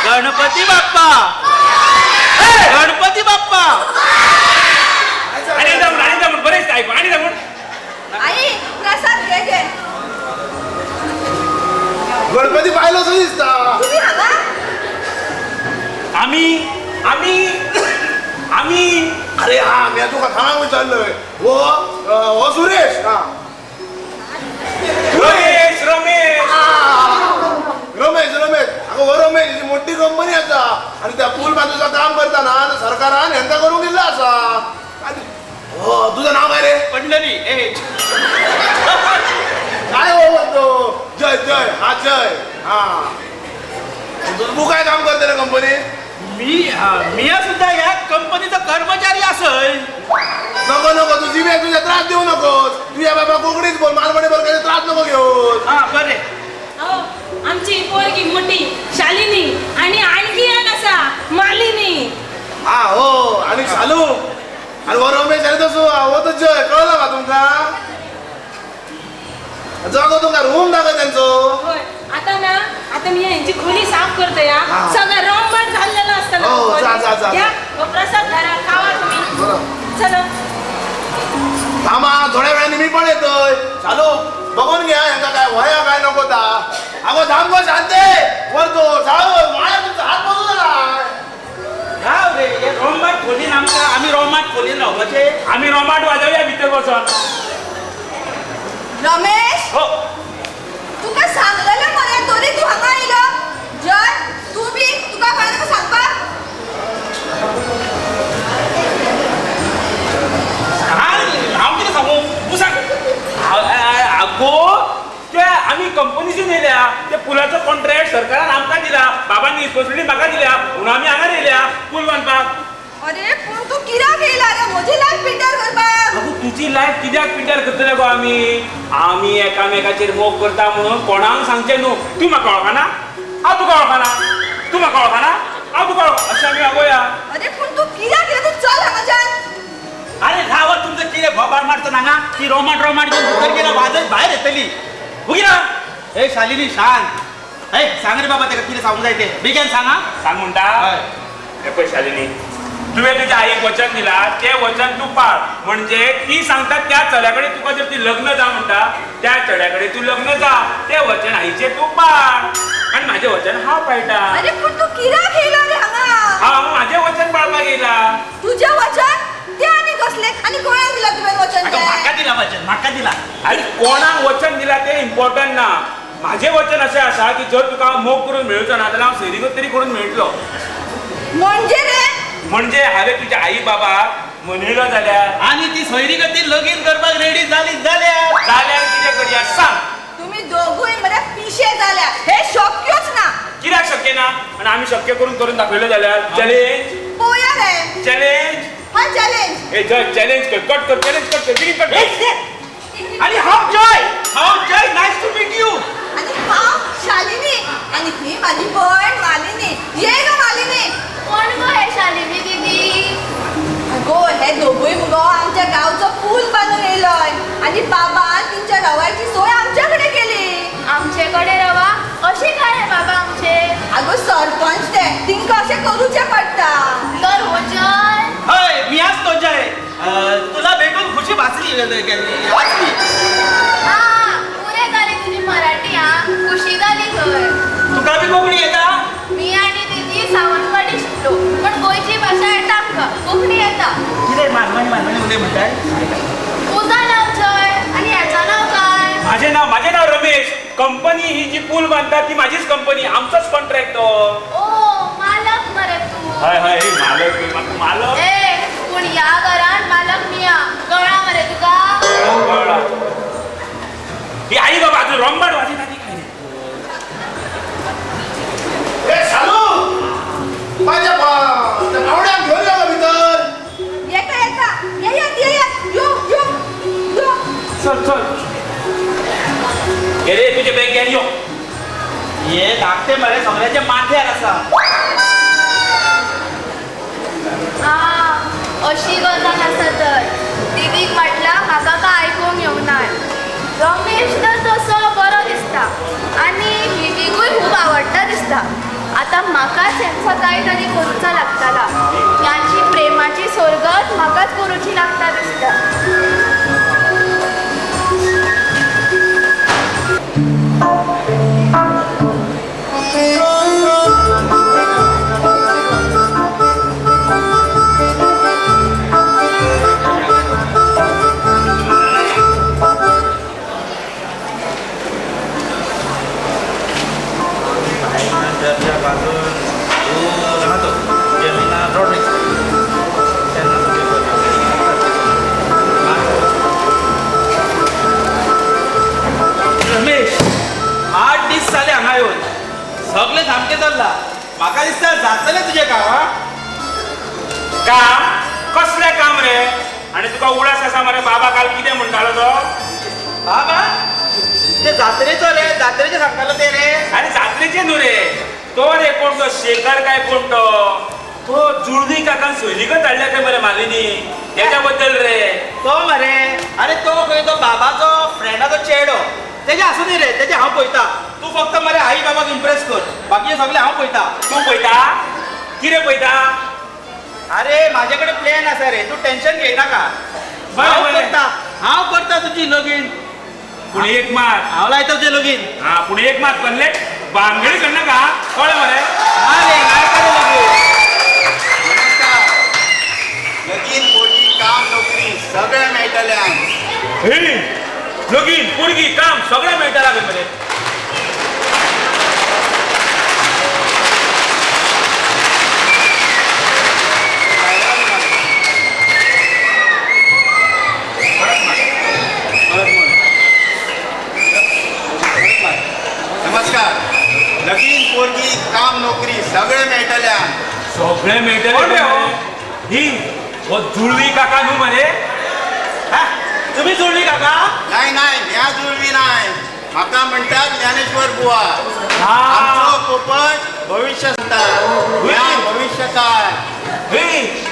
गणपती बाप्पा, गणपती बाप्पा. आनी एकदां म्हण, आनी एकदां म्हण, बरें दिसता आयकूंक. आनी एकदां म्हण. आई प्रसाद घे घे. गणपती पायलो सो दिसता. तुम्ही हांगा? आमी आमी आमी. अरे हा मी तुका खाणाक विचारलंय. हो हो सुरेश. हा रमेश रमेश रमेश रमेश. अगो हो रमेश ही मोठी कंपनी आसा आणि त्या पूल बांधूचा काम करताना सरकारान हेंका करूंक दिल्लो आसा. हो तुझं नाव काय रे? पंढरी. ए काय हो म्हणतो? जय जय. हा जय. हा तू काय काम करते रे कंपनीत? मी मी सुद्धा ह्या कंपनीचा कर्मचारी असल. नको नको, तू जिभेक तुझ्या त्रास देऊ नकोस. तुझ्या बाबा कोकणीच बोल, मालवणी बोल, काही त्रास नको घेऊस. हा बरे. अहो आमची पोरगी मोठी शालिनी आणि आणखी एक असा मालिनी. हा हो आणि शालू आणि हो रमेश आणि तसो हो तर जय. कळलं का तुमका? जागो तुमका रूम दाखव त्यांचो. होय आता ना, आता मी यांची खोली साफ करते या, सगळं रंबाट झालेलं असतं. हो जा जा जा. घ्या प्रसाद धरा, खावा तुम्ही. चला थांबा थोड्या वेळाने मी पण येतोय. चालू बघून घ्या यांका काय वया काय नको ता. अगो थांब गो शांते, वरतो जाओ माया तुमचा हात बसू नका. राव रे हे रोमाट खोलीन आमकां, आमी रोमाट खोलीन रावपाचे. आमी रोमाट वाजोवया भितर बसून. रमेश हो तुका सांगलेलं मरे तरी तू हांगा आयलो. जय तू बी तुका कळ्ळें सांगपाक? हांव कितें सांगू, तूं सांग. आगो ते आमी कंपनीसून येयल्या, ते पुलाचो कॉन्ट्रॅक्ट सरकारान आमकां दिला, बाबांनी रिस्पॉन्सिबिलिटी म्हाका दिल्या म्हणून आमी हांगा येयल्या पूल बांदपाक. अरे पूण तूं कित्याक येयला रे म्हजी लायफ पिड्ड्यार करपाक? आगो तुजी लायफ कित्याक पिड्ड्यार करतले गो आमी? आमी एकामेकाचेर मोग करता म्हणून कोणाक सांगचें न्हू. तूं म्हाका वळखना, हांव तुका वळखना, तूं म्हाका वळखना, हांव तुका वळखना, अशें आमी वागोया. अरे पूण तूं कित्याक येयला? तूं चल हांगाच्यान. अरे राव तुमचं कितें घोबाड मारता हांगा, ती रोमाट रोमाट घेवन भितर गेला वाजत भायर येतली. उगी ना. ए शालिनी शांत. ए सांग रे बाबा तेका कितें सांगूंक जाय तें बेगीन सांग. सांग म्हणटा. हे पळय शालिनी, तुवें तुज्या आईक वचन दिला तें वचन तूं पाळ. म्हणजे ती सांगता त्या चल्या कडेन तुका जर ती लग्न जा म्हणटा त्या चल्या कडेन तूं लग्न जा, तें वचन आईचें तूं पाळ आनी म्हाजें वचन हांव पाळटा. अरे पूण तूं कित्याक येयला रे हांगा? हांव म्हाजें वचन पाळपाक येयला. तुजें वचन तें आनी कसलें? आनी कोणाक दिलां तुवें वचन तें? म्हाका दिला वचन, म्हाका दिला. आनी कोणाक वचन दिला तें इम्पॉर्टंट ना. म्हाजें वचन अशें आसा की जर तुका हांव मोग करून मेळचो ना जाल्यार हांव सैरीगत तरी करून मेळटलो. म्हणजे रे? म्हणजे हांवें तुज्या आई बाबाक मनयलो जाल्यार आनी ती सोयरीगती लगीन करपाक रेडी जाली जाल्यार जाल्यार कितें करया सांग. तुम्ही दोगूय मरे पिशे जाल्या, हे शक्यूच ना. कित्याक शक्य ना? आनी आमी शक्य करून करून दाखयलो जाल्यार चॅलेंज पोया रे. चॅलेंज हा चॅलेंज. ए जय चॅलेंज कर, कट कर, चॅलेंज कट कर, बेगीन कट कर. आनी हांव जय. आसली. पुरे जाली तुजी मराठी. हा खुशी जाली खंय. तुका बी कोंकणी येता? मी आनी दीदी सावंतवाडी शिकलो, पण गोंयची भाशा येता आमकां, कोंकणी येता. कितें मानवणी मानवणी उलय म्हणटाय? तुझं नाव जय आनी हेचो नाव काय? माझे नाव रमेश. कंपनी ही जी पूल बांधता ती माझीच कंपनी, आमचोच कॉन्ट्रॅक्ट तो. ओ मालक मरे तू. हय हय मालक मालक. ए पूण ह्या घरान मालक मिया, कळ्ळा मरे तुका? कळ्ळा. ही आई बाबा तू रंबाड वाजयता ती काय? ए शालू, माझ्या पावड्याक घेवन यो भितर. येता येता, येयात येयात, यो यो यो. चल चल हे रे तुझे बॅग घेवन यो. हे धाकटे मरे सगळ्याच्या माथ्यार आसा. अशी गजाल आसा तर दीदीक म्हटल्यार म्हाका काय आयकूंक येवना. रमेश तर तसो बरो दिसता आनी दीदीकूय खूब आवडटा दिसता. आतां म्हाकाच हेंचो कांय तरी करूचा लागताला. ह्यांची प्रेमाची सोरगत म्हाकाच करूची लागता दिसता. रमेश, 8 दीस जाले हांगा येवन, सगळें सामकें चल्लां. म्हाका दिसता जातलें तुजें काम. काम? कसलें काम रे? आनी तुका उडास आसा मरे बाबा काल कितें म्हणटालो तो? बाबा ते जात्रेचो रे, जात्रेचें सांगतालो ते रे. आरे जात्रेचें न्हू रे, तो रे कोण तो शेखर काय कोण तो, तो जुळवी काकान सोयरीगत हाडल्या खंय मरे मालिनी, तेच्या बद्दल रे तो मरे. अरे तो खंय तो बाबाचो फ्रेंडाचो चेडो, तेजें आसूं न्ही रे, तेजें हांव पळयता. तूं फक्त मरे आई बाबाक इम्प्रेस कर, बाकीचें सगळें हांव पळयता. तूं पळयता? कितें पळयता? अरे म्हाजे कडेन प्लॅन आसा रे, तूं टेन्शन घेयनाका. हांव करता, हांव करता तुजी लगीन. पूण एक मात हांव लायता तुजें लगीन. हा पूण एक मात कसलें बांगडी करनाका, कळ्ळें मरे? ना रे, लायता रे लगीन. नमस्कार. लगीन पोरगी काम नोकरी सगळें मेळटलें. लगीन पोरगी काम सगळें मेळटलें मरे. नमस्कार. लगीन पोरगी काम नोकरी सगळें मेळटलें. सगळें मेळटलें. ही हो जुळवी काका न्हू मरे? तुम्ही जुळवी काका? नाही नाही, म्या जुळवी नाही. म्हाका म्हणटात ज्ञानेश्वर बुवा. आमचो पोपट भविष्य सांगता, म्या भविष्यकार.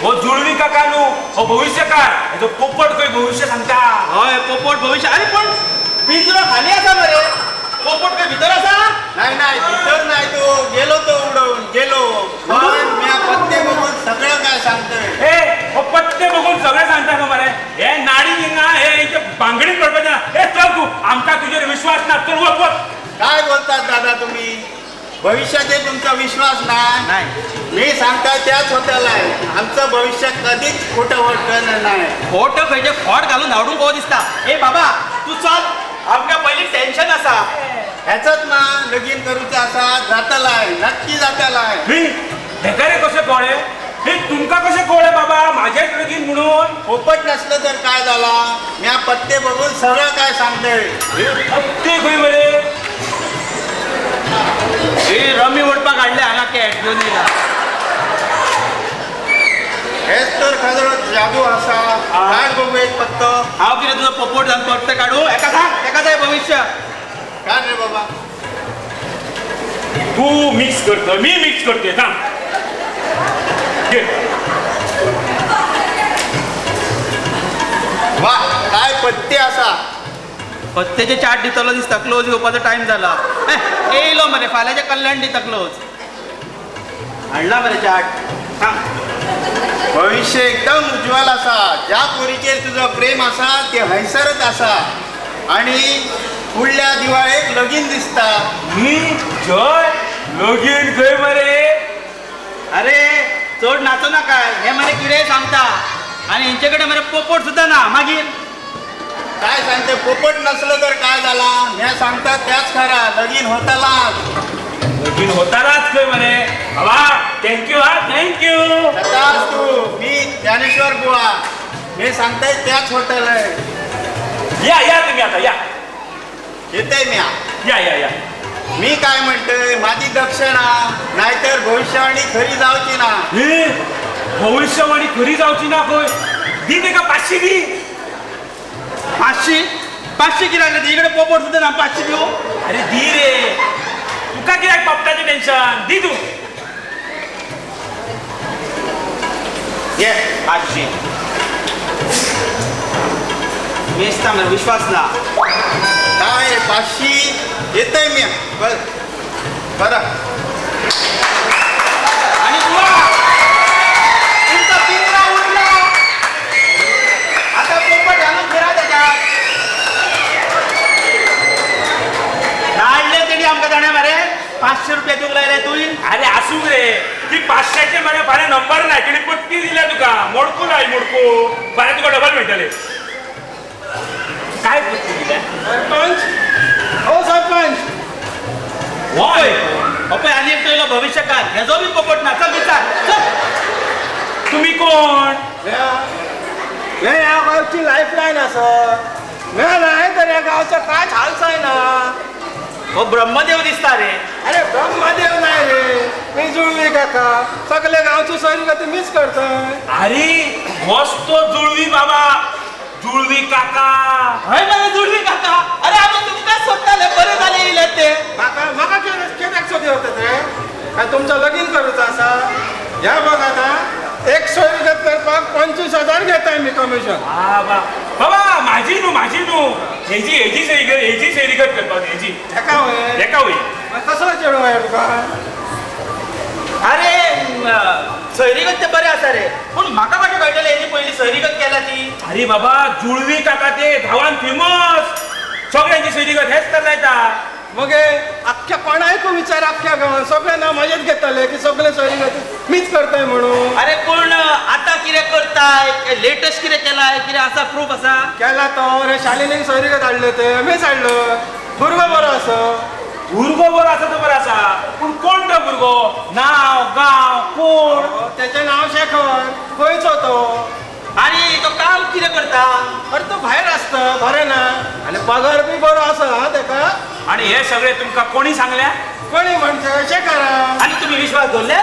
हो जुळवी काका न्हू, हो भविष्यकार. हेजो पोपट खंय भविष्य सांगता. हय पोपट भविष्य. अरे पण पिंजरो खाली आसा मरे, पोपट खंय भितर आसा? नाही नाही, भितर नाही, तो गेलो, तो उडवून गेलो. पण म्या पत्ते बघून सगळं काय सांगतोय. ए हो पत्ते बघून सगळें सांगता न्हू मरे. हे नाडी हिंगा हे बांगडीत पडपाचें ना. हे चल तूं, आमकां तुजेर विश्वास ना, चल वच वच. काय बोलतात दादा तुम्ही? भविष्याचे तुमचा विश्वास नाही? मी सांगता त्याच होत्याला. आमचं भविष्य कधीच खोटं वाटलं नाही. खोटं खंयचें खोट घालून धाडूंक कहो दिसता. ए बाबा तूं चल, आमकां पयलीं टेन्शन आसा. हेचोच ना लगीन करूचें आसा, जातलाय, नक्की जातलाय. हेका रे कशें कळ्ळें? हे तुमकां कशें कळ्ळें बाबा म्हाजेंच लगीन म्हणून? पोपट नसलं तर काय जाला, म्या पत्ते बघून सगळं काय सांगतय. पत्ते खंय मरे? हे रमी ओडपाक हाडले हांगा कॅट घेवन येयला. हेच तर खरो जादू आसा. काड बघू एक पत्तो. हांव कितें तुजो पोपट जावन पत्ते काडू? एका सांग, एका जाय भविष्य. काड रे बाबा. तू मिक्स करतो, मी मिक्स करते. सांग. वा काय पत्ते आसा. पत्तेचे चार्ट दितलो दिसता. क्लोज घेवपाचो टायम जाला. येयलो मरे, फाल्यांचें कल्याण दिता क्लोज. हाडला मरे चार्ट. सांग. भविष्य एकदम उज्ज्वल आसा. ज्या पोरीचेर तुजो प्रेम आसा ते हयसरच आसा आणि फुडल्या दिवाळेक लगीन दिसता. मी जय लगीन खंय मरे? अरे चड नाचो नाका, हे मरे कितें सांगता आनी हेंचे कडेन मरे पोपट सुद्दां ना. मागीर काय सांगते, पोपट नसलं तर काय झाला? हे सांगता त्याच खरा, लगीन होतालाच. लगीन होतालाच खंय मरे? बाबा thank you हा, thank you. तू मी ज्ञानेश्वर बुवा, मी सांगताय त्याच हॉटेल आहे. या या तुम्ही आता या. येते मी. या या या. मी काय म्हणतोय, माझी दक्षिणा नाहीतर भविष्यवाणी खरी जावची ना. हे भविष्यवाणी खरी जावची ना खंय? दी तेका 500 दी. 500 500 कित्याक रे? इकडे पोपट सुद्दां ना, 500 दिवं? अरे दी रे, तुका कित्याक पोपटाचें टेन्शन? दी तूं. ये 500. मेस्ता मरे विश्वास ना. काय 500 येतंय मी. बर बरं. आणि बुवा तुमचा पिंजरा उडला, आता पोपट घालून फिरा त्याच्यात. नाडले तेणी आमकां जाणा मरे 500 रुपया दिवंक लायले तुवें. अरे आसूंक रे, ती 500 मरे फाल्यां नंबर ना, तेणी पत्ती दिल्या तुका. मोडको लाय मोडको, फाल्यां तुका डबल मेळटले. काय पत्ती दिल्या? सरपंच, ओ सरपंच. होय पळय आनी एकटो येयलो भविष्यकार, हेजो बी पोपट ना. चल विचार, चल. तुमी कोण? ह्या गावची लायफ लायन आसा. नाही तर ह्या गावचं कांयच हाल जायना. हो ब्रह्मदेव दिसता रे. अरे ब्रह्मदेव नाही रे, मी जुळवी काका. सगळे गावची सोयरीगती मीच करतोय. अरे होच तो जुळवी बाबा, जुळवी काका. हय मरे जुळवी काका. अरे आमी तुमकां सोदताले, बरें जालें येयले ते. म्हाका म्हाका कित्याक सोदी वतात रे? काय तुमचं लगीन करूचो आसा? ह्या बघ आतां एक सोयरीगत करपाक 25,000 घेताय मी कमिशन. बाबा माझी न्हू, माझी न्हू, हेजी हेजी सोयरीगत, हेजी सोयरीगत करपाक, हेजी. हेका वय? हेका वय. कसलो चेडूं वय तुका? अरे सोयरीगत ते बरें आसा रे, पूण म्हाका कशें कळटलें हेजी पयलीं सोयरीगत केल्या ती? अरे बाबा जुळवी काका ते गांवान फेमस, सगळ्यांची सोयरीगत हेच तर लायता. मगे अख्ख्या कोणायकू विचार, अख्ख्या गांवान सगळे नांव म्हजेच घेतले की सगळे सोयरीगत मीच करताय म्हणून. अरे पूण आतां कितें करताय, लेटस्ट कितें केलाय, कितें आसा प्रूफ आसा? केला तो रे, शालिनीक सोयरीगत हाडले ते मीच हाडलो. भुरगो बरो आसा. भुरगो बरो आसा तो बरो आसा, पूण कोण तो भुरगो? नांव गांव कोण? तेचें नांव शेखर. गोंयचो तो. आनी तो काम कितें करता? अरे तो भायर आसता, बरें ना, आनी पगार बी बरो आसा हा तेका. आनी हे सगळें तुमकां कोणी सांगल्या? कोणी म्हणजे शेखरा. आनी तुमी विश्वास दवरले?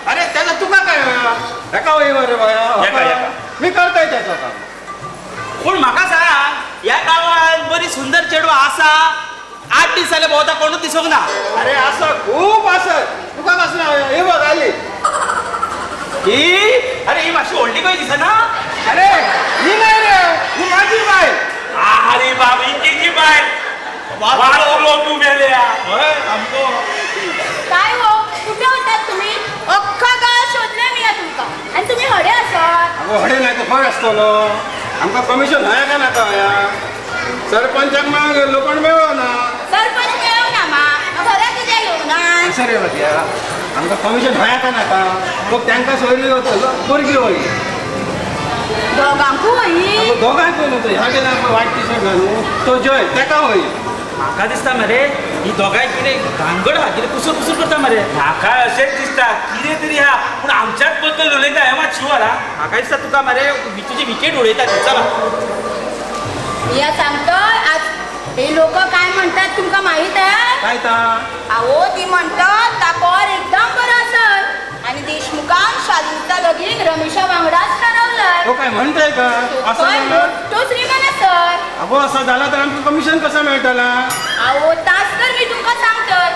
अरे तेजो तुका काय हेका वय मरे बाया, मी करताय तेजो काम. पूण म्हाका सांग, ह्या गांवांत बरी सुंदर चेडवां आसा, 8 दीस जाले भोंवता कोणूच दिसूंक ना. अरे आसा, खूब आसत. तुका कसलें? हे बघ आली ही. अरे ही मातशी व्हडली खंय दिसना? अरे ही नाही रे, ही माझी बायल. अरे बाबा ही तेजी बायल. वाचलो तू मेल्या. हय सामको. काय हो, कुठे होतात तुम्ही? अख्खा गाव शोधले मी तुमका आनी तुमी हडे आसात. अगो हडे नाही तर खंय आसतलो? आमकां कमिशन हय काय नाका हया? सरपंचाक मागीर लोकण मेळना. सरपंच मेळना मा घरा कित्याक येवना? अशें रे भुरग्या, आमकां कमिशन हय काय नाका? मग तांकां सोयरी वतलो भुरगीं वय. दोगांकूय वय? दोगांकूय न्हू, ह्या केला वायट टिशर्ट घालून तो जय तेका वय. म्हाका दिसता मरे ही दोगांय कितें भानगड आहा, कितें कुसूर कुसूर करता मरे. म्हाका अशेंच दिसता कितें तरी आहा, पूण आमच्याच बद्दल उलयता हें मात शुअर आहा. म्हाका दिसता तुका मरे तुजी विकेट उडयता. चला या सांगतोय आज हे लोक काय म्हणतात तुमका माहित आहे? काय ता? अहो ती म्हणतात तापोर एकदम बरं असत आणि देशमुखान शालिनीचा लगीन रमेशा वांगडाच ठरवलंय. तो काय म्हणताय का? असं तो श्रीमान असत. अगो असं झाला तर आमकां कमिशन कसं मेळटला? अहो तास तर मी तुमका सांगतोय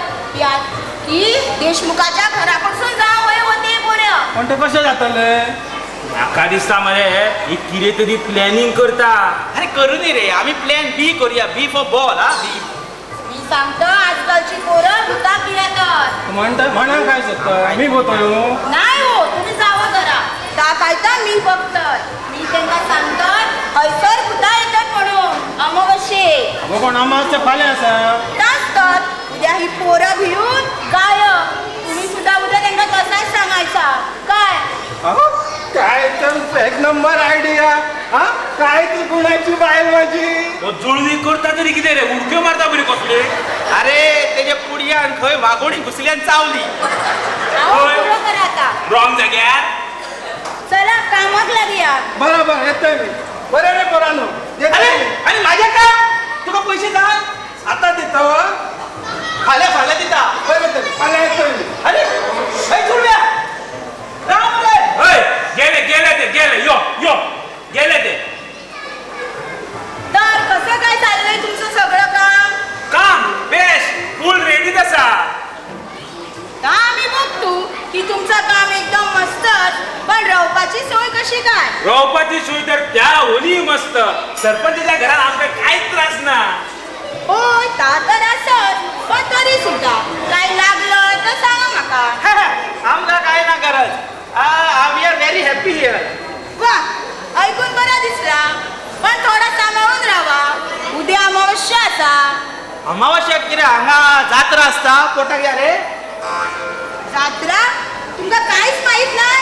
की देशमुखाच्या घराकडसून जावं होते पोऱ्या. पण ते कशें जातले? म्हाका दिसता मरे ही कितें तरी प्लॅनिंग करता. अरे करू न्ही रे, आमी प्लॅन बी करूया. बी फॉर बॉल. हा बी. मी सांगतो आजकालची पोरं भुताक भियेतात. म्हणता म्हणा काय सोदता? मी भोवतलो नाही हो, तुम्ही जावं घरा. ता काय मी बघतय, मी तेंका सांगतय हयसर भुतां येतात म्हणून अमावस्येक. अगो कोण अमावस्या फाल्यां आसा. ताच तर उद्या ही पोरं भिवून गायब. तुम्ही सुद्धा उद्या तेंका तसाच सांगायचा काय. काय तर एक नंबर आयडिया. हा काय ती गुणाची बायल माझी. जुळवी करता तरी कितें रे, उडक्यो मारता बरी कसली. अरे तेजे पुडयान खंय वागोणी घुसली आनी चावली. रॉंग जाग्यार. चला कामाक लागया. बरोबर येतोय मी. बरे रे पोरांनो. अरे आणि माझ्या का तुका पैसे जाय आता देतो. फाल्यां फाल्यां दिता. बरं तर फाल्यां येतोय मी. अरे जुळव्या राम रे. हय गेले गेले ते गेले. यो यो गेले ते. तर कसं काय चाललंय तुमचं सगळं काम? काम बेस्ट, फुल रेडीच आसा. आम्ही बघतो की तुमचं काम एकदम मस्तच, पण रावपाची सोय कशी काय? रावपाची सोय तर त्या होली मस्त. सरपंचाच्या घरात आमकां कांयच त्रास ना. होय ता तर आसत, पण तरी सुद्धा काय लागलं तर सांगा म्हाका. आमकां काय ना गरज. We are very happy here. वा ऐकून बरा दिसला, पण थोडा सांभाळून राहा. उद्या अमावस्या आसा. अमावस्या कितें हांगा जात्रा आसता पोटाक या रे. जात्रा तुमका कांयच माहित नाय?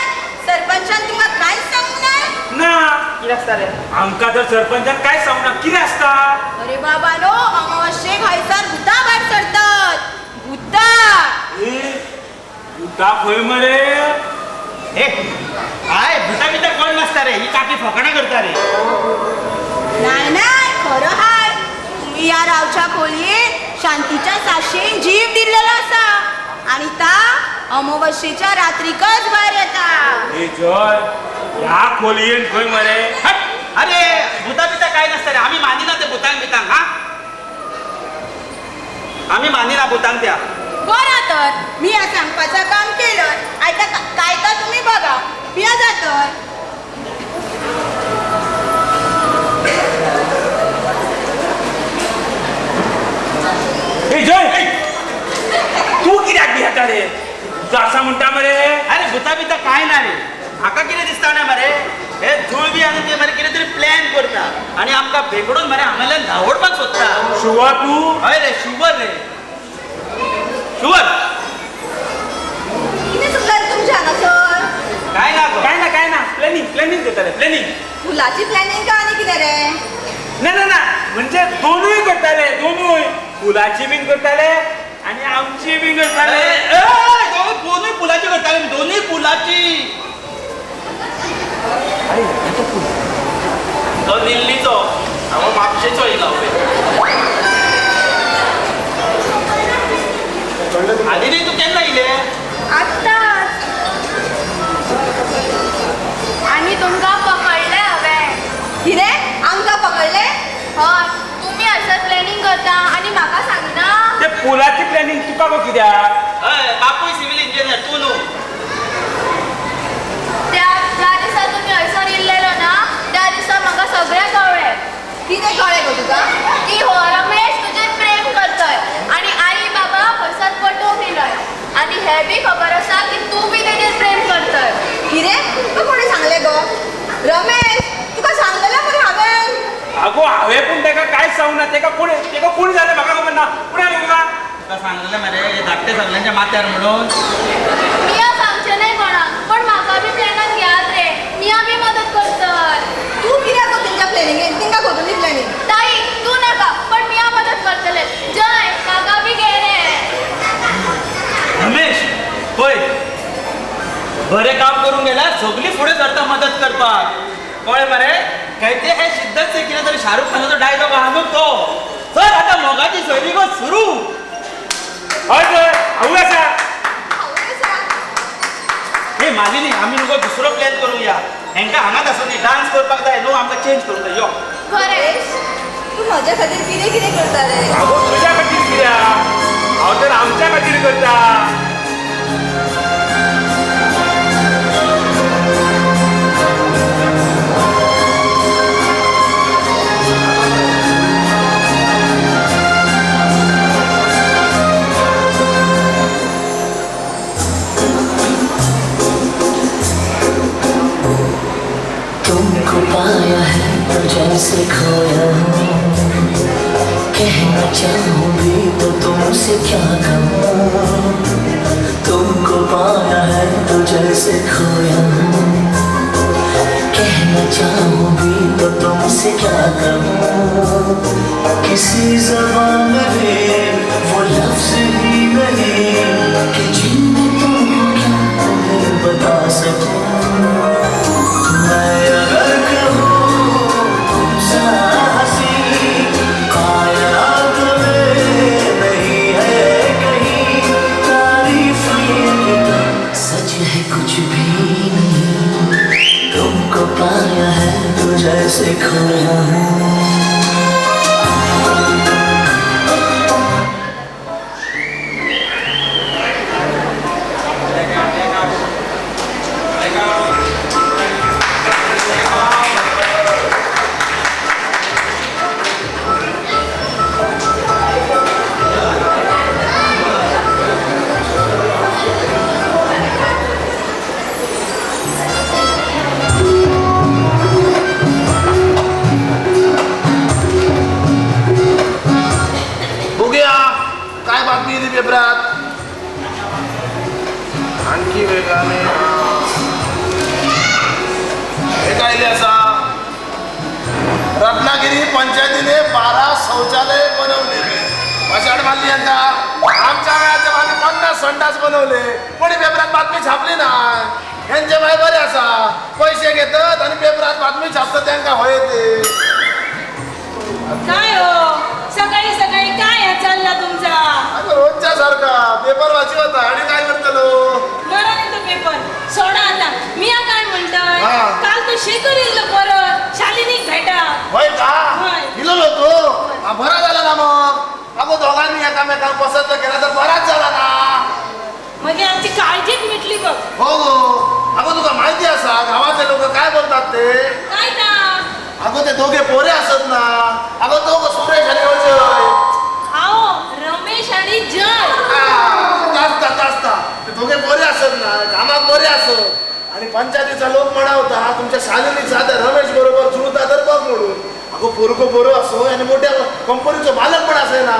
सरपंचान तुमका कांयच सांगू नाय? ना कितें आसता रे? आमकां तर सरपंचान कांयच सांगू ना. कितें आसता? अरे बाबा नो, अमावस्येक हयसर भुतां भायर सरतात. भुतां. भुतां खंय मरे? हे काय भुतां बितां कोण नासता रे, ही काकी फकाणां करता रे. नाय नाय खरं हाय. तुम्ही ह्या रावच्या खोलयेन शांतीच्या साशेन जीव दिल्लेलो आसा आणि ता अमावस्येच्या रात्रीकच भायर येता. हे जय ह्या खोलयेन खंय मरे? अरे भुतां बितां काय नासता रे, आमी मानिना ते भुतांक बितांक. हा आमी मानिना भुतांक त्या. बरं तर मी ह्या सांगपाचें काम केलं. आयता काय तर तुम्ही बघा. पिया जातय. हे जय तू कित्याक भियेता रे? आसा म्हणटा मरे. अरे भुतां बितां काय ना रे, म्हाका कितें दिसता ना मरे, हे जुळवी आनी ते मरे कितें तरी प्लॅन करता आनी आमकां भेकडून मरे हांगाल्यान धांवडपाक सोदता. शुवर तूं? हय रे शुवर रे शुवर. कितें चुकलें तुमच्या हांगासर? काय ना काय ना काय ना, प्लॅनिंग प्लॅनिंग करताले. प्लॅनिंग फुलाची प्लॅनिंग का आनी कितें रे? ना ना ना म्हणजे दोनूय करताले. दोनूय फुलाची बीन करताले आनी आमची बीन करताले. दोनूय फुलाची करताले. दोनूय फुलाची. तो दिल्लीचो हांव म्हापशेचो येयला. आदिनी तूं केन्ना येयले? आत्ताच. आनी तुमकां पकडले हांवें. कितें आमकां पकडले? हय तुमी हयसर प्लॅनिंग करता आनी म्हाका सांगिना. ते पुलाची प्लॅनिंग तुका गो कित्याक? हय बापूय सिव्हील इंजिनियर तूं न्हू. त्या ज्या दिसा तुमी हयसर येयल्लेलो ना त्या दिसा म्हाका सगळें कळ्ळें. कितें कळ्ळें गो तुका? की हो रमेश तुजेर प्रेम करतय आनी आई बाबा हयसर पटोवंक दिलय आनी हें बी खबर आसा की तूं बी तेजेर प्रेम करतय. कितें तुका कोणें सांगलें गो? रमेश तुका सांगलेलें मरे हांवें. आगो हांवें पूण तेका कांयच सांगू ना. तेका कोण तेका कोण जालें म्हाका खबर ना. कोण आलें तुका? तुका सांगलेलें मरे हे धाकटे सगल्यांच्या माथ्यार म्हणून. मिया सांगचें न्हय कोणाक, पण म्हाका बी प्लॅनान घेयात रे. मिया बी मदत करतय. तूं कित्याक गो तेंच्या प्लॅनिंगेन? तेंकां करूं प्लॅनिंग. ताई तूं नाका, पण मिया मदत करतलें. जय म्हाका बी घे रे. रमेश पळय बरें काम करूंक गेल्यार सगळीं फुडें सरता मदत करपाक. कळ्ळें मरे? कहते हैं शिद्दत से कितें तरी शाहरुख खानाचो डायलॉग आहा न्हू तो. चल आतां मोगाची सोयरीगत सुरू. हय तर हांवूय आसा. हे मालिनी आमी न्हू गो दुसरो प्लॅन करूया. हेंकां हांगाच आसूं दी, डान्स करपाक जाय न्हू, आमकां चेंज करूंक जाय. यो खरें तूं म्हज्या खातीर कितें कितें करता रे? आगो तुज्या खातीर कित्याक? हांव तर आमच्या खातीर करता. कहना चाहूंगी तो तुमसे क्या कहूँ, तुमको पाया है तो जैसे खोया हूँ। कहना चाहूंगी तो तुमसे क्या कहूँ, किसी ज़बान में भी वो लफ्ज़ ही नहीं कि जिनमें तुमको क्या तुम्हें बता सकूँ। मैं अगर कहूँ तुमसा हंसी कायनात में नहीं है कहीं, तारीफ ये भी तो सच है कुछ भी नहीं, तुमको पाया है तो जैसे खोया हूँ। बघूया काय बातमी येते पेपरात. आणखी वेगाने हे काय असा, रत्नागिरी पंचायतीने 12 शौचालय बनवले. पशाड मारली यांका. आमच्या वेळात आम्ही 50 संडास बनवले, कोणी पेपरात बातमी छापली ना. यांचे बाय बरे असा, पैसे घेतात आणि पेपरात बातमी छापतात, त्यांका होय ते. काय हो सकाळी सकाळी काय चालला तुमचा? रोजच्या सारखा पेपर वाची होता आणि काय करतलो. बरं नाही तो पेपर सोडा आता. मी काय म्हणतोय, काल तो शेखर इल्लो परत शालिनीक भेटा. होय का? इलो तो बरा झाला ना मग. अगो दोघांनी एकामेकांक पसंत केला तर बराच झाला ना. म्हणजे आमची काळजीच मिटली बघ. हो गो, अगो तुका माहिती असा गावातले लोक काय बोलतात ते? काय ना, अगो ते दोघे पोरे असत ना, अगो तो सुरेश आणि अजय. आओ रमेश आणि जय. तासता ते दोघे पोरे असत ना, कामाक बरे असत. आणि पंचायतीचा लोक म्हणा होता तुमच्या शालिनीचा त्या रमेश बरोबर जुळता तर बघ म्हणून. अगो पोरको पोरो असो आणि मोठ्या कंपनीचो मालक पण असे ना.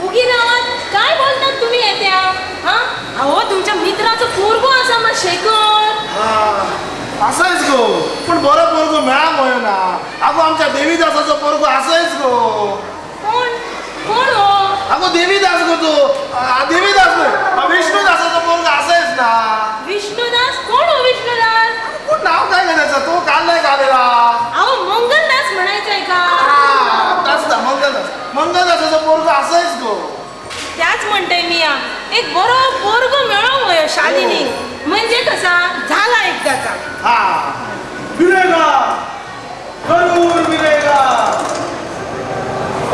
उगी रावात काय बोलतात तुम्ही येत्या. हा अहो तुमच्या मित्राचं पोरगो असा मग शेखर. हा असंच गो, पण बरं पोरगो मेळा होय ना. अगो आमच्या देवीदासाचो पोरगो असंच गो. कोण कोण हो? अगो देवीदास गो तो. देवीदास न्हय, विष्णुदासाचो पोरगो असंच ना. विष्णुदास कोण हो विष्णुदास? कोण नाव काय घालायचं, तो काल नाही आलेला. अहो मंगलदास म्हणायचंय का? तास ना मंगलदास, मंगलदासाचो पोरगो असंच गो. त्याच म्हणते मी या एक बरो पोरगो मेळो होय शालिनी, म्हणजे कसा झाला एकदाचा. हा मिलेगा, जरूर मिलेगा.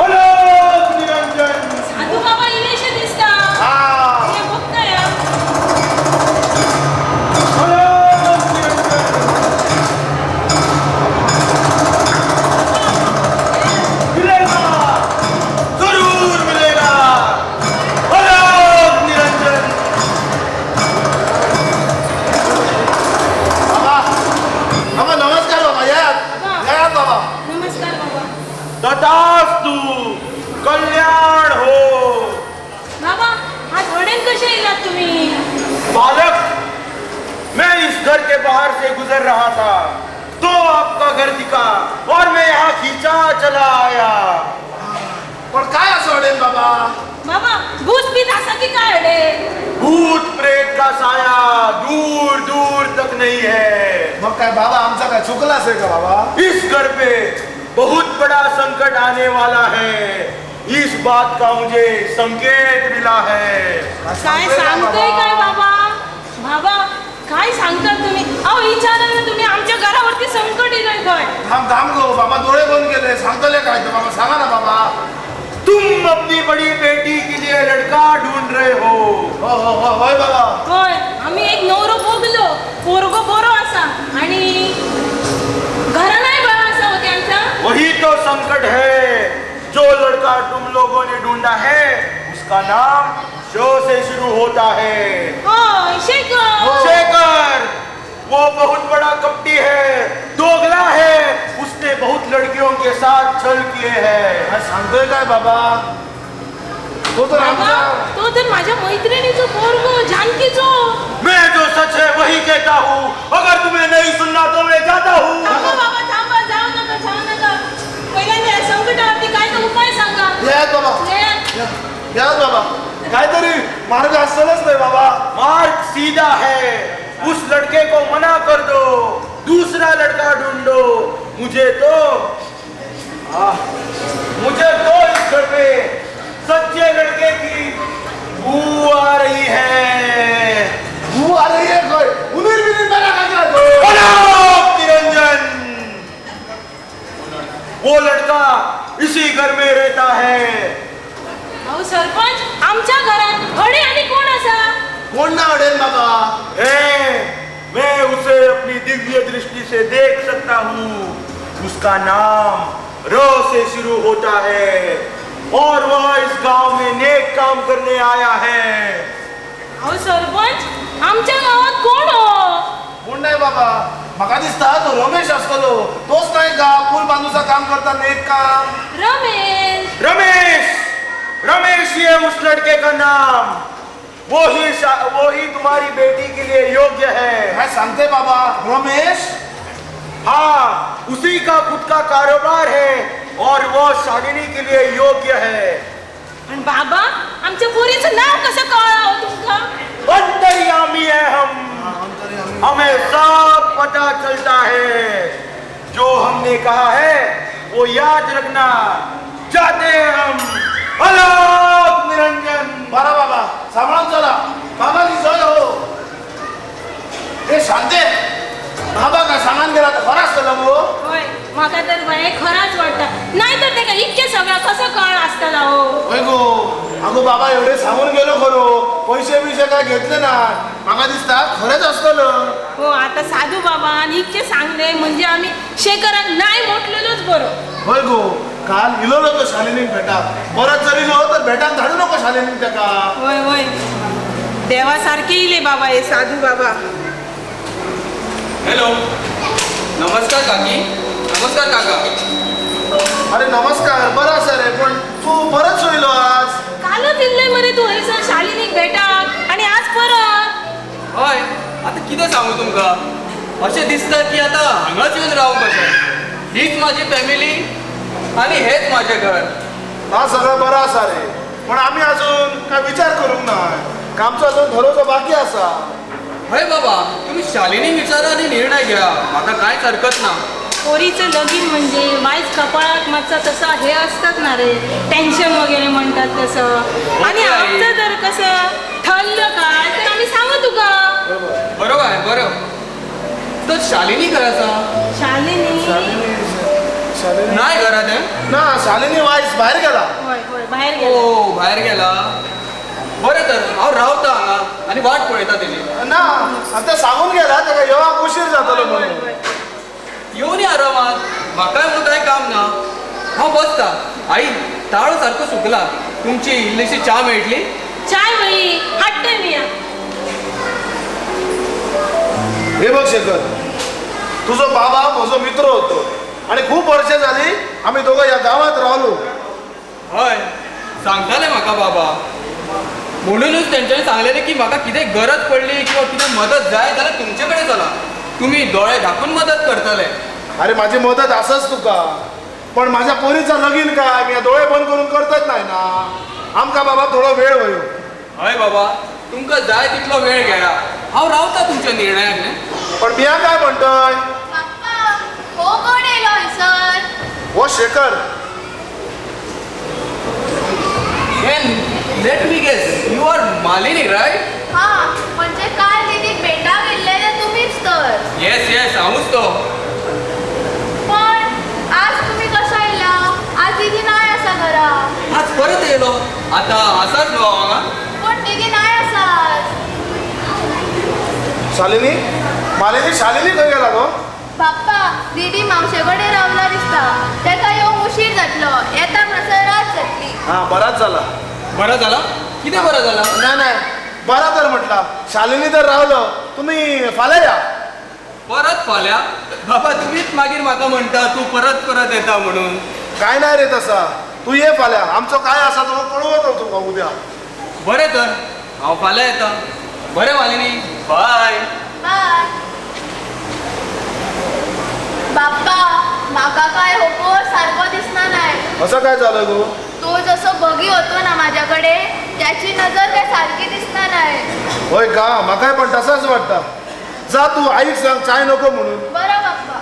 अलोक निरंजन. साधू बाबा इलेशे दिसता. हे बघताय. अलोक निरंजन. मिलेगा, जरूर मिलेगा. अलोक निरंजन. बाबा बाबा नमस्कार बाबा, यात यात बाबा. नमस्कार बाबा. तथास्तु, कल्याण हो. बाबा आज वडेन कसे येलात तुम्ही? बालक, मैं इस घर के बाहर से गुजर रहा था तो आपका घर दिखा और मैं यहाँ खींचा चला आया. पण काय असं अडेन बाबा? बाबा भूत बीत असा की काय अडे? भूत प्रेत का साया दूर दूर तक नहीं है. मग काय बाबा आमचा काय चुकला असेल का बाबा? इस घर पे बहुत बड़ा संकट आने वाला है, इस बात का मुझे संकेत मिला है. काय सांगतोय काय बाबा? बाबा काय सांगता तुम्ही? अहो विचारा ना तुम्ही, आमच्या घरावरती संकट येतोय काय? थांब थांब गो बाबा, डोळे बंद केले, सांगतले काय ते बाबा? सांगा ना बाबा. तुम अपनी बड़ी बेटी के लिए लड़का ढूंढ रहे हो. हो हो हो होय बाबा. होय, आम्ही एक नवरो बघलो, पोरगो बरो असा आणि घरा नाही बरा असा हो त्यांचा. वही तो संकट है, जो लड़का तुम लोगों ने ढूंढा है उसका नाम शो से शुरू होता है. होय शेखर. शेखर वो बहुत बड़ा कपटी है, दोगला है, उसने बहुत लड़कियों के साथ छल किए हैं। सांगतोय काय बाबा? तो तर आमचा, तो तर माझ्या मैत्रिणीचो पोरगो, जानकीचो। मैं जो सच है वही कहता हूँ, अगर तुम्हें नहीं सुनना तो मैं जाता हूँ। थांबा बाबा, थांबा, जाऊ नका, जाऊ नका। पहिल्यांदा या संकटावरती काय तर उपाय सांगा। यात बाबा, यात बाबा, काहीतरी मार्ग असतोच नाही बाबा। मार्ग सीधा है, उस लड़के को मना कर दो, दूसरा लड़का ढूंढो। मुझे तो इस घर में सच्चे लड़के की बू आ रही है। बू आ रही है? कोई उन्हें भी नहीं मना कर दो। निरंजन, वो लड़का इसी घर में रहता है। अहो सरपंच, आमच्या घरात हडे आणि कोण असा? कोण ना हडेल बाबा? ए, मैं उसे अपनी दिव्य दृष्टि से देख सकता हूँ। उसका नाम र से शुरू होता है और वह इस गांव में नेक काम करने आया है। अहो सरपंच, आमच्या गावात कोण हो? कोण नाही बाबा, म्हाका दिसता तो रमेश आसतलो। तोच नाही का पूल बांधूचा काम करता, नेक काम? रमेश, रमेश, रमेश ये उस लड़के का नाम। वो ही तुम्हारी बेटी के लिए योग्य है। मैं सांगते बाबा, रमेश? हाँ, उसी का खुद का कारोबार है और वो शालिनी के लिए योग्य है। पण बाबा, आमच्या पोरीचं नाव कसं कळलं हो तुमका? अंतर्यामी है हम, हमें सब पता चलता है। जो हमने कहा है वो याद रखना। जाते हैं हम। आलोक निरंजन। बरा बाबा, सांभाळून चला। बाबा की जय हो। हे शांते, बाबा काय सांगान गेला तर खरा आसतलो गो? होय, म्हाका तर बाय खराच वाटता। नाही तर तेका इतकें सगळं कसं कळलं आसतला हो? होय गो, अगो बाबा एवढे सांगून गेलो खरो, पैसे बिशे काय घेतले ना। म्हाका दिसता खरेच आसतलो। हो, आता साधू बाबान इतके सांगले म्हणजे आमी शेखराक नाही म्हटलेलोच बरो। होय गो, काल इलोलो तो शालिनीक भेटाक, परत जर इलो तर भेटाक धाडू नको शालिनीक तेका। होय होय, देवा सारखे इले बाबा हे साधू बाबा। हॅलो, नमस्कार काकी। नमस्कार काका। अरे नमस्कार, बरं आसा रे, पण तू परत चोयलो आज? कालच इल्ले मरे तू हयसर शालिनीक भेटाक आणि आज परत। हय, आता कितें सांगू तुमकां, अशें दिसता की आतां हांगाच येवन रावूं कशें। हीच म्हाजी फॅमिली आनी हेच म्हाजें घर। ना सगळें बरें आसा रे, पण आमी अजून काय विचार करूंक ना, आमचो अजून ठरोवचो बाकी आसा। हय बाबा, तुमी शालिनी विचारा आनी निर्णय घ्या, म्हाका कांयच हरकत ना। पोरीचं लगीन म्हणजे वायज कपाळाक मातसा तसा हे असतात ना रे, टेन्शन वगैरे म्हणतात तसं। आणि आमचं तर कसं ठरलं काय तर आम्ही सांगू तुका। बरोबर आहे, बरं तर शालिनी खंय आसा? शालिनी नाही घरात आहे ना, शालिनी वायज भायर गेला। होय होय, भायर गेला। ओ भायर गेला, बरें तर हांव रावता हांगा आनी वाट पळयता तेजी। ना आतां सांगून गेला तेका येवपाक उशीर जातलो म्हणून। येवनी आरामात, म्हाकाय म्हणून कांय काम ना, हांव बसता। आई, ताळो सारको सुकला, तुमची इल्लीशी च्या मेळटली? चाय बाई हाडटे मी। हे बघ शेखर, तुझो बाबा म्हजो मित्र होतो आणि खूप वर्षां जाली आमी दोगां ह्या गांवांत रावलो। हय, सांगताले म्हाका बाबा, म्हणूनच तेंच्यांनी सांगलेलें की म्हाका कितें गरज पडली किंवा कितें मदत जाय जाल्यार तुमचे कडेन चला, तुमी दोळे धाकून मदत करतले। अरे माझी मदत आसाच तुका, पण माझ्या पोरीचा लगीन काय मी दोळे बंद करून करतच नाही ना। आमकां बाबा थोडो वेळ व्हयो। हय बाबा, तुमकां जाय तितलो वेळ घेया, हांव रावता तुमच्या निर्णयाक न्ही। पण मिया काय म्हणतोय? हो कोण येयलो हयसर? हो Shekhar. Let me guess, you are Malini, right? हा, म्हणजे काल दीदीक भेटाक येयल्ले ते तुमीच तर। येस येस, हांवूच तो। पण आज तुमी कसो येयला? आज दीदी नाय आसा घरा। आज परत येयलो, आतां आसाच न्हू हांव हांगा। पण दीदी नाय आसा आज। शालिनी, मालिनी, शालिनी खंय गेला गो? बाप्पा, दीदी मावशे कडेन रावला दिसता, तेका येवंक उशीर जातलो, येता म्हणसर रात जातली। हां, बराच जाला। बरा जाला? कितें बरा जाला? ना नाही, बरा तर म्हटला, शालिनी तर रावलो, तुमी फाल्यां या। परत फाल्यां? बाबा तुमीच मागीर म्हाका म्हणटा तूं परत परत येता म्हणून. काय नाही रे तसा, तू ये फाल्यां, आमचो काय आसा तो कळवतो तुका उद्या. बरें तर हांव फाल्यां येता. बरें मालिनी, बाय. बाय. बाप्पा म्हाका काय हो सारको दिसना नाही. असं काय झालं गो? तो जसो बगी होतो ना माझ्याकडे, त्याची नजर काय सारखी दिसणार नाही. होय का? म्हाकाय पण तसाच वाटता. जा तू आईक सांग चाय नको म्हणून. बरं बाप्पा.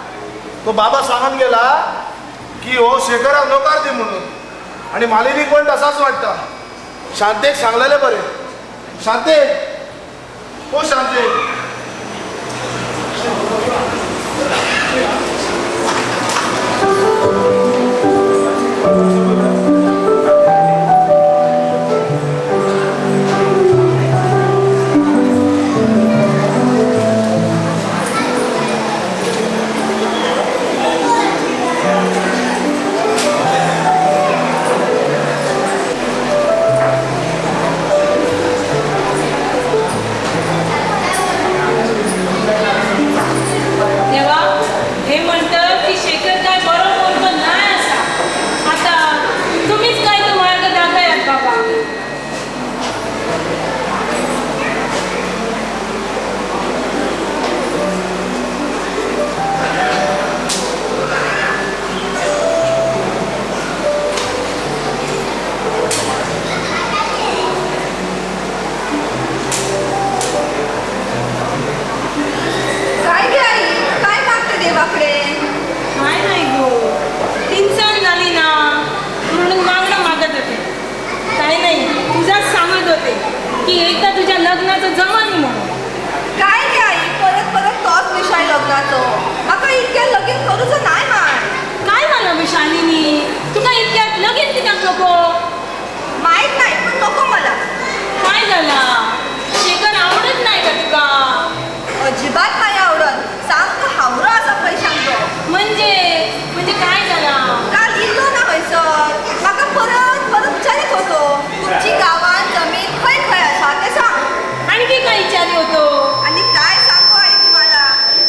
तो बाबा सांगून गेला की हो शेखराक नकार दी म्हणून, आणि मालिनी पण तसाच वाटता. शांतेक सांगलेले बरे. शांते, हो शांते. की एकदा तुझ्या लग्नाचं जमन म्हणून. काय रे आई, परत परत तोच विषय लग्नाचो. म्हाका इतक्या लगीन करूचो नाही माय. काय झालं गं शालिनी, तुका इतक्यात लगीन कित्याक नको? माहीत नाही पण नको मला. काय झाला, शेखर आवडत नाही का तुका? अजिबात नाही आवडत, सामको हावरो आसा पैशांचो. म्हणजे म्हणजे काय झाला? काल इल्लो ना हयसर, म्हाका परत परत विचारीत होतो तुमची गावान जमीन खंय खंय आसा ते सांग. आणखी काय विचारी होतो? आणि काय सांगू आई तुम्हाला,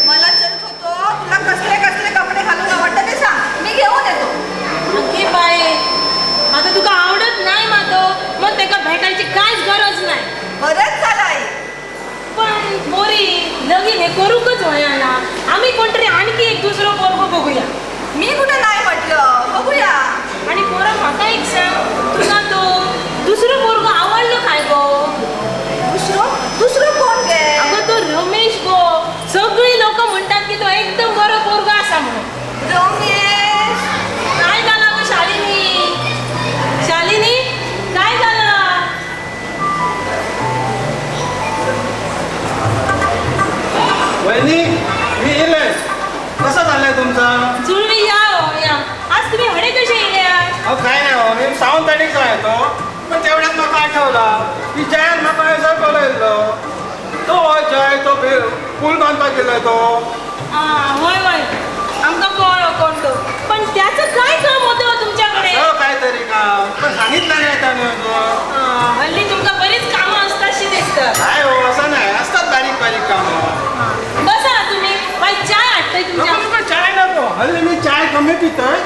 मला विचारत होतो तुला कसले कसले कपडे घालून आवडतं ते सांग, मी घेऊन येतो. ओके बाय, आता तुका आवडत नाही मातो, मग तेका भेटायची कांयच गरज नाही. बरंच झालं आई. पण बोरी लगीन हे करूकच होया ना, आम्ही कोणतरी आणखी एक दुसरो पोरगो बघूया. मी कुठं नाही म्हटलं, बघूया. आणि पोरा म्हाका एक सांग, तुका तो दुसरो पोरगो आवडलो काय गो? दुसरो? दुसरो कोण गे? अगं तो रमेश गो, सगळी लोक म्हणतात की तो एकदम बरो पोरगो आसा म्हणून. रमेश? काय झालं गं शालिनी? शालिनी काय झालं? वहिनी मी येले. कसं झालंय तुमचं? जुळवी या हो या. आज तुम्ही हडे कसे येले? अहो काय नाही हो, मी सावंतवाडीक येतो पण तेवढ्यात म्हाका आठवला की जयान म्हाका हयसर बोलयल्लो. तो जय तो पूल बांदपाक गेलो तो. हय हय आमकां कळ्ळो कोण तो, पण त्याचं काय काम होतं तुमच्याकडे? हो काहीतरी काम, पण सांगितलं नाही त्याने. हल्ली तुमकां बरीच कामां आसता अशी दिसतात. काय हो असं नाही, असतात बारीक बारीक कामं. बसा तुम्ही, बाई चाय हाडटय तुमच्या. नको चाय नको, हल्ली मी चाय कमी पितोय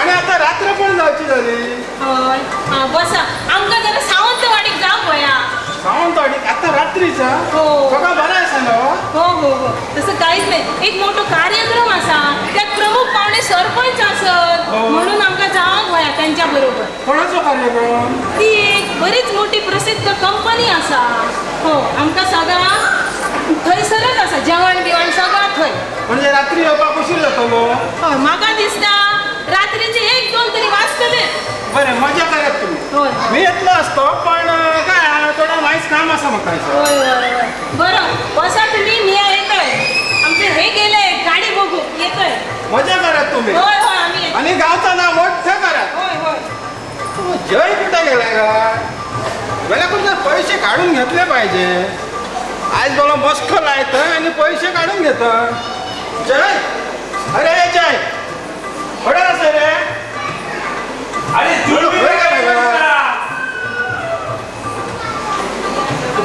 आणि आता रात्र पण जायची झाली. हय हां बसा, आमकां जरा सावंतवाडीक जावंक व्हया. सावंतवाडीक आता रात्रीचा? हो. सगळं बरं आसा न्हू? हो हो हो, तसं काहीच नाही. एक मोठो कार्यक्रम आसा, त्यात प्रमुख पावणे सरपंच आसत म्हणून आमकां जावंक व्हया त्यांच्या बरोबर. कोणाचो कार्यक्रम? ती एक बरीच मोठी प्रसिद्ध कंपनी आसा. हो आमकां सगळां थंयसरच आसा, जेवण बिवण सगळं थंय. म्हणजे रात्री येवपाक उशीर जातलो? हय म्हाका दिसता रात्रीचे 1-2 तरी वाजतले. बरें मजा करात तुमी. हय मी येतलो आसतो पण काय थोडं मायच काम आसा म्हाका. हय हय हय बरं बसा तुम्ही, मी येतोय. आमचे हे गेले गाडी बघू येतोय. मजा करात तुम्ही. हय हय आम्ही आणि गावचं नाव मोठं करात. हय हय. जय कुठे गेलाय का? गेल्या कुठे पैसे काढून घेतले पाहिजे. आज बघा मस्क लायतं आणि पैसे काढून घेतं. जय, अरे जय खडे आसा रे? अरे जुळवी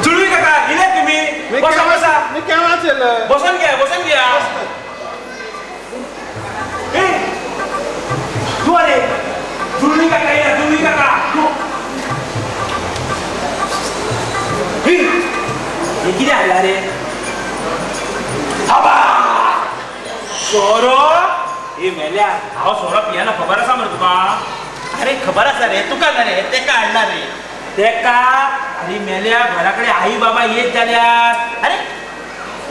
जुळवी काका इले तुम्ही? बसा बसा. मी केव्हाच येलं. बसून घ्या बसून घ्या. हांव सोरो पियेना खबर आसा मरे तुका. अरे खबर आसा रे तुका ना रे तेका हाडला रे. तेका अरे मेल्या घरा कडेन आई बाबा येत जाल्यार. अरे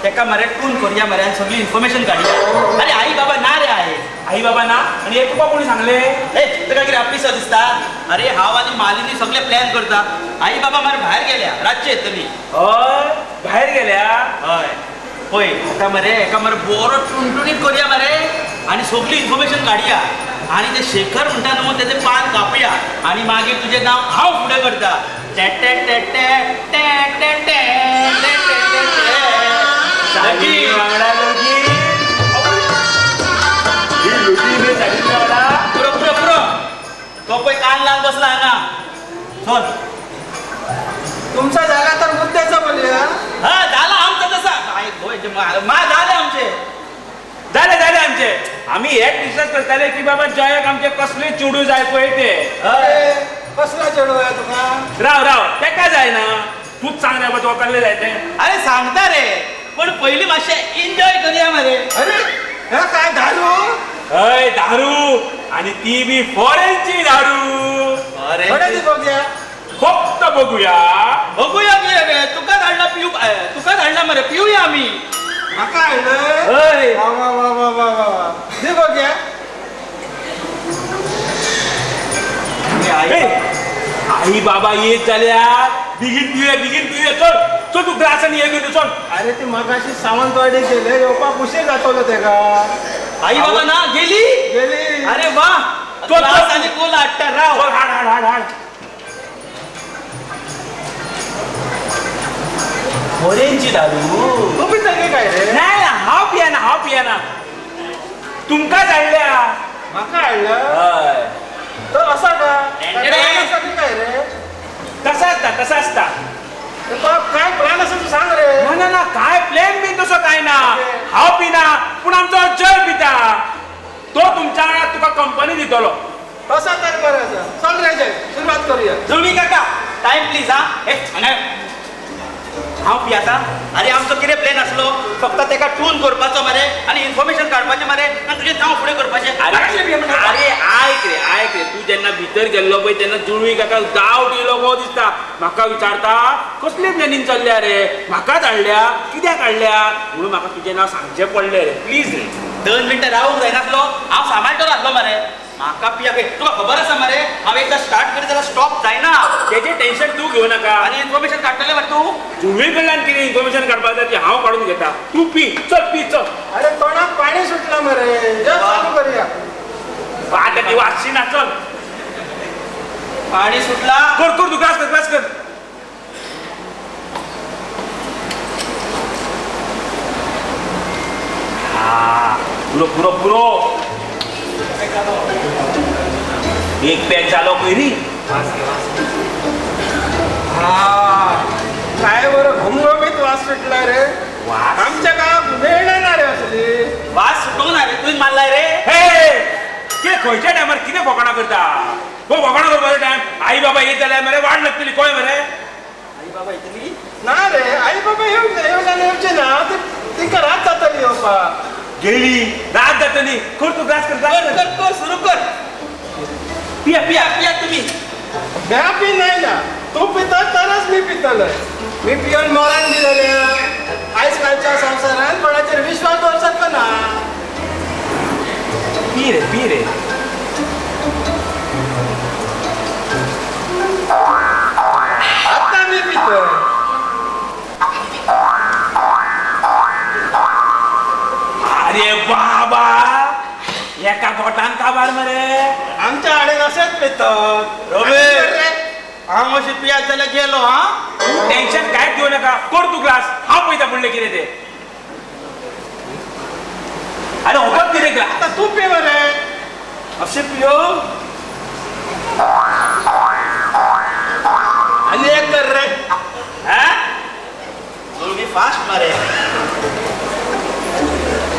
तेका मरे टून करुया मरे आनी सगळी इन्फॉर्मेशन काडया. अरे आई बाबा ना रे आहे. आई बाबा ना आनी हे तुका कोणी सांगले? ए तुका कितें आपलीसो दिसता? अरे हांव आनी मालिनी सगळे प्लॅन करता. आई बाबा मरे भायर गेल्या रातचे येतली. हय भायर गेल्या? हय पळय आतां मरे एका मरे बरो टुणटुणीत करुया मरे आनी सगळी इन्फॉर्मेशन काडया आनी ते शेखर म्हणटा न्हू तेजें पान कापुया आनी मागीर तुजें नांव हांव फुडें करता. टे टे टे टे टे टे टे टे टे टे. पुरो पुरो पुरो तो पळय कान लावन बसला हांगा. चल तुमचा झाला तर मुद्द्याचा बोलूया. हा झाला आमचा तसा मा झाले आमचे झाले झाले आमचे. आम्ही हेच डिस्कस करताले की बाबा जयाक आमचे कसले चेडूं जाय पळय ते. कसला चेडू आहे तुका? राव राव तेका जायना तूच सांग रे बाबा तुका कसले जाय ते. अरे सांगता रे पण पयलीं मातशें एन्जॉय करुया मरे. अरे हे काय दारू? हय दारू आनी ती बी फॉरेनची दारू. अरे बघूया फक्त बघूया बघूया कितें रे तुका धाडला पिवू तुका धाडला मरे पिवया आमी. म्हाका हाडलं? वा वा वा वा वा वा दी बघूया. आई बाबा येत जाल्यार बेगीन पिवया बेगीन पिवया. चल चल तूं ग्लास आनी हे घेवन चल. अरे ती मगाशी सावंतवाडी गेले येवपाक उशीर जातलो तेका. आई बाबा ना गेली गेली. अरे वा ग्लास आनी कोला हाडटा राव. हाड हाड हाड हाड. फॉरेनची दारू तूं पितली काय रे? नाही हांव पियेना हांव पियेना. तुमकांच हाडल्या. म्हाका हाडलं? हय. तर असा का काय रे? तसा आसता तसा आसता. काय प्लॅन आसा तूं सांग रे. ना ना ना काय प्लॅन बीन तसो काय ना. हांव पिना पूण आमचो जय पिता तो तुमच्या वांगडा तुका कंपनी दितलो. तसा तर बरें आसा. चल रे जय सुरवात करुया. जुळवी काका टायम प्लीज. हा हांव पियाता. अरे आमचो कितें प्लॅन आसलो फक्त तेका टून करपाचो मरे आनी इन्फॉर्मेशन काडपाचें मरे आनी तुजें नांव फुडें करपाचें. अरे आयक रे आयक रे तूं जेन्ना भितर गेल्लो पळय तेन्ना जुळवी काका डावट येयलो गो दिसता. म्हाका विचारता कसली प्लॅनिंग चल्ल्या रे म्हाकाच हाडल्या कित्याक हाडल्या म्हणून म्हाका तुजें नांव सांगचें पडलें रे. प्लीज रे 2 मिनटां रावूंक जायनासलो हांव सांबाळटलो आसलो मरे. म्हाका पिया तुका खबर आसा मरे हांव एकदां स्टार्ट करीत जाल्यार स्टॉप जायना. तेजें टेन्शन तूं घेवं नाका. आनी इन्फॉर्मेशन काडटलें मरे तूं? जुळवी कडल्यान कितें इन्फॉर्मेशन काडपाक जाय ती हांव काडून घेता. तूं पी चल पी चल. अरे तोंडाक पाणी सुटलां मरे चालू करुया. आतां ती वाचशी ना चल. पाणी सुटला कर कर तूं ग्लास कर ग्लास कर. हा पुरो पुरो पुरो. एक पॅक जालो पयरी. हा काय बरं घमघमीत वास सुटला रे. आमच्या गावात मेळना रे असली वास सुटूंक ना रे. तुवें मारलाय रे? हे कितें खंयच्या टायमार कितें फकाणां करता? हो फकाणां करपाचो टायम. आई बाबा येत जाल्यार मरे वाट लागतली कळ्ळें मरे. आई बाबा येतली ना रे? आई बाबा येवना येवचे ना तिका रात जातली येवपाक. गेली रात जातली. कर तूं ग्लास कर कर कर कर सुरू कर. पिया पिया पिया तुमी. म्या पी नाही ना तूं पिता तरच मी पितलो. मी पिवन मरण बी जाल्या. आयज कालच्या संवसारांत कोणाचेर विश्वास दवरसारको ना. पी रे पी रे. आतां मी पितोय. अरे बाबा एका गोटान काबार मरे. आमच्या आडेन अशेंच पितात. हांव अशें पियात जाल्यार गेलो. हा तूं टेन्शन कांयच घेवं नाका. कर तूं ग्लास हांव पळयता फुडलें कितें तें. अरे होबत कितें ग्लास आतां तूं पी मरे. अशें पियो आनी एक कर रे. हा जुळवी फास्ट मरे.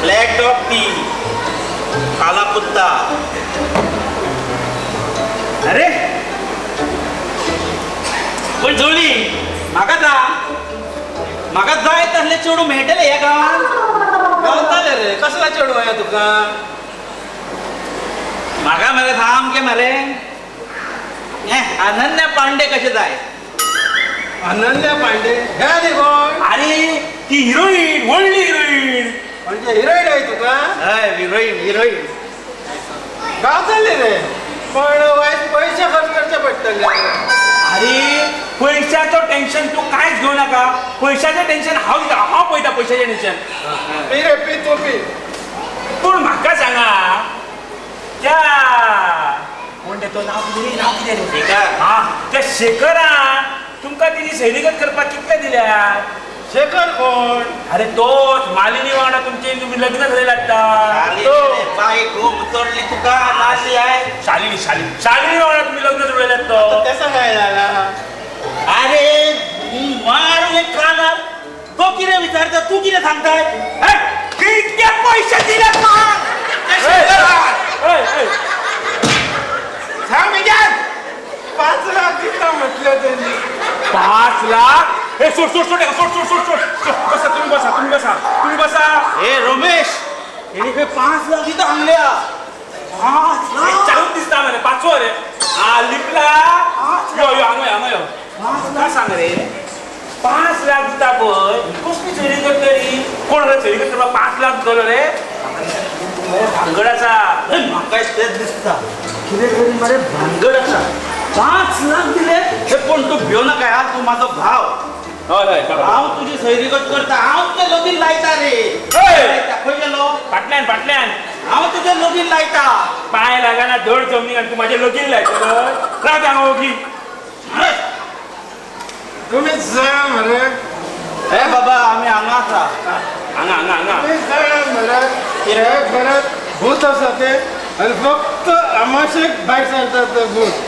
ब्लॅक डॉग टी काला कुत्ता. अरे पण जुळली म्हाका सांग म्हाका जाय तसले चेडूं मेळटलें ह्या गांवांत? गावताले रे. कसला चेडूं आया तुका? म्हाका मरे सामकें मरे हें अनन्या पांडे कशें जाय. अनन्या पांडे हे न्ही कोण? अरे ती हिरोईन, व्हडली हिरोईन. म्हणजे हिरोईन आहे तुका? हय हिरोईन हिरोईन गावतली रे, पण वायट पयशे खर्च करचे पडटले. अरे पैशाचो टेन्शन तूं कांयच घेवं नाका. पैशाचें टेन्शन हांव दिता, हांव पळयता पैशाचें टेन्शन. पी रे पी, तूं पी. पूण म्हाका सांगा त्या कोण ते तो नांव कितें रे, नांव कितें रे? शेखर. हा त्या शेखरान तुमकां तेजी सैरीगत करपाक कितले दिल्या? शेखर कोण? अरे तोच मालिनी वांगडा तुमचे तुमी लग्न जालें आतां. तो बाय खूब चडली तुका नासली आहे. शालिनी शालिनी शालिनी वांगडा तुमी लग्न जुळयल्यात तो. तेसा काय जाला? अरे मारून एक कानार तो कितें विचारता तूं कितें सांगताय? कितके पैसे दिले सांग विचार. 5 लाख दिता म्हटलं त्यांनी. 5 लाख? हे सोड सोड सोड सोड सोड सोड सोड. बसा तुम्ही, बसा तुम्ही, बसा तुम्ही, बसा. हे रमेश हेणी खंय 5 लाख दिता सांगल्या. 5 लाख चालून दिसता मरे पाचवो रे. हा लिपला. यो यो हांगा यो हांगा यो. म्हाका सांग रे 5 लाख दिता पळय कसली चोरी करतली? कोण रे चोरी करता 5 लाख दितलो रे? भानगड आसा. म्हाका तेच दिसता कितें तरी मरे भानगड आसा. 5 लाख दिले हे. पूण तूं भियो नाका यार, तूं म्हाजो भाव. हय हय हांव तुजी सैरीगत करता, हांव तुजें लगीन लायता रे. खंय गेलो? फाटल्यान फाटल्यान. हांव तुजें लगीन लायता. पांय लागना धड जमनीक आनी तूं म्हाजें लगीन लायतलो? राव हांगा ओगी. तुमी जाणा मरे. हे बाबा आमी हांगा आसा. हांगा हांगा हांगा. तुमी जाणा मरे हे घरात भूत आसा ते आनी फक्त अमाशेक भायर सरतात ते भूत.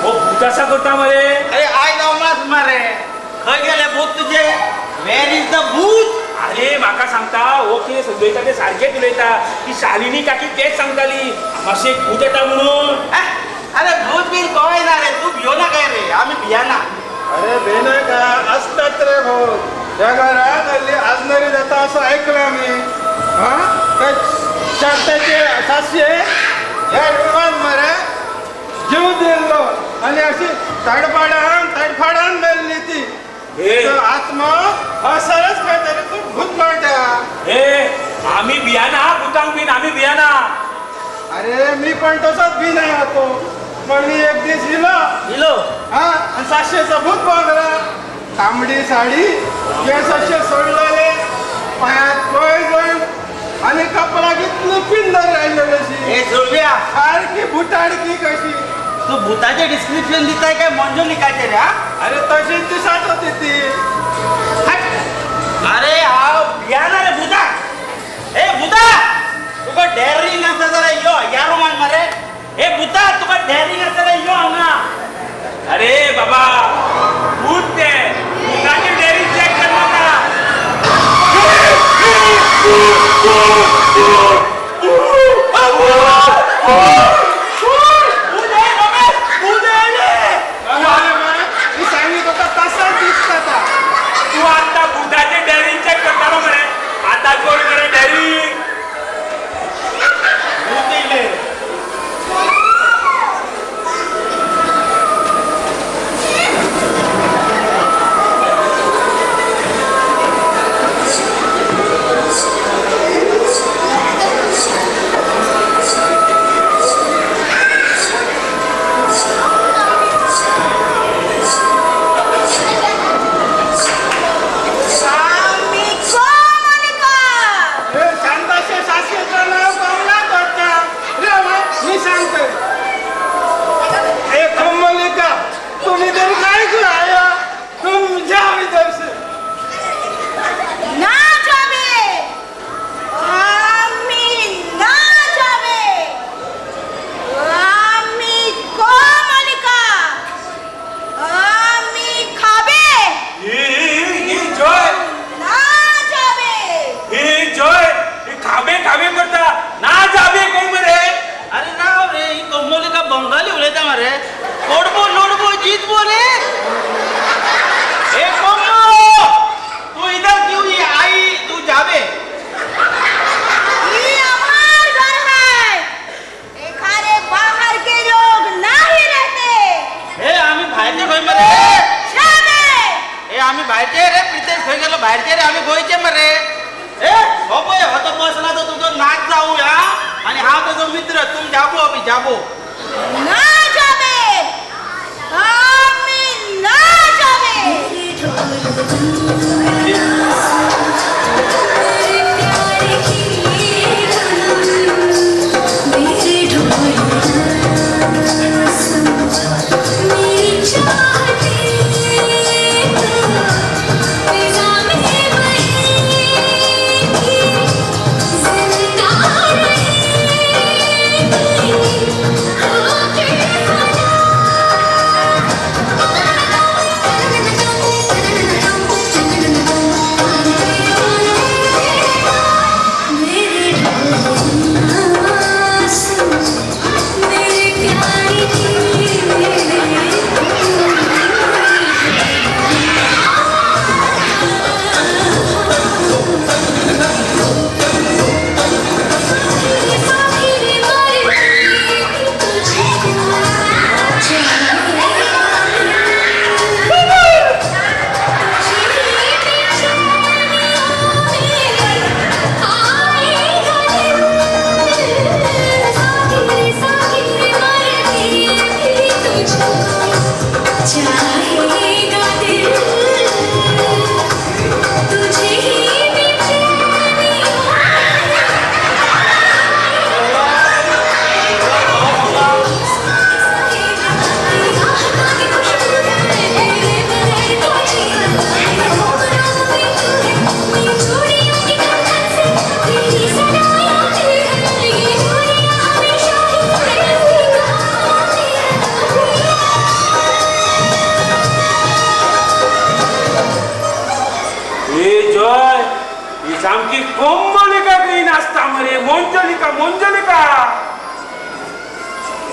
हो भूत आसा करता मरे. अरे आयज अमास मरे. खंय गेले भूत तुजे? वेर is the भूत? अरे म्हाका सांगता हो कितें उलयता तें सारकेंच उलयता. ती शालिनी काकी तेच सांगताली अमाशेक भूत येता म्हणून. अरे भूत बीन गोय ना रे, तूं भियो नाका रे, आमी भियाना. अरे भिनाका असतात रे भूत. ह्या घरात हल्ली आजनरी जाता असं ऐकलं मी. हां त्या शांताचे सासशे ह्या रुमान मरे जीव दिल्लो आनी अशी तडफाडान तडफाडान मेल्ली ती. आत्मा असरच काय तरी तूं भूत म्हणटा. हे आमी भियाना भुतांक बीन, आमी भियाना. अरे मी पण तसोच भी नाही होतो, पण मी एक दीस इलो इलो हा आणि सातशेचा भूत बांगला. तांबडी साडी, केस असे सोडलेले, पायात पैजण आणि कपडा कितली पिंदर राहिलेली अशी. सारखी भुताडकी कशी. तू भूताचे डिस्क्रिप्शन दिताय काय मंजुलिकाचे रे? अरे तशीच दिसत होती ती. अरे हांव भियाना रे भूता. ए भूता तुका डेअरिंग आसा जाल्यार यो ह्या रुमान मरे. हे भूता तुका डेअरिंग आसा जाल्यार यो हांगा. अरे बाबा भूत ते, भूताची डेअरिंग चेक कर नाका. मी सांगित होता तसाच दिसता. तू आता भूताची डेअरिंग चेक करतालो मरे, आता कोण मरे डेअरिंग. भूत. खंय मरे? ए आमी भायरचे रे प्रितेश खंय गेलो भायरचे रे आमी गोंयचे मरे. ए हो पळय हो तो बसला तो तुजो नाच जावया आणि हांव तुजो मित्र तुम जाबो अभी जाबो. ना जाबे आमी ना जाबे.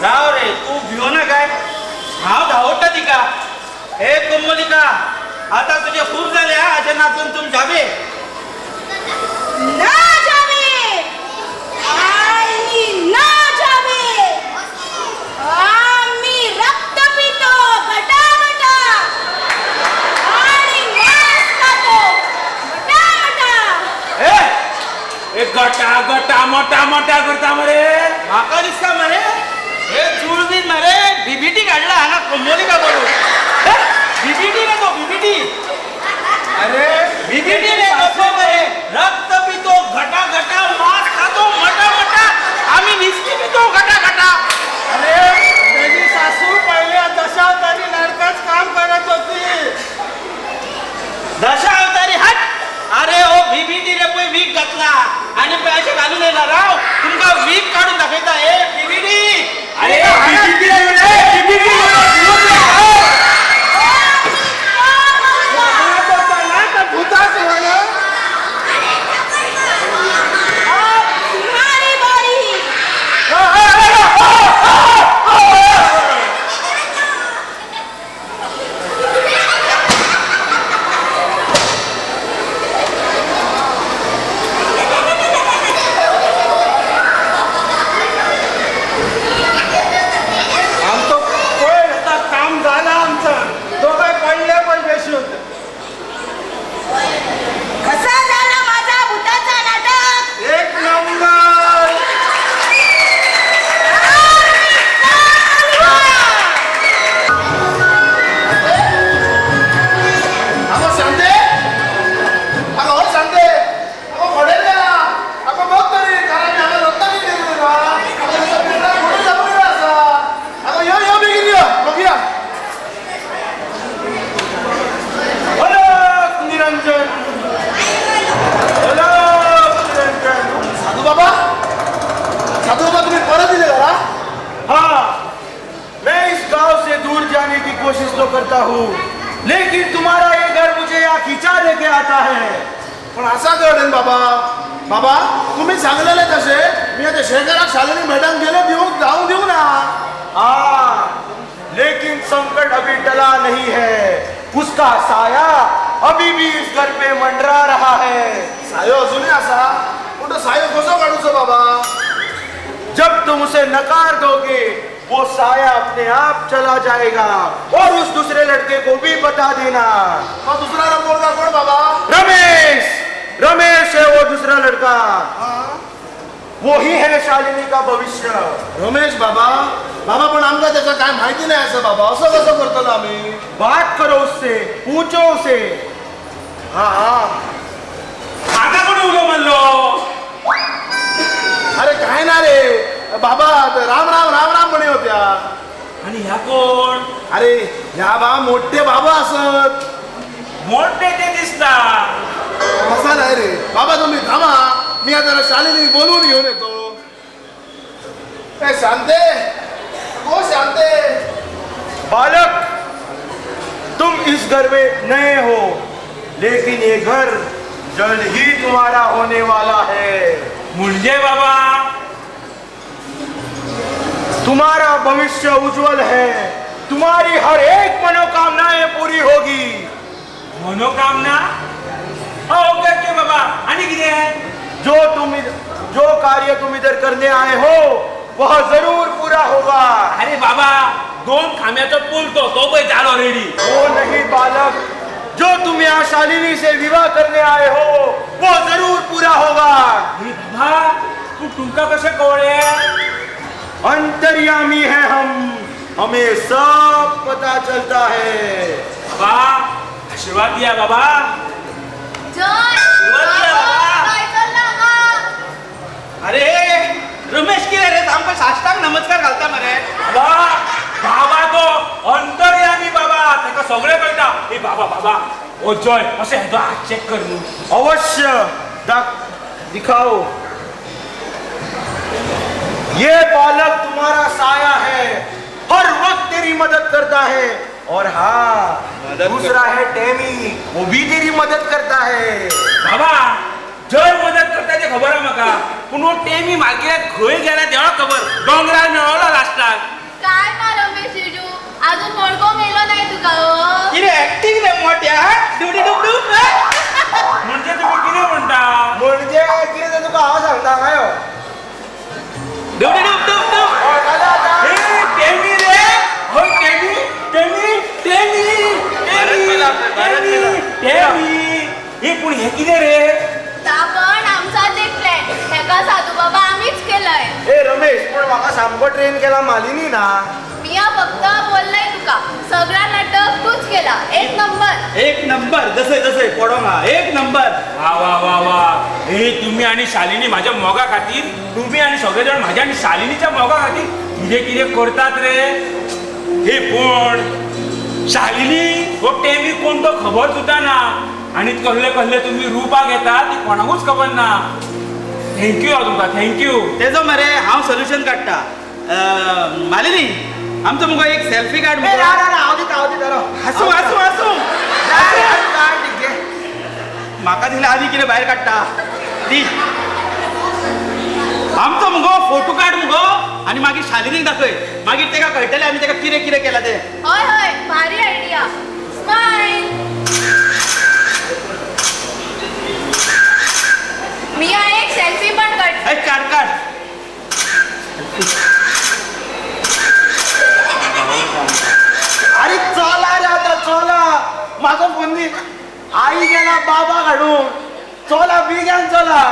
राव रे तू भियो ना काय हांव धांवडटा तिका. हे कोमलिका आता तुझे खूब जाले हा अशें नाचून तुम जाबे. ना जाबे आनी ना जाबे आमी रक्त पितो गटा गटा आणि मांस खातो गटा गटा. ए गटा गटा मोठा मोठा करता मरे म्हाका दिसता मरे हे चूळबीन मरे बीबीटी काडला हांगा कोमलिका बरोबर. बीबीटी रे तो बीबीटी. अरे बीबीटी रे तो मरे रक्त पितो घटा घटा मांस खातो मटा मटा आम्ही विस्की पितो घटा घटा. अरे त्याची सासू पहिल्या दशावतारी नाटकात काम करत होती. दशावतारी हट. अरे हो बीबीटी रे पळय वीक घातला आणि पळय अशें घालून येयला. राव तुमकां वीक काडून दाखयता. ए बीबीटी. अरे बीबीटी रे बीबीटी. कोशिश तो करता हूँ लेकिन तुम्हारा ये घर मुझे यहाँ खींचा लेके आता है. पण असा कळेन बाबा बाबा तुम्ही सांगलेले तसे मी आता शेखराक शालिनी मॅडम गेले देऊ जाऊन देऊ ना. हाँ लेकिन संकट अभी टला नहीं है, उसका साया अभी भी इस घर पे मंडरा रहा है. सायो अजूनही असा पण तो सायो कसो काढूचो बाबा? जब तुम उसे नकार दोगे वो साया अपने आप चला जाएगा। और उस दूसरे लड़के को भी बता देना। तो दूसरा पोरगा कोण बाबा? रमेश, रमेश है वो दूसरा लड़का। वो ही है शालिनी का भविष्य। रमेश बाबा? बाबा पण आमका त्याचा काय माहिती नाही असं बाबा, असं कसं करतलो आम्ही? बात करो उससे, पूछो उसे। हा हा, आता कोण उलो मारलो? अरे काय ना रे बाबा, राम राम राम राम म्हणे होत्या। आणि ह्या कोण? अरे ह्या बा मोठे बाबा असत। मोठे ते दिसता कसा नाही रे बाबा, तुम्ही थांबा, मी आता शालिनी बोलवून घेऊन येतो। ए शांते, ओ शांते। बालक, तुम इस घर में नए हो, लेकिन ये घर जल्द ही तुम्हारा होने वाला है। म्हणजे बाबा तुम्हारा भविष्य उज्जवल है, तुम्हारी हर एक मनोकामनाएं पूरी होगी। मनोकामना? ओके ओके बाबा, आणि किती? जो कार्य तुम इधर करने आए हो वह जरूर पूरा होगा। अरे बाबा, दोन खांब्याचा पूल तो तो पळय झालो रेडी। वो नहीं बालक, जो तुम यहाँ शालिनी से विवाह करने आए हो वो जरूर पूरा होगा। अरे बाबा, तू तुमका कसे कळले? अंतर्यामी है हम, हमें सब पता चलता है। बाबा आशीर्वाद दिया बाबा। जय दिया बाबा। अरे रमेश कितें रे, सामको साष्टांग नमस्कार घालता मरे। बाबा बाबा तो अंतर्यामी बाबा, ताका सगळें कळटा। ए बाबा बाबा, ओ जय अशें हेजो हात चेक कर न्हू। अवश्य दिखाओ। ये बालक तुम्हारा साया है, हर वक्त तेरी मदद करता है। और हाँ, दूसरा है टेमी, वो भी तेरी मदद करता है। बाबा जय मदद करता ते खबर आहा म्हाका, पूण हो टेमी मार्केटात खंय गेला देवाक खबर, दोंगरार मेळोलो लास्टाक। काय ना रमेश जिजू, अजून मडको मेलो नाही तुका हो। कितें एक्टिंग रे मोठ्या, डुडी डुब डुब। म्हणजे तुमी कितें म्हणटा? म्हणजे कितें तें तुका हांव सांगता काय हो? डुडी डुब डुब डुब। हे टेमी रे, हय टेमी, टेमी टेमी टेमी टेमी। हे पूण हे कितें रे? पण आमचाच एक प्लॅन, हेका साधू बाबा आमीच केलंय। ए रमेश, पण म्हाका सामको ट्रेन केला मालिनी ना। मिया फक्त बोललंय तुका, सगळा नाटक तूच केला। एक नंबर, एक नंबर, जसे जसे पडोंगा एक नंबर। वा वा वा वा, हे तुम्ही आणि शालिनी माझ्या मोगा खातीर, तुम्ही आणि सगळे जण माझ्या आणि शालिनीच्या मोगा खातीर कितें कितें करतात रे। हे पण शालिनी हो टेमी कोण तो खबर सुद्दां ना, आणि कसले कसले तुम्ही रुपा घेता ती कोणाकूच खबर ना। थँक्यू हांव तुमकां, thank you. तेजो मरे हांव सोल्युशन काडटा। मालिनी, आमचो मुगो एक सेल्फी काड। हांव दिता, हांव दिता। आसूं आसूं आसूं, म्हाका दिसलें आनी कितें भायर काडटा दी। आमचो मुगो फोटो काड मुगो आनी मागीर शालिनीक दाखय, मागीर तेका कळटलें आमी तेका कितें कितें केलां तें। हय हय, भारी आयडिया। स्मायल। मिया एक सेल्फी पण काढ। काढ काढ। अरे चला रे आता चला, म्हाजो फोन दी। आई गेला बाबा काडून, चला बेगीन चला।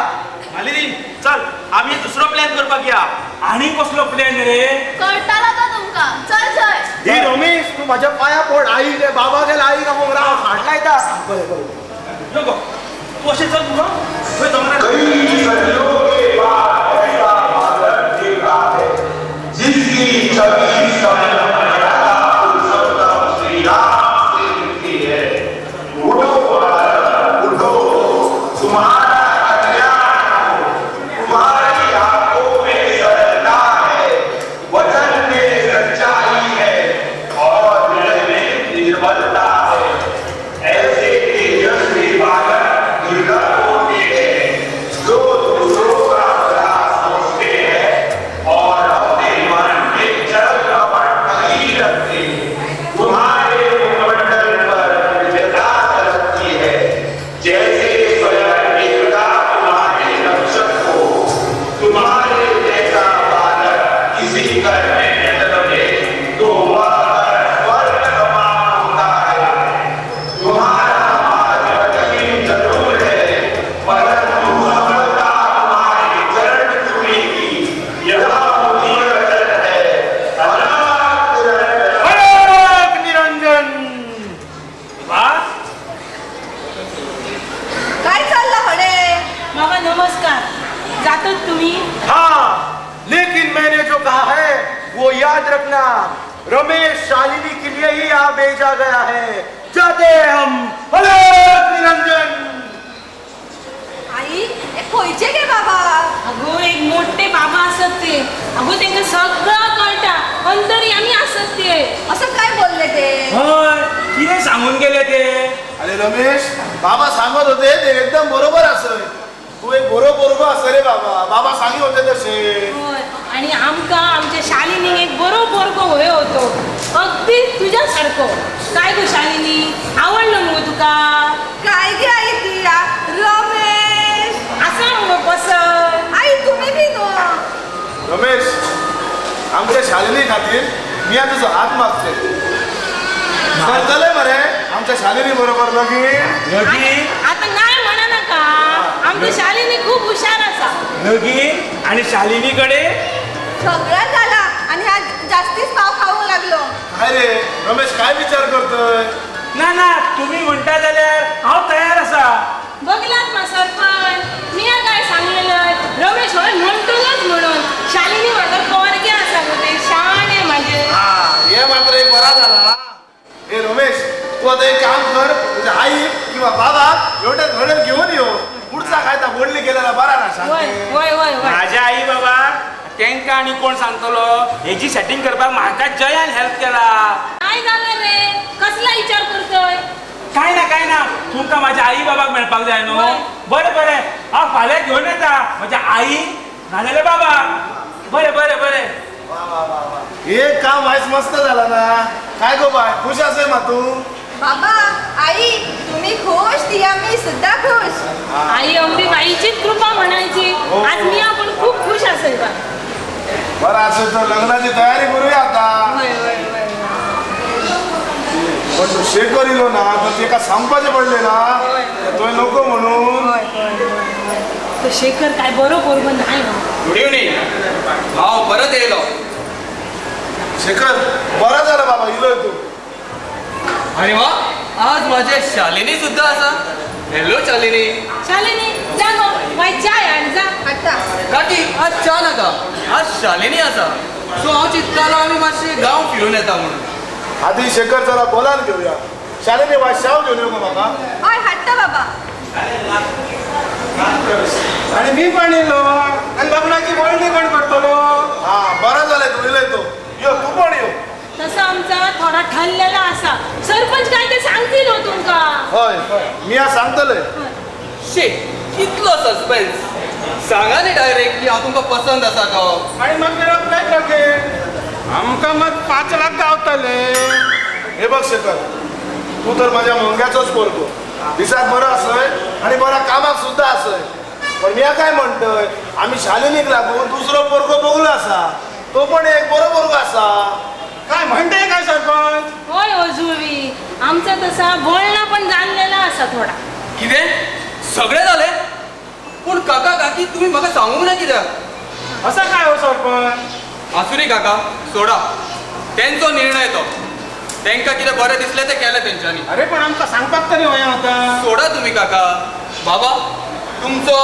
मालिनी चल, आमी दुसरो प्लॅन करपाक या। आनी कसलो प्लॅन रे? कळटालो तो तुमका, चल चल। ही रमेश, तूं म्हाज्या पांया पड। आई रे बाबा गेला, आई कापूंक राव फाट लायता। बरें बरें, यो गो तूं अशें चल मुगो थंय दोंगरार। कई सदियों के बाद ऐसा बालक देखा है जिसकी छवि समय मर्यादा पुरुषोत्तम श्री राम से मिलती है। उठो बालक उठो, तुम्हारा कल्याण हो, तुम्हारी आंखों में सरलता है, वचन में सच्चाई है और हृदय में निर्बलता है। ऐसे तेजस्वी बालक दुर्लभ होते हैं जो दूसरों रमेश शालिनी के लिए ही यहाँ भेजा गया है। जाते हैं हम। अलख निरंजन। आई हे खंयचे गे बाबा? अगो एक मोठे बाबा आसत ते. अगो तेंका सगळं कळटा, अंतर्यामी आसत ते. असं काय बोलले ते? हय, कितें सांगून गेले ते? अरे रमेश, बाबा सांगत होते ते एकदम बरोबर असं. तू एक बरो असं रे बाबा. बाबा सांगी होते तसे. होय, आणि आमकां आमच्या शालिनीक एक बरो पोरगो होय होतो, अगदी तुझ्या सारको. काय गो शालिनी, आवडलो मुगो तुका? काय गे आई ती रमेश आसा मुगो पसंत? आई तुम्ही बी न्हू. रमेश, आमच्या शालिनी खातीर मी तुझो हात मागते. करतले मरे आमच्या शालिनी बरोबर लगीन? लगीन आता नाही म्हणा नका, आमची शालिनी खूप हुशार आसा. लगीन आणि शालिनी कडे सगळं झाला आणि हा जास्तीच पाव खाऊंक लागलो. काय रे रमेश, काय विचार करतोय? ना ना, तुम्ही म्हणता जाल्यार हांव तयार आसा. बघलात मा सरपंच, मी काय सांगलेलं, रमेश होय म्हणटलोच म्हणून. शालिनी म्हाका पोरगे आसा गो, ते शाणे म्हाजे. हा, हे मात्र एक बरा झाला. हे रमेश, तू आता एक काम कर, तुझ्या आई किंवा बाबा एवढ्या घडण घेऊन येऊ. पुढचा काय ता बोलणी केलेला बरा ना. वय वय वय वय. माझ्या आई बाबा तेंका आनी कोण सांगतलो हेजी सेटिंग करपाक म्हाका जयान हेल्प केला. काय झालं रे, कसला विचार करतोय? काय ना काय ना, तुमकां माझ्या आई बाबाक मेळपाक जाय न्हू. बरें बरें, हांव फाल्यां घेवन येता म्हज्या आई नाजाल्यार बाबा. बरें बरें बरें. वा वा वा वा, एक काम वायस मस्त झाला ना. काय गो बाय, खुश असेल मा तू? बाबा आई तुम्ही खुश, ती आम्ही सुद्धा खुश. आई अमरी बाईचीच कृपा म्हणायची. आज मी आपण खूप खुश असेल बा. बरं असेल तर लग्नाची तयारी करूया आता. पण तू शेकर इलो ना तर ते का सांगपाचे पडले ना, तो नको म्हणून. तो शेखर काय बरो पोरगो नाही. Good evening. हांव परत येयलो. शेखर, बरं झालं बाबा इलोय तू. अरे वा, आज माझे शालिनी सुद्धा आसा. हॅलो शालिनी. शालिनी जा गो, माय चाय आण जा. आता काकी आज च्या नाका, आज शालिनी आसा. सो हांव चिंततालो आमी मातशे गांव फिरून येता म्हणून. आधी शेखर जरा बोलान घेऊया. शालिनी वा शाव घेऊन येऊ का म्हाका? हय हाडटा बाबा. आणि मी पण येयलो आणि लग्नाची बोलणी कोण करतलो? हा, बरं झालं तू इलय तो. यो तू पण यो. तसं आमचा थोडा ठरलेला आसा. सरपंच काय ते सांगतील हो तुमका. हय, मी आज सांगतले. शे, कितलो सस्पेन्स. सांगा न्ही डायरेक्ट की हांव तुमकां पसंत आसा तो. आणि मग काय लगीन आमकां मग 5 लाख गावतले. हे बघ शेखर, तू तर माझ्या मंग्याचोच पोरगो. दिसाक बरो असय आणि बरा कामाक सुद्धा असय. पण मी काय म्हणतोय, आम्ही शालिनीक लागून दुसरो पोरगो बघलो आसा, तो पण एक बरो पोरगो आसा. काय म्हणते काय सरपंच? होय हो जुवी, आमचा तसा बोलणं पण जाणलेला आसा थोडा. कितें सगळें जालें? पूण काका काकी तुमी म्हाका सांगूंक ना कित्याक? असं काय हो सरपंच? आसूं न्ही काका, सोडा, तेंचो निर्णय तो. तेंकां कितें बरें दिसलें तें केलें तेंच्यांनी. अरे पण आमकां सांगपाक तरी व्हय आतां. सोडा तुमी काका. बाबा, तुमचो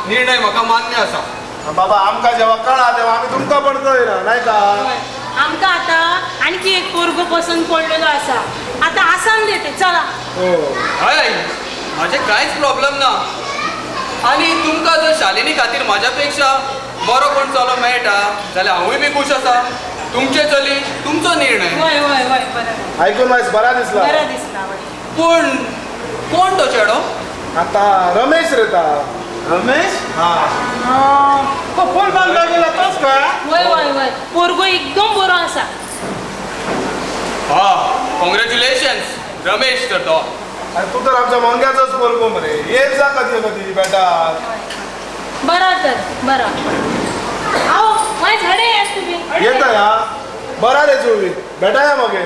निर्णय म्हाका मान्य आसा. बाबा, आमकां जेव्हा कळा तेव्हा आमी तुमकां पण कळना नाही का? आमकां आतां आणखी एक पोरगो पसंत पडलेलो आसा. आतां आसान देते चला. हय आई, म्हाजें कांयच प्रॉब्लम ना. आनी तुमकां जर शालिनी खातीर म्हाज्या पेक्षा बरो कोण चलो मेळटा जाल्यार हांवूय बी खूश आसा. तुमचे चली, तुमचो निर्णय. वय वय वय, बरें आयकून वायस बरा दिसला. बरा दिसला. पूण कोण तो चेडो? आता रमेश रे ता. रमेश? हा, तो फुल बांधला गेला तोच का? वय वय वय, पोरगो एकदम बरो आसा. हा, कॉंग्रॅच्युलेशन्स रमेश तर तो. अरे तू तर आमच्या मंग्याचाच पोरगो मरे. येत जा कधी कधी बेटा. बरं तर बरं. आओ माय झाडे यात तुम्ही. येता या बरा रे जुवी, भेटाया मगे.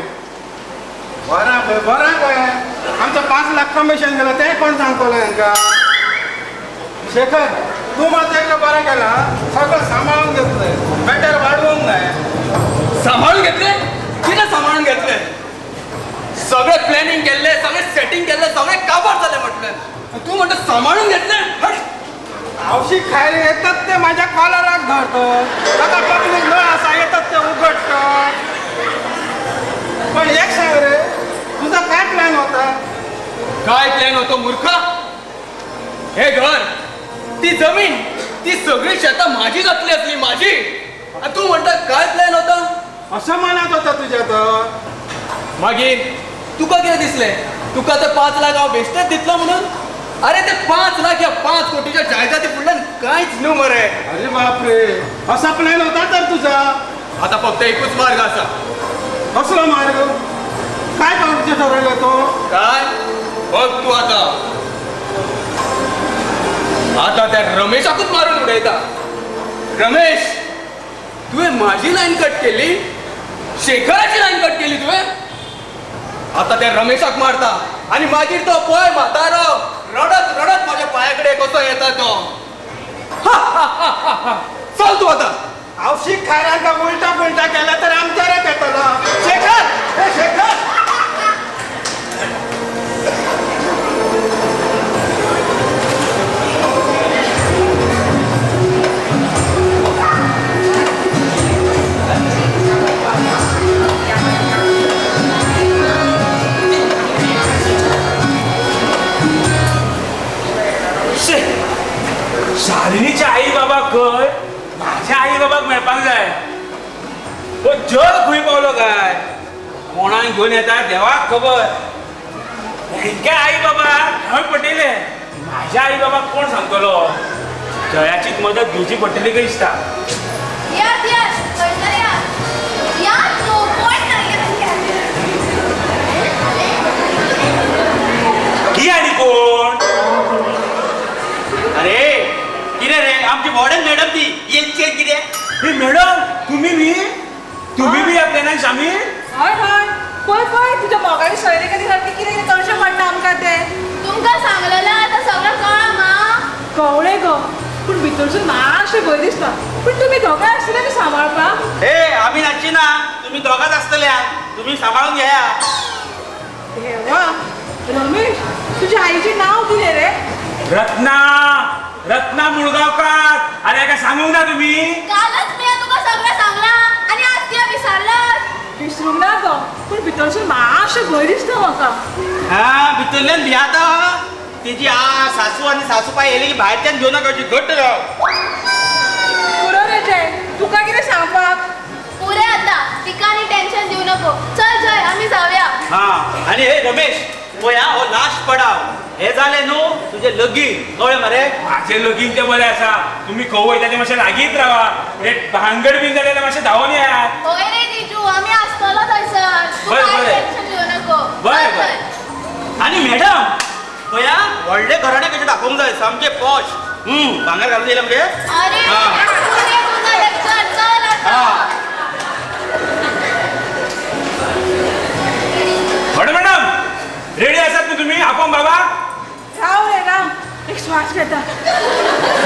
बरं पळय, बरं पळय, आमचं 5 लाख कमिशन गेलं ते कोण सांगतलो हेंका? शेखर, तू मात एकलो बरें केलां, सगळं सांबाळून घेतलंय, बेटर वाडोवंक जाय. सांबाळून घेतले? कितें सांबाळून घेतले? सगळें प्लॅनिंग केल्लें, सगळें सेटिंग केल्लें, सगळें काबार जालें म्हटलें. तूं म्हणटा सांबाळून घेतलें? आवशीक खायला येतात ते माझ्या कॉलराक धरतो, ताका पब्लीक नळ आसा येतात ते उगडटा. पण एक सांग रे, तुझा काय प्लॅन होता? काय प्लॅन होतो मूर्खा? हे घर, ती जमीन, ती सगळी शेतां माझी जातली असली, माझी. तू म्हणता काय प्लॅन होता? असं म्हणत होता तुझ्या तर. मागीर तुका कितें दिसलें? तुका ते 5 लाख हांव बेश्टेच दितलो म्हणून? अरे ते 5 लाख ह्या 5 कोटीच्या जायदादी फुडल्यान कांयच न्हू मरे. अरे बापरे, असा प्लॅन होता तर तुझा. आता फक्त एकूच मार्ग आसा. कसलो मार्ग? काय करूचें ठरवलं तो? काय बघ तू आता. आता त्या रमेशाकूच मारून उडयता. रमेश, तुवें माझी लायन कट केली, शेखराची लायन कट केली तुवें. आता त्या रमेशाक मारता आणि मागीर तो पळय म्हातारो रडत रडत माझ्या पायाकडे कसो येता तो. चल तू आता. आवशीक खायला उलटा पुलटा केला तर आमच्यारच येतलो. शेखर, हे शेखर. शालिनीच्या आई बाबा खंय माझ्या आई बाबाक मेळपाक जाय. हो जग खंय पावलो काय? कोणाक घेवन येता देवाक खबर. हेंच्या आई बाबा हांवें पटयले, माझ्या आई बाबाक कोण सांगतलो? जयाचीच मदत घेवची पडटली काय दिसता. ही आनी कोण? अरे कितें रे, आमची वॉर्डन मॅडम ती येची कितें? ही मॅडम तुम्ही बी, तुम्ही बी ह्या प्लॅनान शामील? हय हय, पळय पळय तुझ्या मोगाची सोयरी कधी सारकी कितें कितें करचें पडटा आमकां तें. तुमकां सांगलेलें आतां सगळें कळ्ळां मा? कवळें गो, पूण भितरसून मातशें भंय दिसता. पूण तुमी दोगांय आसतले न्ही सांबाळपाक? हे आमी नाचची ना, तुमी दोगांच आसतल्या, तुमी सांबाळून घेया. देवा रमेश, तुझ्या आईचें नांव कितें रे? रत्ना, रत्ना मुळगांवकार. अरे काय सांगूंक ना तुम्ही? कालच मी तुका सगळें सांगलां आनी आज तुवें विसरलां. विसरूंक ना गो, पूण भितरसून मातशें भंय दिसता म्हाका. हा, भितरल्यान भियाता तेजी. आ सासू आनी सासू पाय येयली की भायरच्यान घेवन नाका, घट्ट राव. पुरो रे जय, तुका कितें सांगपाक? पुरें आतां, तिका आनी टेन्शन दिवं नको. चल जय, आमी जावया. हा, आनी हे रमेश पळय हो लास्ट पडाव. हे जालें न्हू तुजें लगीन, कळ्ळें मरे? म्हाजें लगीन तें बरें आसा, तुमी खंय वयता तें मातशें लागींच रावा. भांगड बीन जालें जाल्यार मातशें धांवून येयात. हय रे जिजू, आमी आसतलो थंयसर, तूं कांय टेन्शन घेवं नको. बरें बरें. आनी मॅडम पळया व्हडलें घराणें कशें दाखोवंक जाय, सामकें पॉश. भांगर घालून येयलें मगे? अरे चल आतां. बरें मॅडम, रेडी आसात न्हू तुमी? आपोवंक बाबा? राव रे राव, एक श्वास घेता.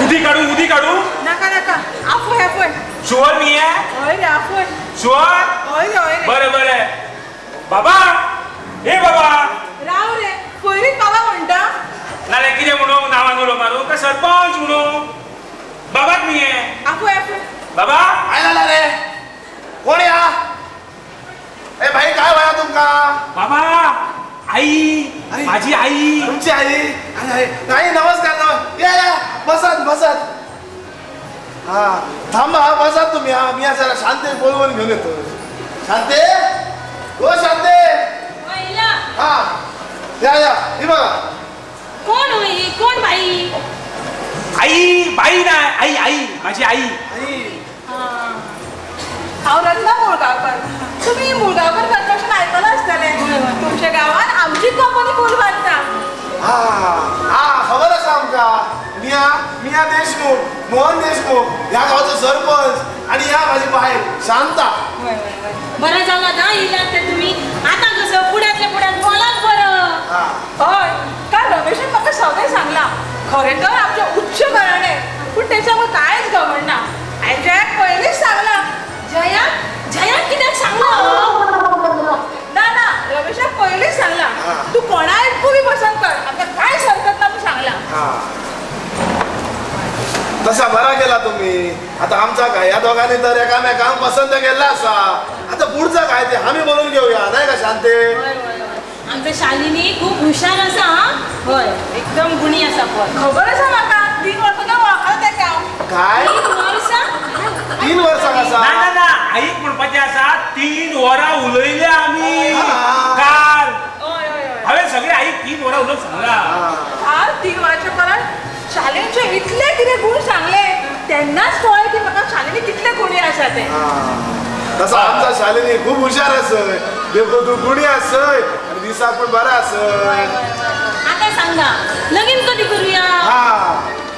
उदी काडू, उदी काडू? नाका नाका, आफय आफय. शुअर न्ही? हय रे आफय. शुअर? हय रे हय रे. बरें बरें. बाबा, हे बाबा. राव रे, पयलींच बाबा म्हणटा? नाल्यार कितें म्हणू? नांवान उलो मारू काय सरपंच म्हणू? बाबाक न्ही? आफय आफय. बाबा काय जाला रे? कोण या? ए भाई, काय वया तुमका? बाबा, आई, माझी आई. तुमची आई? नाही, नमस्कार. या या, बसात बसात. हा थांबा, बसात तुम्ही. हा मी जरा शांते बोलवून घेऊन येतो. शांते, हो शांते. हा या या, ही बघा. कोण होई? कोण बाई? आई बाई ना, आई आई, माझी आई. आई. हांव रत्ना मुळगांवकर. तुमी मुळगांवकर कन्स्ट्रक्शन आयकलां आसतलें. तुमच्या गांवांत आमची कंपनी पूल बांदता. हा हा, खबर आसा आमकां. मिया मिया देशमुख, मोहन देशमुख ह्या गांवचो सरपंच, आनी ह्या म्हाजी बायल शांता. बरें जालां ना येयलात ते तुमी. आतां कसं फुड्यांतल्या फुड्यांत बोलात बरं. हय, काल रमेशान म्हाका सगळें सांगलां. खरें तर आमचें उच्च घराणें, पूण तेचें आमकां कांयच खबर ना. हांवें जयाक पयलींच सांगलां. जया, जया कित्याक सांगलां? ना ना, रमेशाक पयलींच सांगलां, तूं कोणाकूय बी पसंत कर, आमकां कांयच हरकत ना म्हूण सांगलां. तसा बरा केला तुम्ही. आता आमचा काय ह्या दोघांनी तर एकामेकांक पसंत केल्ला आसा. आता आता पुढचा काय ते आम्ही बोलून घेऊया नाही का शांते? आमचं शालिनी खूप हुशार असा. होय एकदम गुणी असा. पण खबर आसा म्हाका 3 वर्सां वळखता तेका. काय 3 वर्सां? 3 वर्सां आसा? ना ना ना आईक म्हणपाचें आसा 3 वरां उलयले आमी काल. हांवें सगळे आईक 3 वरां उलोवन सांगला. काल 3 वरांच्या परत शालिनीचे इतले कितें गुण सांगले तेन्नाच कळ्ळें की म्हाका शालिनी कितले गुणी आसा ते. तसं आमचा शालिनी खूप हुशार आसय, देखो तू गुणी आसय आनी दिसाक पण बरा आसय. आता सांगा लगीन कधी करूया?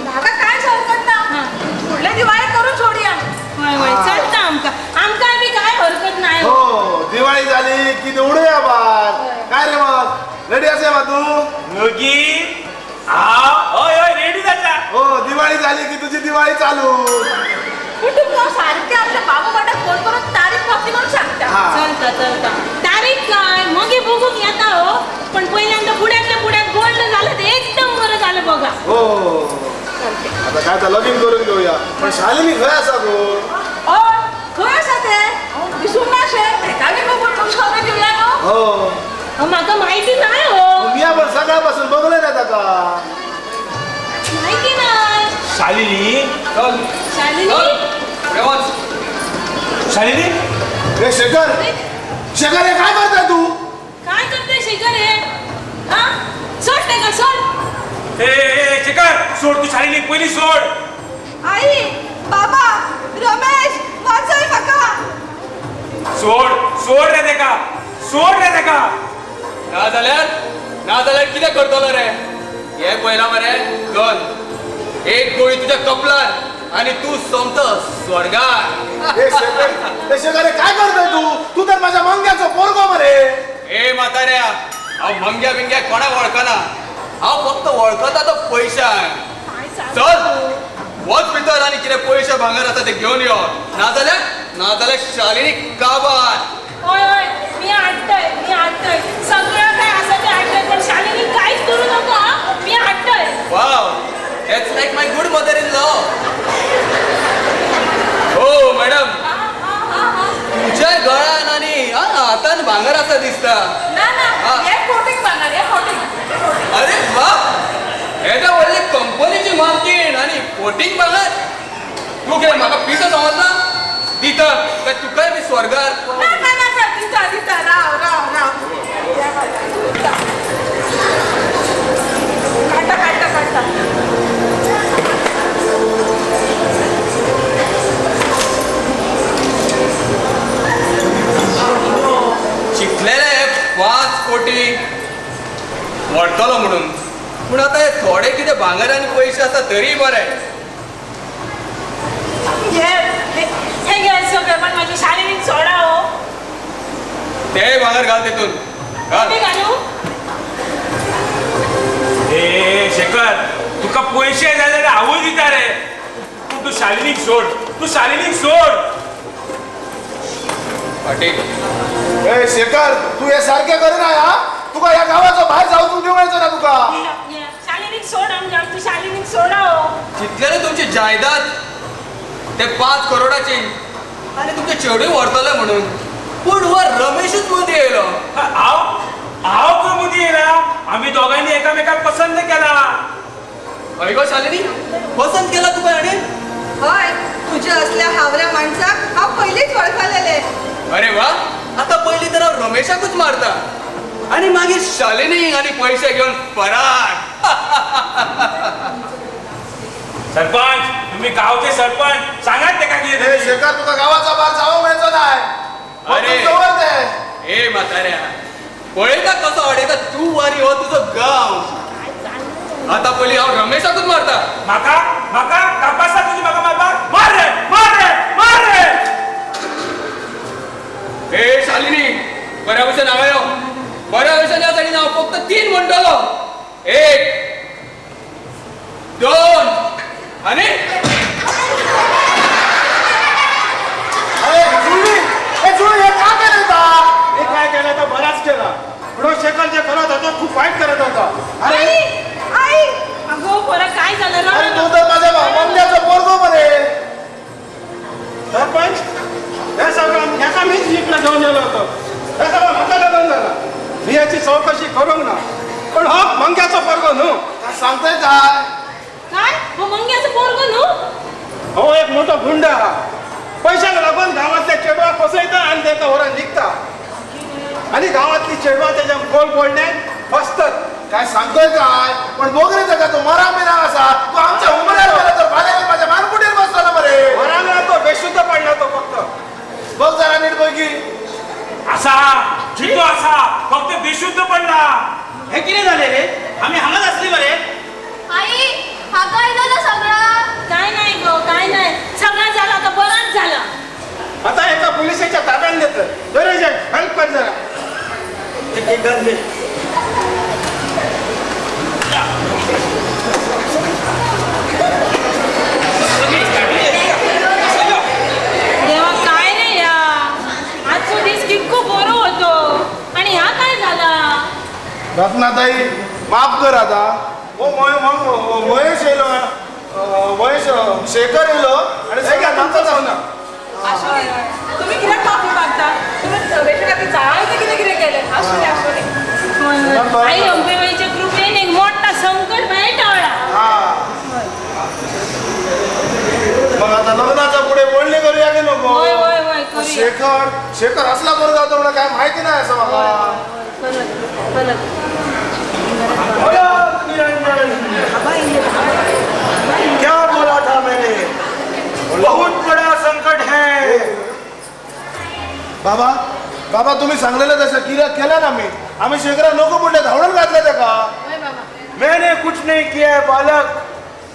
म्हाका कांयच हरकत ना, फुडले दिवाळी करून सोडया. हय हय चलता आमकां, आमकां बी काय हरकत नाही. हो दिवाळी झाली की उडूया बार. काय रे मग रेडी असे मा तू लगीन? हय हय रेडी जाता. हो दिवाळी झाली की तुझी दिवाळी चालू. पण तुमकां सारखे आमच्या बाबू भटाक फोन करून तारीख पक्की करून सांगता. चलता चलता. तारीख काय मागीर बघूंक येता हो, पण पहिल्यांदा फुड्यांतल्या फुड्यात गोल्ड झालं ते एकदम बरं झालं बघा. हो आता काय तर लगीन करून घेऊया. पण शालिनी खंय आसा गो? हय खंय आसा तें दिसूंक नाशें. तेका बी बघून तुमकां खबर दिवया न्हू. हो म्हाका म्हायती नाही हो. मी पण सकाळपासून बघले ना ताका. माहिती नाही. शालिनी चल शालिनी शालिनी. ए शेखर, शेखर हे काय करताय तू? काय करतोय शेखर हे? हा सोड तेका सोड. ए ए शेखर सोड तू शालिनी पयली सोड. आई बाबा रमेश वाचय म्हाका. सोड सोड रे तेका, सोड रे तेका. ना जाल्यार ना जाल्यार कितें करतलो रे? हे पळयला मरे गन, एक गोळी तुझ्या कपलान आणि तू सोमत स्वर्गात. ए शेखर, ए शेखर काय करतोय तू? तू तर माझ्या मंग्याचो पोरगो मरे. ए म्हाताऱ्या, हांव मंग्या बिंग्या कोणाक वळखना, हांव फक्त वळखता तो पयशांक. चल वच भितर आनी कितें पयशे भांगर आसा ते घेवन यो, नाजाल्यार नाजाल्यार शालिनी काबार. हय हय मी हाडटय, मी हाडटय सगळं काय आसा तें हाडटय, पण शालिनी कांयच करू नाका. मी हाडटय. Wow, that's like my good mother in law. हो मॅडम, तुझ्या गळ्यान आणि हातान भांगर आसा दिसता. ना ना हे कोटीक भांगर, हे कोटीक. अरे वा, येद्या व्हडली कंपनीची मालकीण आनी फोटींग भांगर. तूं कितें म्हाका पिसो समजला? दिता काय तुकाय बी स्वर्गार? ना ना ना दिता दिता. राव राव राव काडटा काडटा काडटा. शिकलेले हे 5 कोटी व्हरतलो म्हणून, पूण आतां हे थोडे कितें भांगर आनी पयशे आसा तरी बरें. हे घे सगळें, पण म्हाजी शालिनीक सोडा हो. ते भांगर घाल तितून. घालू? ए शेखर तुका पयशे जाय जाल्यार हांवूय दिता रे, पूण तूं शालिनीक सोड, तूं शालिनीक सोड. ए शेखर तू हे सारखे करू ना. हा तुका ह्या गावाचो भायर जावचूंक दिवं ना तुका. शालिनीक सोड आमच्या, आमची शालिनीक सोडा हो. चितले रे तुमची जायदाद ते 5 करोडाची आनी तुमचे चेडूय व्हरतले म्हणून, पूण हो रमेशूच मदीं येयलो. हांव हांव खंय मदीं येयला? आमी दोगांयनी एकामेकाक पसंत केला. हय गो शालिनी, पसंत केला तुका हाणें? हय, तुज्या असल्या हावऱ्या माणसाक हांव पयलींच वळखलेलें. अरे वा, आतां पयलीं तर हांव रमेशाकूच मारता आनी मागीर शालिनी आनी पयशे घेवन फरार. सरपंच तुम्ही गावचे सरपंच, सांगात तेका कितें. शेखर तुका गावाचा भायर जावंक मेळचो नाय. अरे ए म्हाताऱ्या, पळयता कसो अडयता तूं आनी हो तुजो गांव. आतां पयलीं हांव रमेशाकूच मारता. म्हाका म्हाका कापासा तुजी म्हाका मारपाक? मार रे मार रे मार रे. ए शालिनी, बऱ्या भशेन हांगा यो, बऱ्या भशेन ह्या सायडीन हांव फक्त 3 म्हणटलो. 1 2 आनी अरे जुळी, ए जुळी हे का केलं ता? हे काय केलं तर बराच केला. पण शेखर जे करत होता खूप वाईट करत होता. अरे आई अगो पोरा काय झालं? अरे तू तर माझ्या मंग्याचं पोरगो मरे. सरपंच हे सगळं ह्याका मीच इकडे घेऊन चवकशी करूंक ना, पण हो मंग्याचो पोरगो न्हू. सांगताय काय काय हो मंग्याचो पोरगो न्हू? हो एक मोठो गुंड आहा, पैशाक लागून गांवांतल्या चेडवाक फसयता आनी ताका व्हरून विकता आनी गांवांतली चेडवां तेज्या गोल पडल्यान फसतात. काय सांगतोय काय? पण बघ रे ताका, तो मरा मिरा आसा, तो आमच्या उमऱ्यार गेला तर फाल्यां माझ्या मानकुटीर बसतलो मरे. मरा मिरा तो बेशुद्ध पडला तो फक्त. बघ जरा नीट पैकी आसा जितो आसा, फक्त बेशुद्ध पडला. हे कितें जालें रे? आमी हांगाच आसली मरे. आई हा काय जालो सगळा? काय नाही गो, काय नाही, सगळं झालं आता, बराच झाला. आता एका पोलिसाच्या ताब्यात देत. बरे हेल्प कर जरा. देवा काय रे या आजचो दीस कितको बरो होतो आणि ह्या काय झाला? रत्नाताई माफ कर आता. हो महेश येलो, महेश शेखर येलो आणि सगळ्या ना. तुम्ही कित्याक माफी मागता? तुम्ही रमेशा खातीर जायते कितें कितें केलें. आसूं दी आसूं दी. आई अंबेबाईच्या कृपेन एक मोठा संकट भायर टाळला. मग आता लग्नाच्या पुढे बोलणी करूया की नको? होय होय होय करूया. शेखर शेखर असला पोरगा होता म्हणून काय माहिती नाही असं मला. क्या बोला था मैंने, बहुत बड़ा संकट है. बाबा बाबा तुम्ही सांगलेलं तसं किरा केला ना मी. आम्ही शेखरा नको म्हणले, धावडून घातलं त्याका. मैंने कुछ नहीं किया है बालक,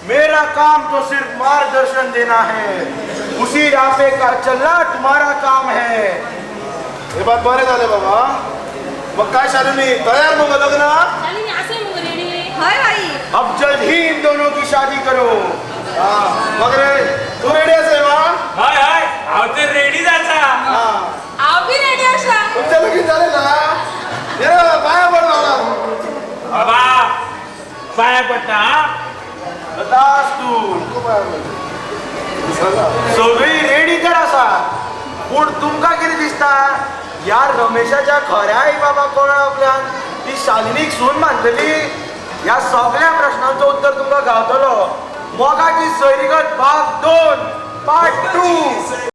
मेरा काम तो सिर्फ मार्गदर्शन देना है, उसी रास्ते का चलना तुम्हारा काम है. हे बात बरे झाले बाबा. मग काय शालिनी तयार मग लग्न? शालिनी असे मग रेडी. हय आई. अब जल्द ही इन दोनों की शादी करो. मग रे तू रेडी असेल मा? हय हय हांव तर रेडी जाता. हांव बी रेडी आसा. तुमच्या लगीन झाले ना? ये पाया पड बाबा. बाबा पाया पडटा. तू सगळी रेडी तर आसा, पूण तुमकां कितें दिसता ह्या रमेशाच्या खऱ्या आई बाबा कोण आपल्यान ती शालिनीक सून मानतली? ह्या सगळ्या प्रश्नांचो उत्तर तुमकां गावतलो. मोगाची सैरीगत भाग 2 पार्ट 2.